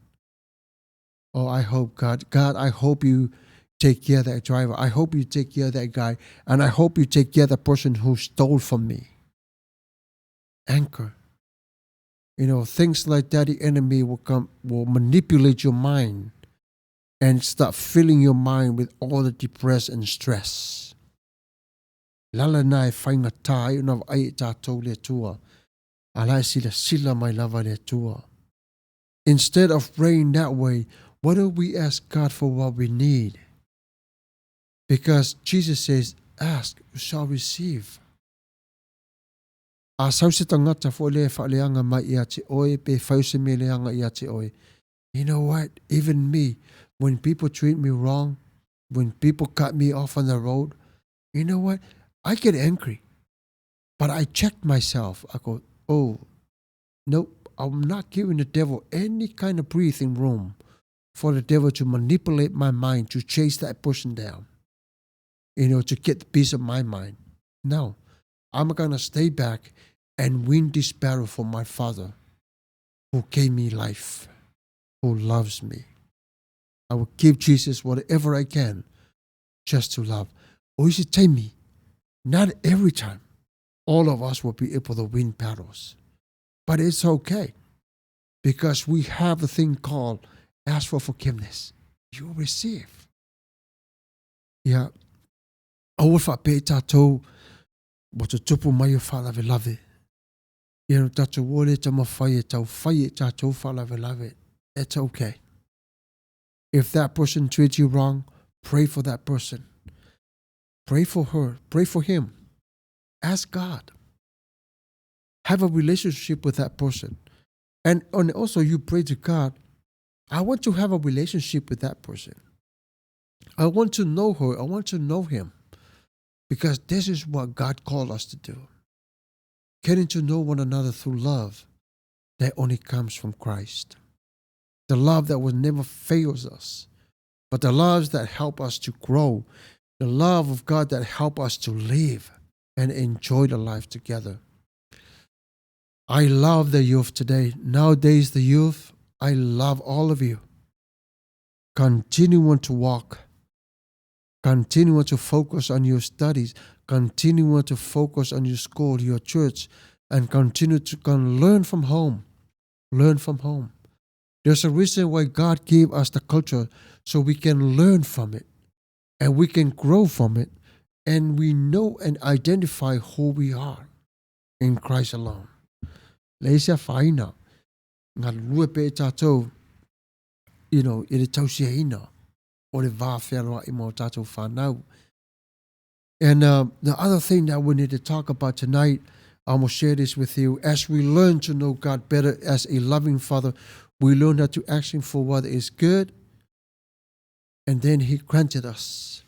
Oh, I hope God, God, I hope you take care of that driver. I hope you take care of that guy. And I hope you take care of the person who stole from me. Anchor. You know, things like that, the enemy will come, will manipulate your mind and start filling your mind with all the depress and stress. Lala na e faigata ai ona vaai e tatou le Atua, a la e silasila mai lava le Atua. Instead of praying that way, why don't we ask God for what we need? Because Jesus says, ask, you shall receive. A sau se tagata foi lea e faaleaga mai ia te oe pe fai se mea leaga ia te oe. You know what? Even me, when people treat me wrong, when people cut me off on the road, you know what? I get angry. But I check myself. I go, oh, nope, I'm not giving the devil any kind of breathing room for the devil to manipulate my mind, to chase that person down, you know, to get the peace of my mind. No, I'm going to stay back and win this battle for my Father who gave me life, who loves me. I will give Jesus whatever I can just to love. O isi taimi, not every time all of us will be able to win battles, but it's okay because we have a thing called ask for forgiveness. You will receive. Ia, aua faapea i tatou ua tutupu mai o faalavelave. Ia no tatou ua le taumafai e tau fai e tatou faalavelave. It's okay. If that person treats you wrong, pray for that person. Pray for her. Pray for him. Ask God. Have a relationship with that person. And, and also you pray to God, I want to have a relationship with that person. I want to know her. I want to know him. Because this is what God called us to do. Getting to know one another through love that only comes from Christ. The love that will never fails us, but the loves that help us to grow, the love of God that help us to live and enjoy the life together. I love the youth today. Nowadays, the youth, I love all of you. Continue to walk. Continue to focus on your studies. Continue to focus on your school, your church, and continue to learn from home. Learn from home. There's a reason why God gave us the culture so we can learn from it and we can grow from it and we know and identify who we are in Christ alone. Leai se afaina, galulue pea i tatou, you know, i le tausiaina o le va fealoai ma o tatou whanau. And the other thing that we need to talk about tonight, I'm going to share this with you. As we learn to know God better as a loving Father, we learn how to ask Him for what is good, and then He granted us.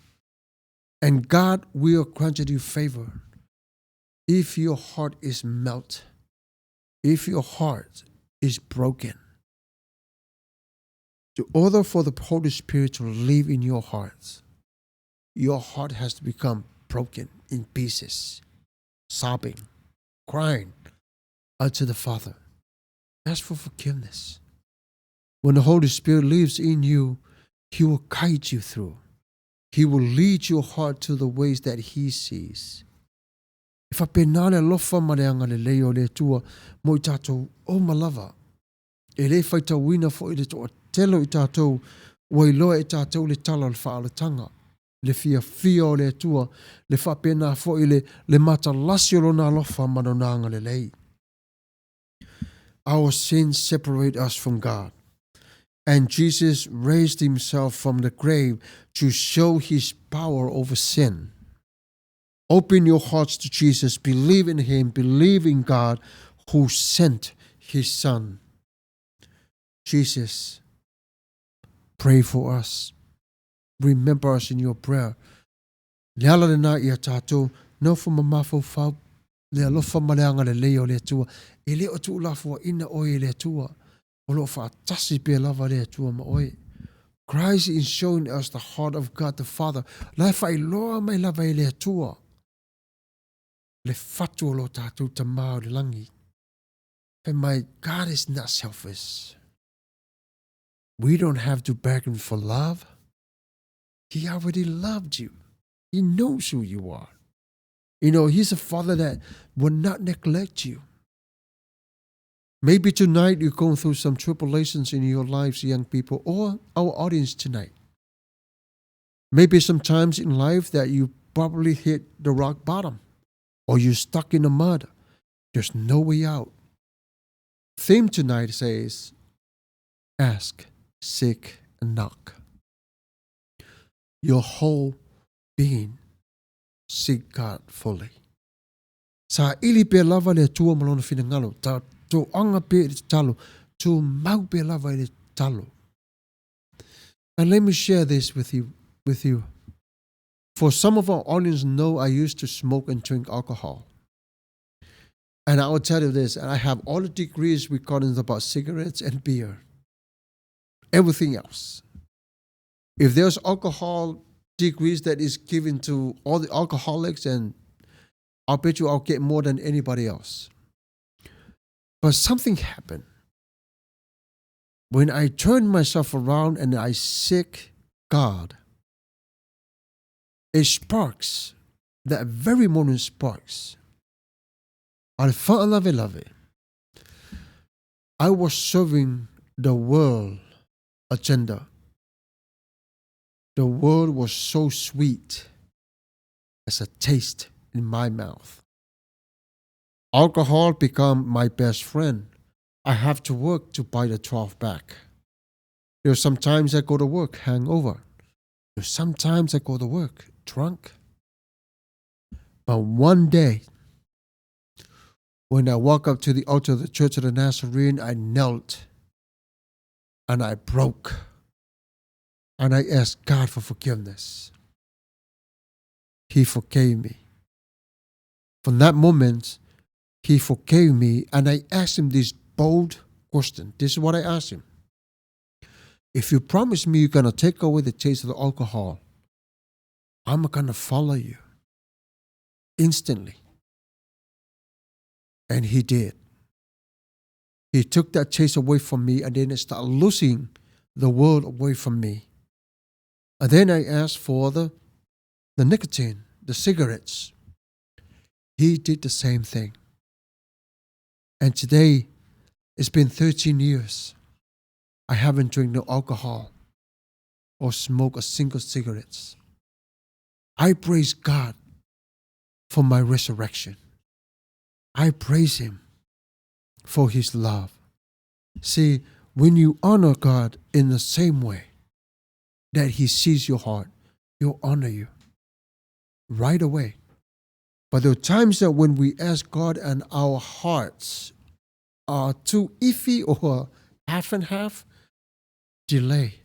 And God will grant you favor if your heart is melt, if your heart is broken. To order for the Holy Spirit to live in your hearts, your heart has to become broken in pieces, sobbing, crying unto the Father. Ask for forgiveness. When the Holy Spirit lives in you, He will guide you through. He will lead your heart to the ways that He sees. E faapena le alofa ma le agalelei o le Atua mo i tatou uma lava. E le faitauina foi le toatele o i tatou ua iloa e tatou le tala o le faaolataga, le fiafia o le Atua, le faapena foi le, le matalasi o Lona alofa ma Lona agalelei. Our sins separate us from God. And Jesus raised himself from the grave to show his power over sin. Open your hearts to Jesus, believe in him, believe in God who sent his son. Jesus, pray for us. Remember us in your prayer. Le ala lena ia tatou, nofo ma mafaufau, le alofa ma le agalelei o le Atua. E le o tuulafoaina oe e le Atua. O lo o faatasi pea lava le Atua ma oe. Christ is showing us the heart of God the Father. La e faailoa mai lava e le Atua le fatu o lo tatou Tama o le lagi. Fai mai, God is not selfish. We don't have to beg him for love. He already loved you. He knows who you are. You know, he's a father that will not neglect you. Maybe tonight you're going through some tribulations in your lives, young people, or our audience tonight. Maybe sometimes in life that you probably hit the rock bottom or you're stuck in the mud. There's no way out. Theme tonight says, ask, seek, and knock. Your whole being, seek God fully. Saili pea lava le Atua ma lona finagalo, tatou aga pea i le tatalo, tumau pea lava i le tatalo. And let me share this with you, with you. For some of our audience know I used to smoke and drink alcohol. And I will tell you this, and I have all the degrees regarding about cigarettes and beer. Everything else. If there's alcohol degrees that is given to all the alcoholics, and I'll bet you I'll get more than anybody else. But something happened. When I turned myself around and I seek God, it sparks, that very moment sparks. A le faalavelave. I was serving the world agenda. The world was so sweet as a taste in my mouth. Alcohol become my best friend. I have to work to buy the 12 pack. There's sometimes I go to work hangover. There's sometimes I go to work drunk. But one day, when I walk up to the altar of the Church of the Nazarene, I knelt and I broke and I asked God for forgiveness. He forgave me. From that moment, He forgave me, and I asked him this bold question. This is what I asked him. If you promise me you're going to take away the taste of the alcohol, I'm going to follow you instantly. And he did. He took that taste away from me, and then it started losing the world away from me. And then I asked for the, the nicotine, the cigarettes. He did the same thing. And today, it's been 13 years. I haven't drank no alcohol or smoked a single cigarette. I praise God for my resurrection. I praise Him for His love. See, when you honor God in the same way that He sees your heart, He'll honor you right away. But there are times that when we ask God and our hearts are too iffy or half and half, delay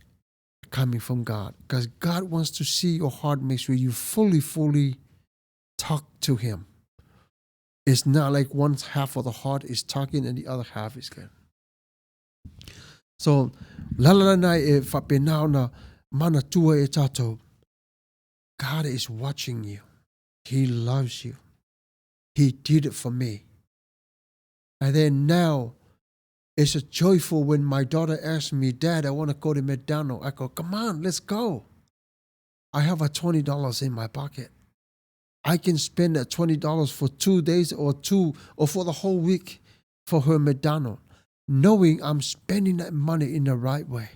coming from God. Because God wants to see your heart, make sure you fully, fully talk to Him. It's not like one half of the heart is talking and the other half is good. So, le ala lena e faapena ona manatua e tatou. God is watching you. He loves you. He did it for me. And then now, it's a joyful when my daughter asks me, Dad, I want to go to McDonald's. I go, come on, let's go. I have a $20 in my pocket. I can spend that $20 for 2 days or two or for the whole week for her McDonald, knowing I'm spending that money in the right way.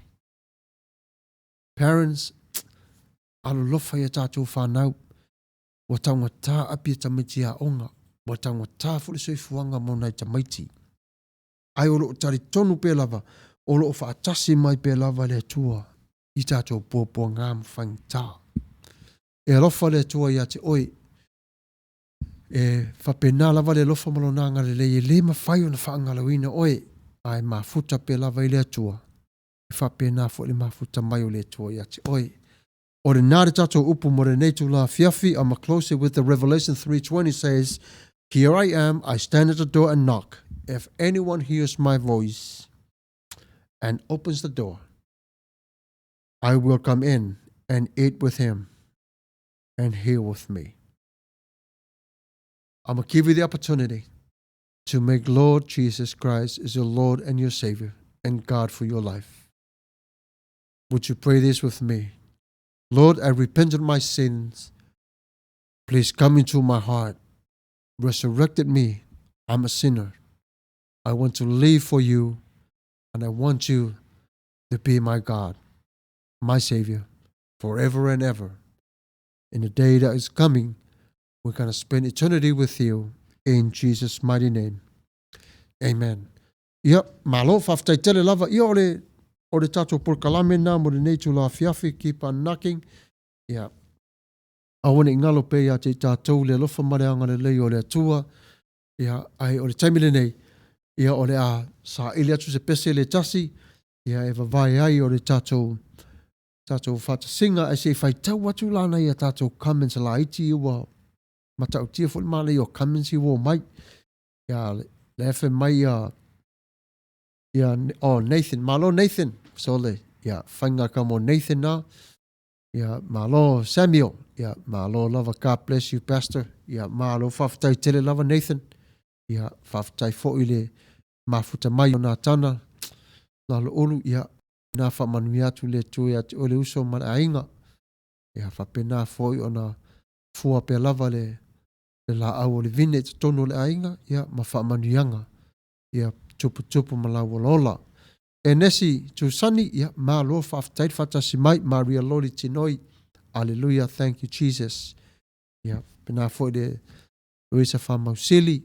Parents, alolofa ia tātou whānau, ua taugata api e tamaiti aoga, ua taugata foi le soifuaga mo nai tamaiti. Ae o lo o talitonu pea lava, o lo o faatasi mai pea lava le Atua i tātou puapuagā ma faigata. E alofa le Atua ia te oe, e faapena lava le alofa ma lona agalelei e le mafai ona faagalauina oe, ae mafuta pea lava i le Atua, e faapena foi le mafuta mai o le Atua ia te oe. O lena le tatou upu mo lenei itula afiafi. I'ma close it with the Revelation 3:20 says, Here I am, I stand at the door and knock. If anyone hears my voice and opens the door, I will come in and eat with him and he with me. I'm going to give you the opportunity to make Lord Jesus Christ as your Lord and your Savior and God for your life. Would you pray this with me? Lord, I repent of my sins. Please come into my heart. Resurrected me. I'm a sinner. I want to live for you, and I want you to be my God, my Savior, forever and ever. In the day that is coming, we're going to spend eternity with you in Jesus' mighty name. Amen. Ia, malo, faafetai tele lava. Ia, o le, o le tatou polokalame lena mo lenei itula afiafi, keep on knocking. Ia, aua ne i galo pea ia te i tatou le alofa ma le agalelei o le Atua. Ia, ae o le taimi lenei, ia o le a saili atu se pese le tasi, ia e vavae ai o le tatou tatou faatasiga, ae se i faitau atu la nai a tatou comments laiti ua matautia foi le manaia o comments i ua omai. Ia, la e fai mai ia, ia, oh, Nathan, malo Nathan, sole, ia, faiga ka mo Nathan na, ia, malo Samuel, ia, malo lava, God bless you, Pastor, ia, malo, faafetai tele lava Nathan, ia, faafetai foi le mafuta mai o Natana, lalo ulu, ia, na faamanuia atu le Atua ia te oe le uso ma le aiga, ia, faapena foi ona fua pea lava le le laau o le vine i totonu o le aiga, ia, ma faamanuiaga, ia tuputupu ma lau olaola. Enesi Tusani, ia, malo faafetai le faatasi mai. Maria Loli Tinoi, Aleluia, thank you Jesus. Ia, pena foi le Luisa Faamausili,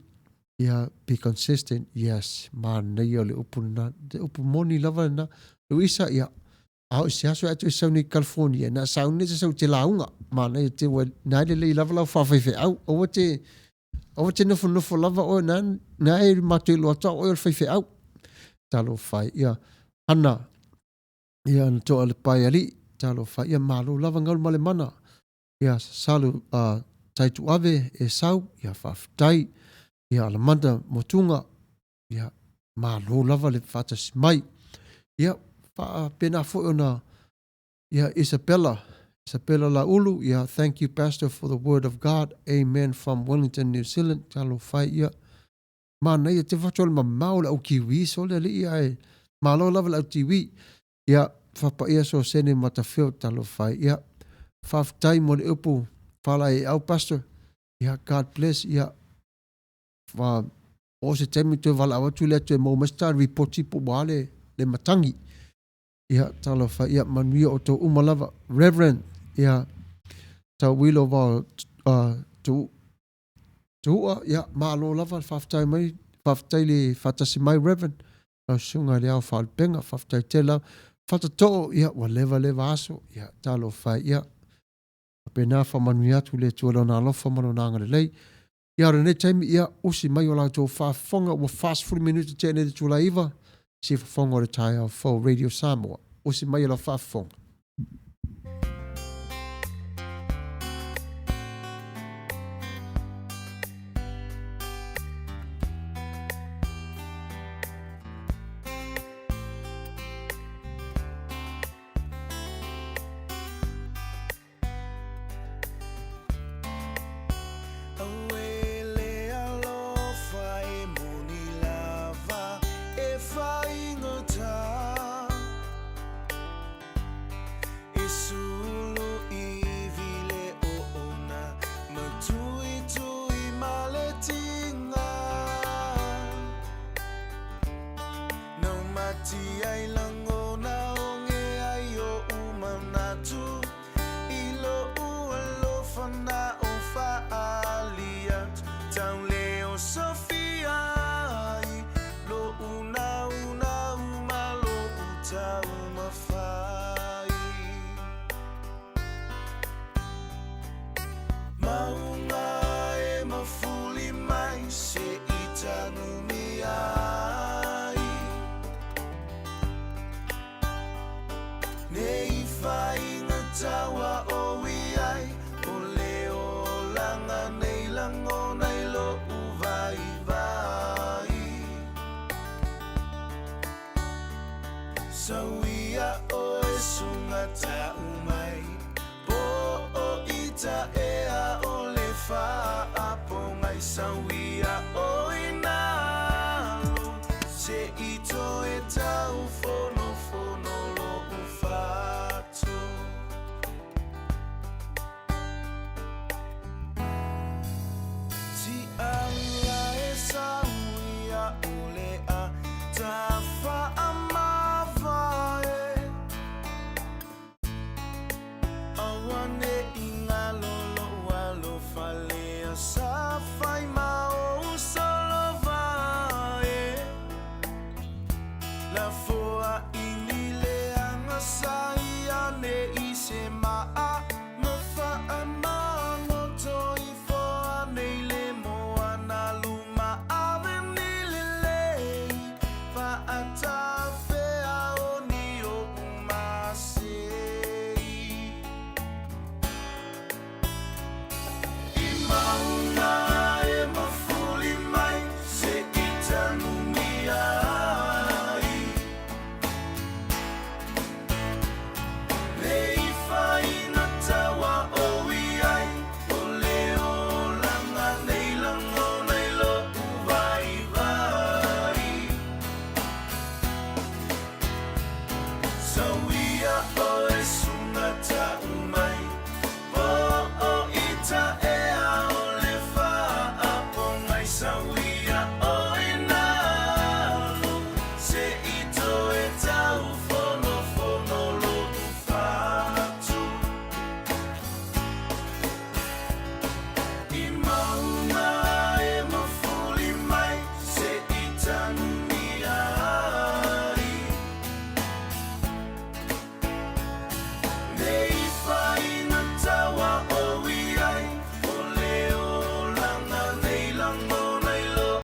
ia, be consistent, yes, manaia o le upu lena, le upu moni lava lena. Luisa, ia, A o se aso e atu e sau nei i California, na sau nei se sau te lauga. Manaia te ua nā e lelei lava lau whawhaiwheau. Aua te, aua te nofonofo lava oe, nā, nā e mātou i loa atu oe o le whaiwheau. Talo whai, ia, hana, ia, na toa le pai ali, talo whai, ia, malo lava ngalu ma le mana. Ia, salu, tai tuave e sau, ia, whawhitai, ia, alamanda motunga, Ia, malo lava le faatasi mai. Ia, faapena foi ona, ia, Isabella, Isabella Laulu, ia, thank you Pastor for the word of God, amen from Wellington, New Zealand, talofa e, ia, manaia te fatu o le mamao o le au kiwi, so le alii ae, malo lava le au tiwi, ia, faapaia sosene matafeo, talofa e, ia, faafetai mo le upu faalaeiau Pastor, ia, God bless, ia, Fa, o se taimi toe valaau atu lea toe maua mai se ta ripoti po ua a le, le matagi. Ia, talofa, ia, manuia outou uma lava. Reverend, ia, Tauilo vao, uh, tu, tuua, ia, malo lava le faafetai mai, faafetai le faatasi mai, Reverend. Lau susuga i le ao faalupega, faafetai tele lava. Fatatoo, ia, ua leva leva aso, ia, talofa e, ia, faapena faamanuia atu le Atua i Lona alofa ma Lona agalelei. Ia, o lenei taimi, ia, usi mai o la outou faafofoga, ua 40 minute tea nei le itula e 9, siufofoga o le taeao fou Radio Samoa. Usi mai o lau faafofoga. Ti ai lagona oge ai oʻu manatu I loʻu alofa na o faaali atu Tauleo sofia ai loʻu naunau ma loʻu taumafai Mauga e mafuli mai seʻi tanumia ai Nei faiga tauaoi ai O le olaga nei lagona i loʻu vaivai Sauia oe suga ta'u mai Po o itaea o le faapogai Sauia oe nalo seʻi.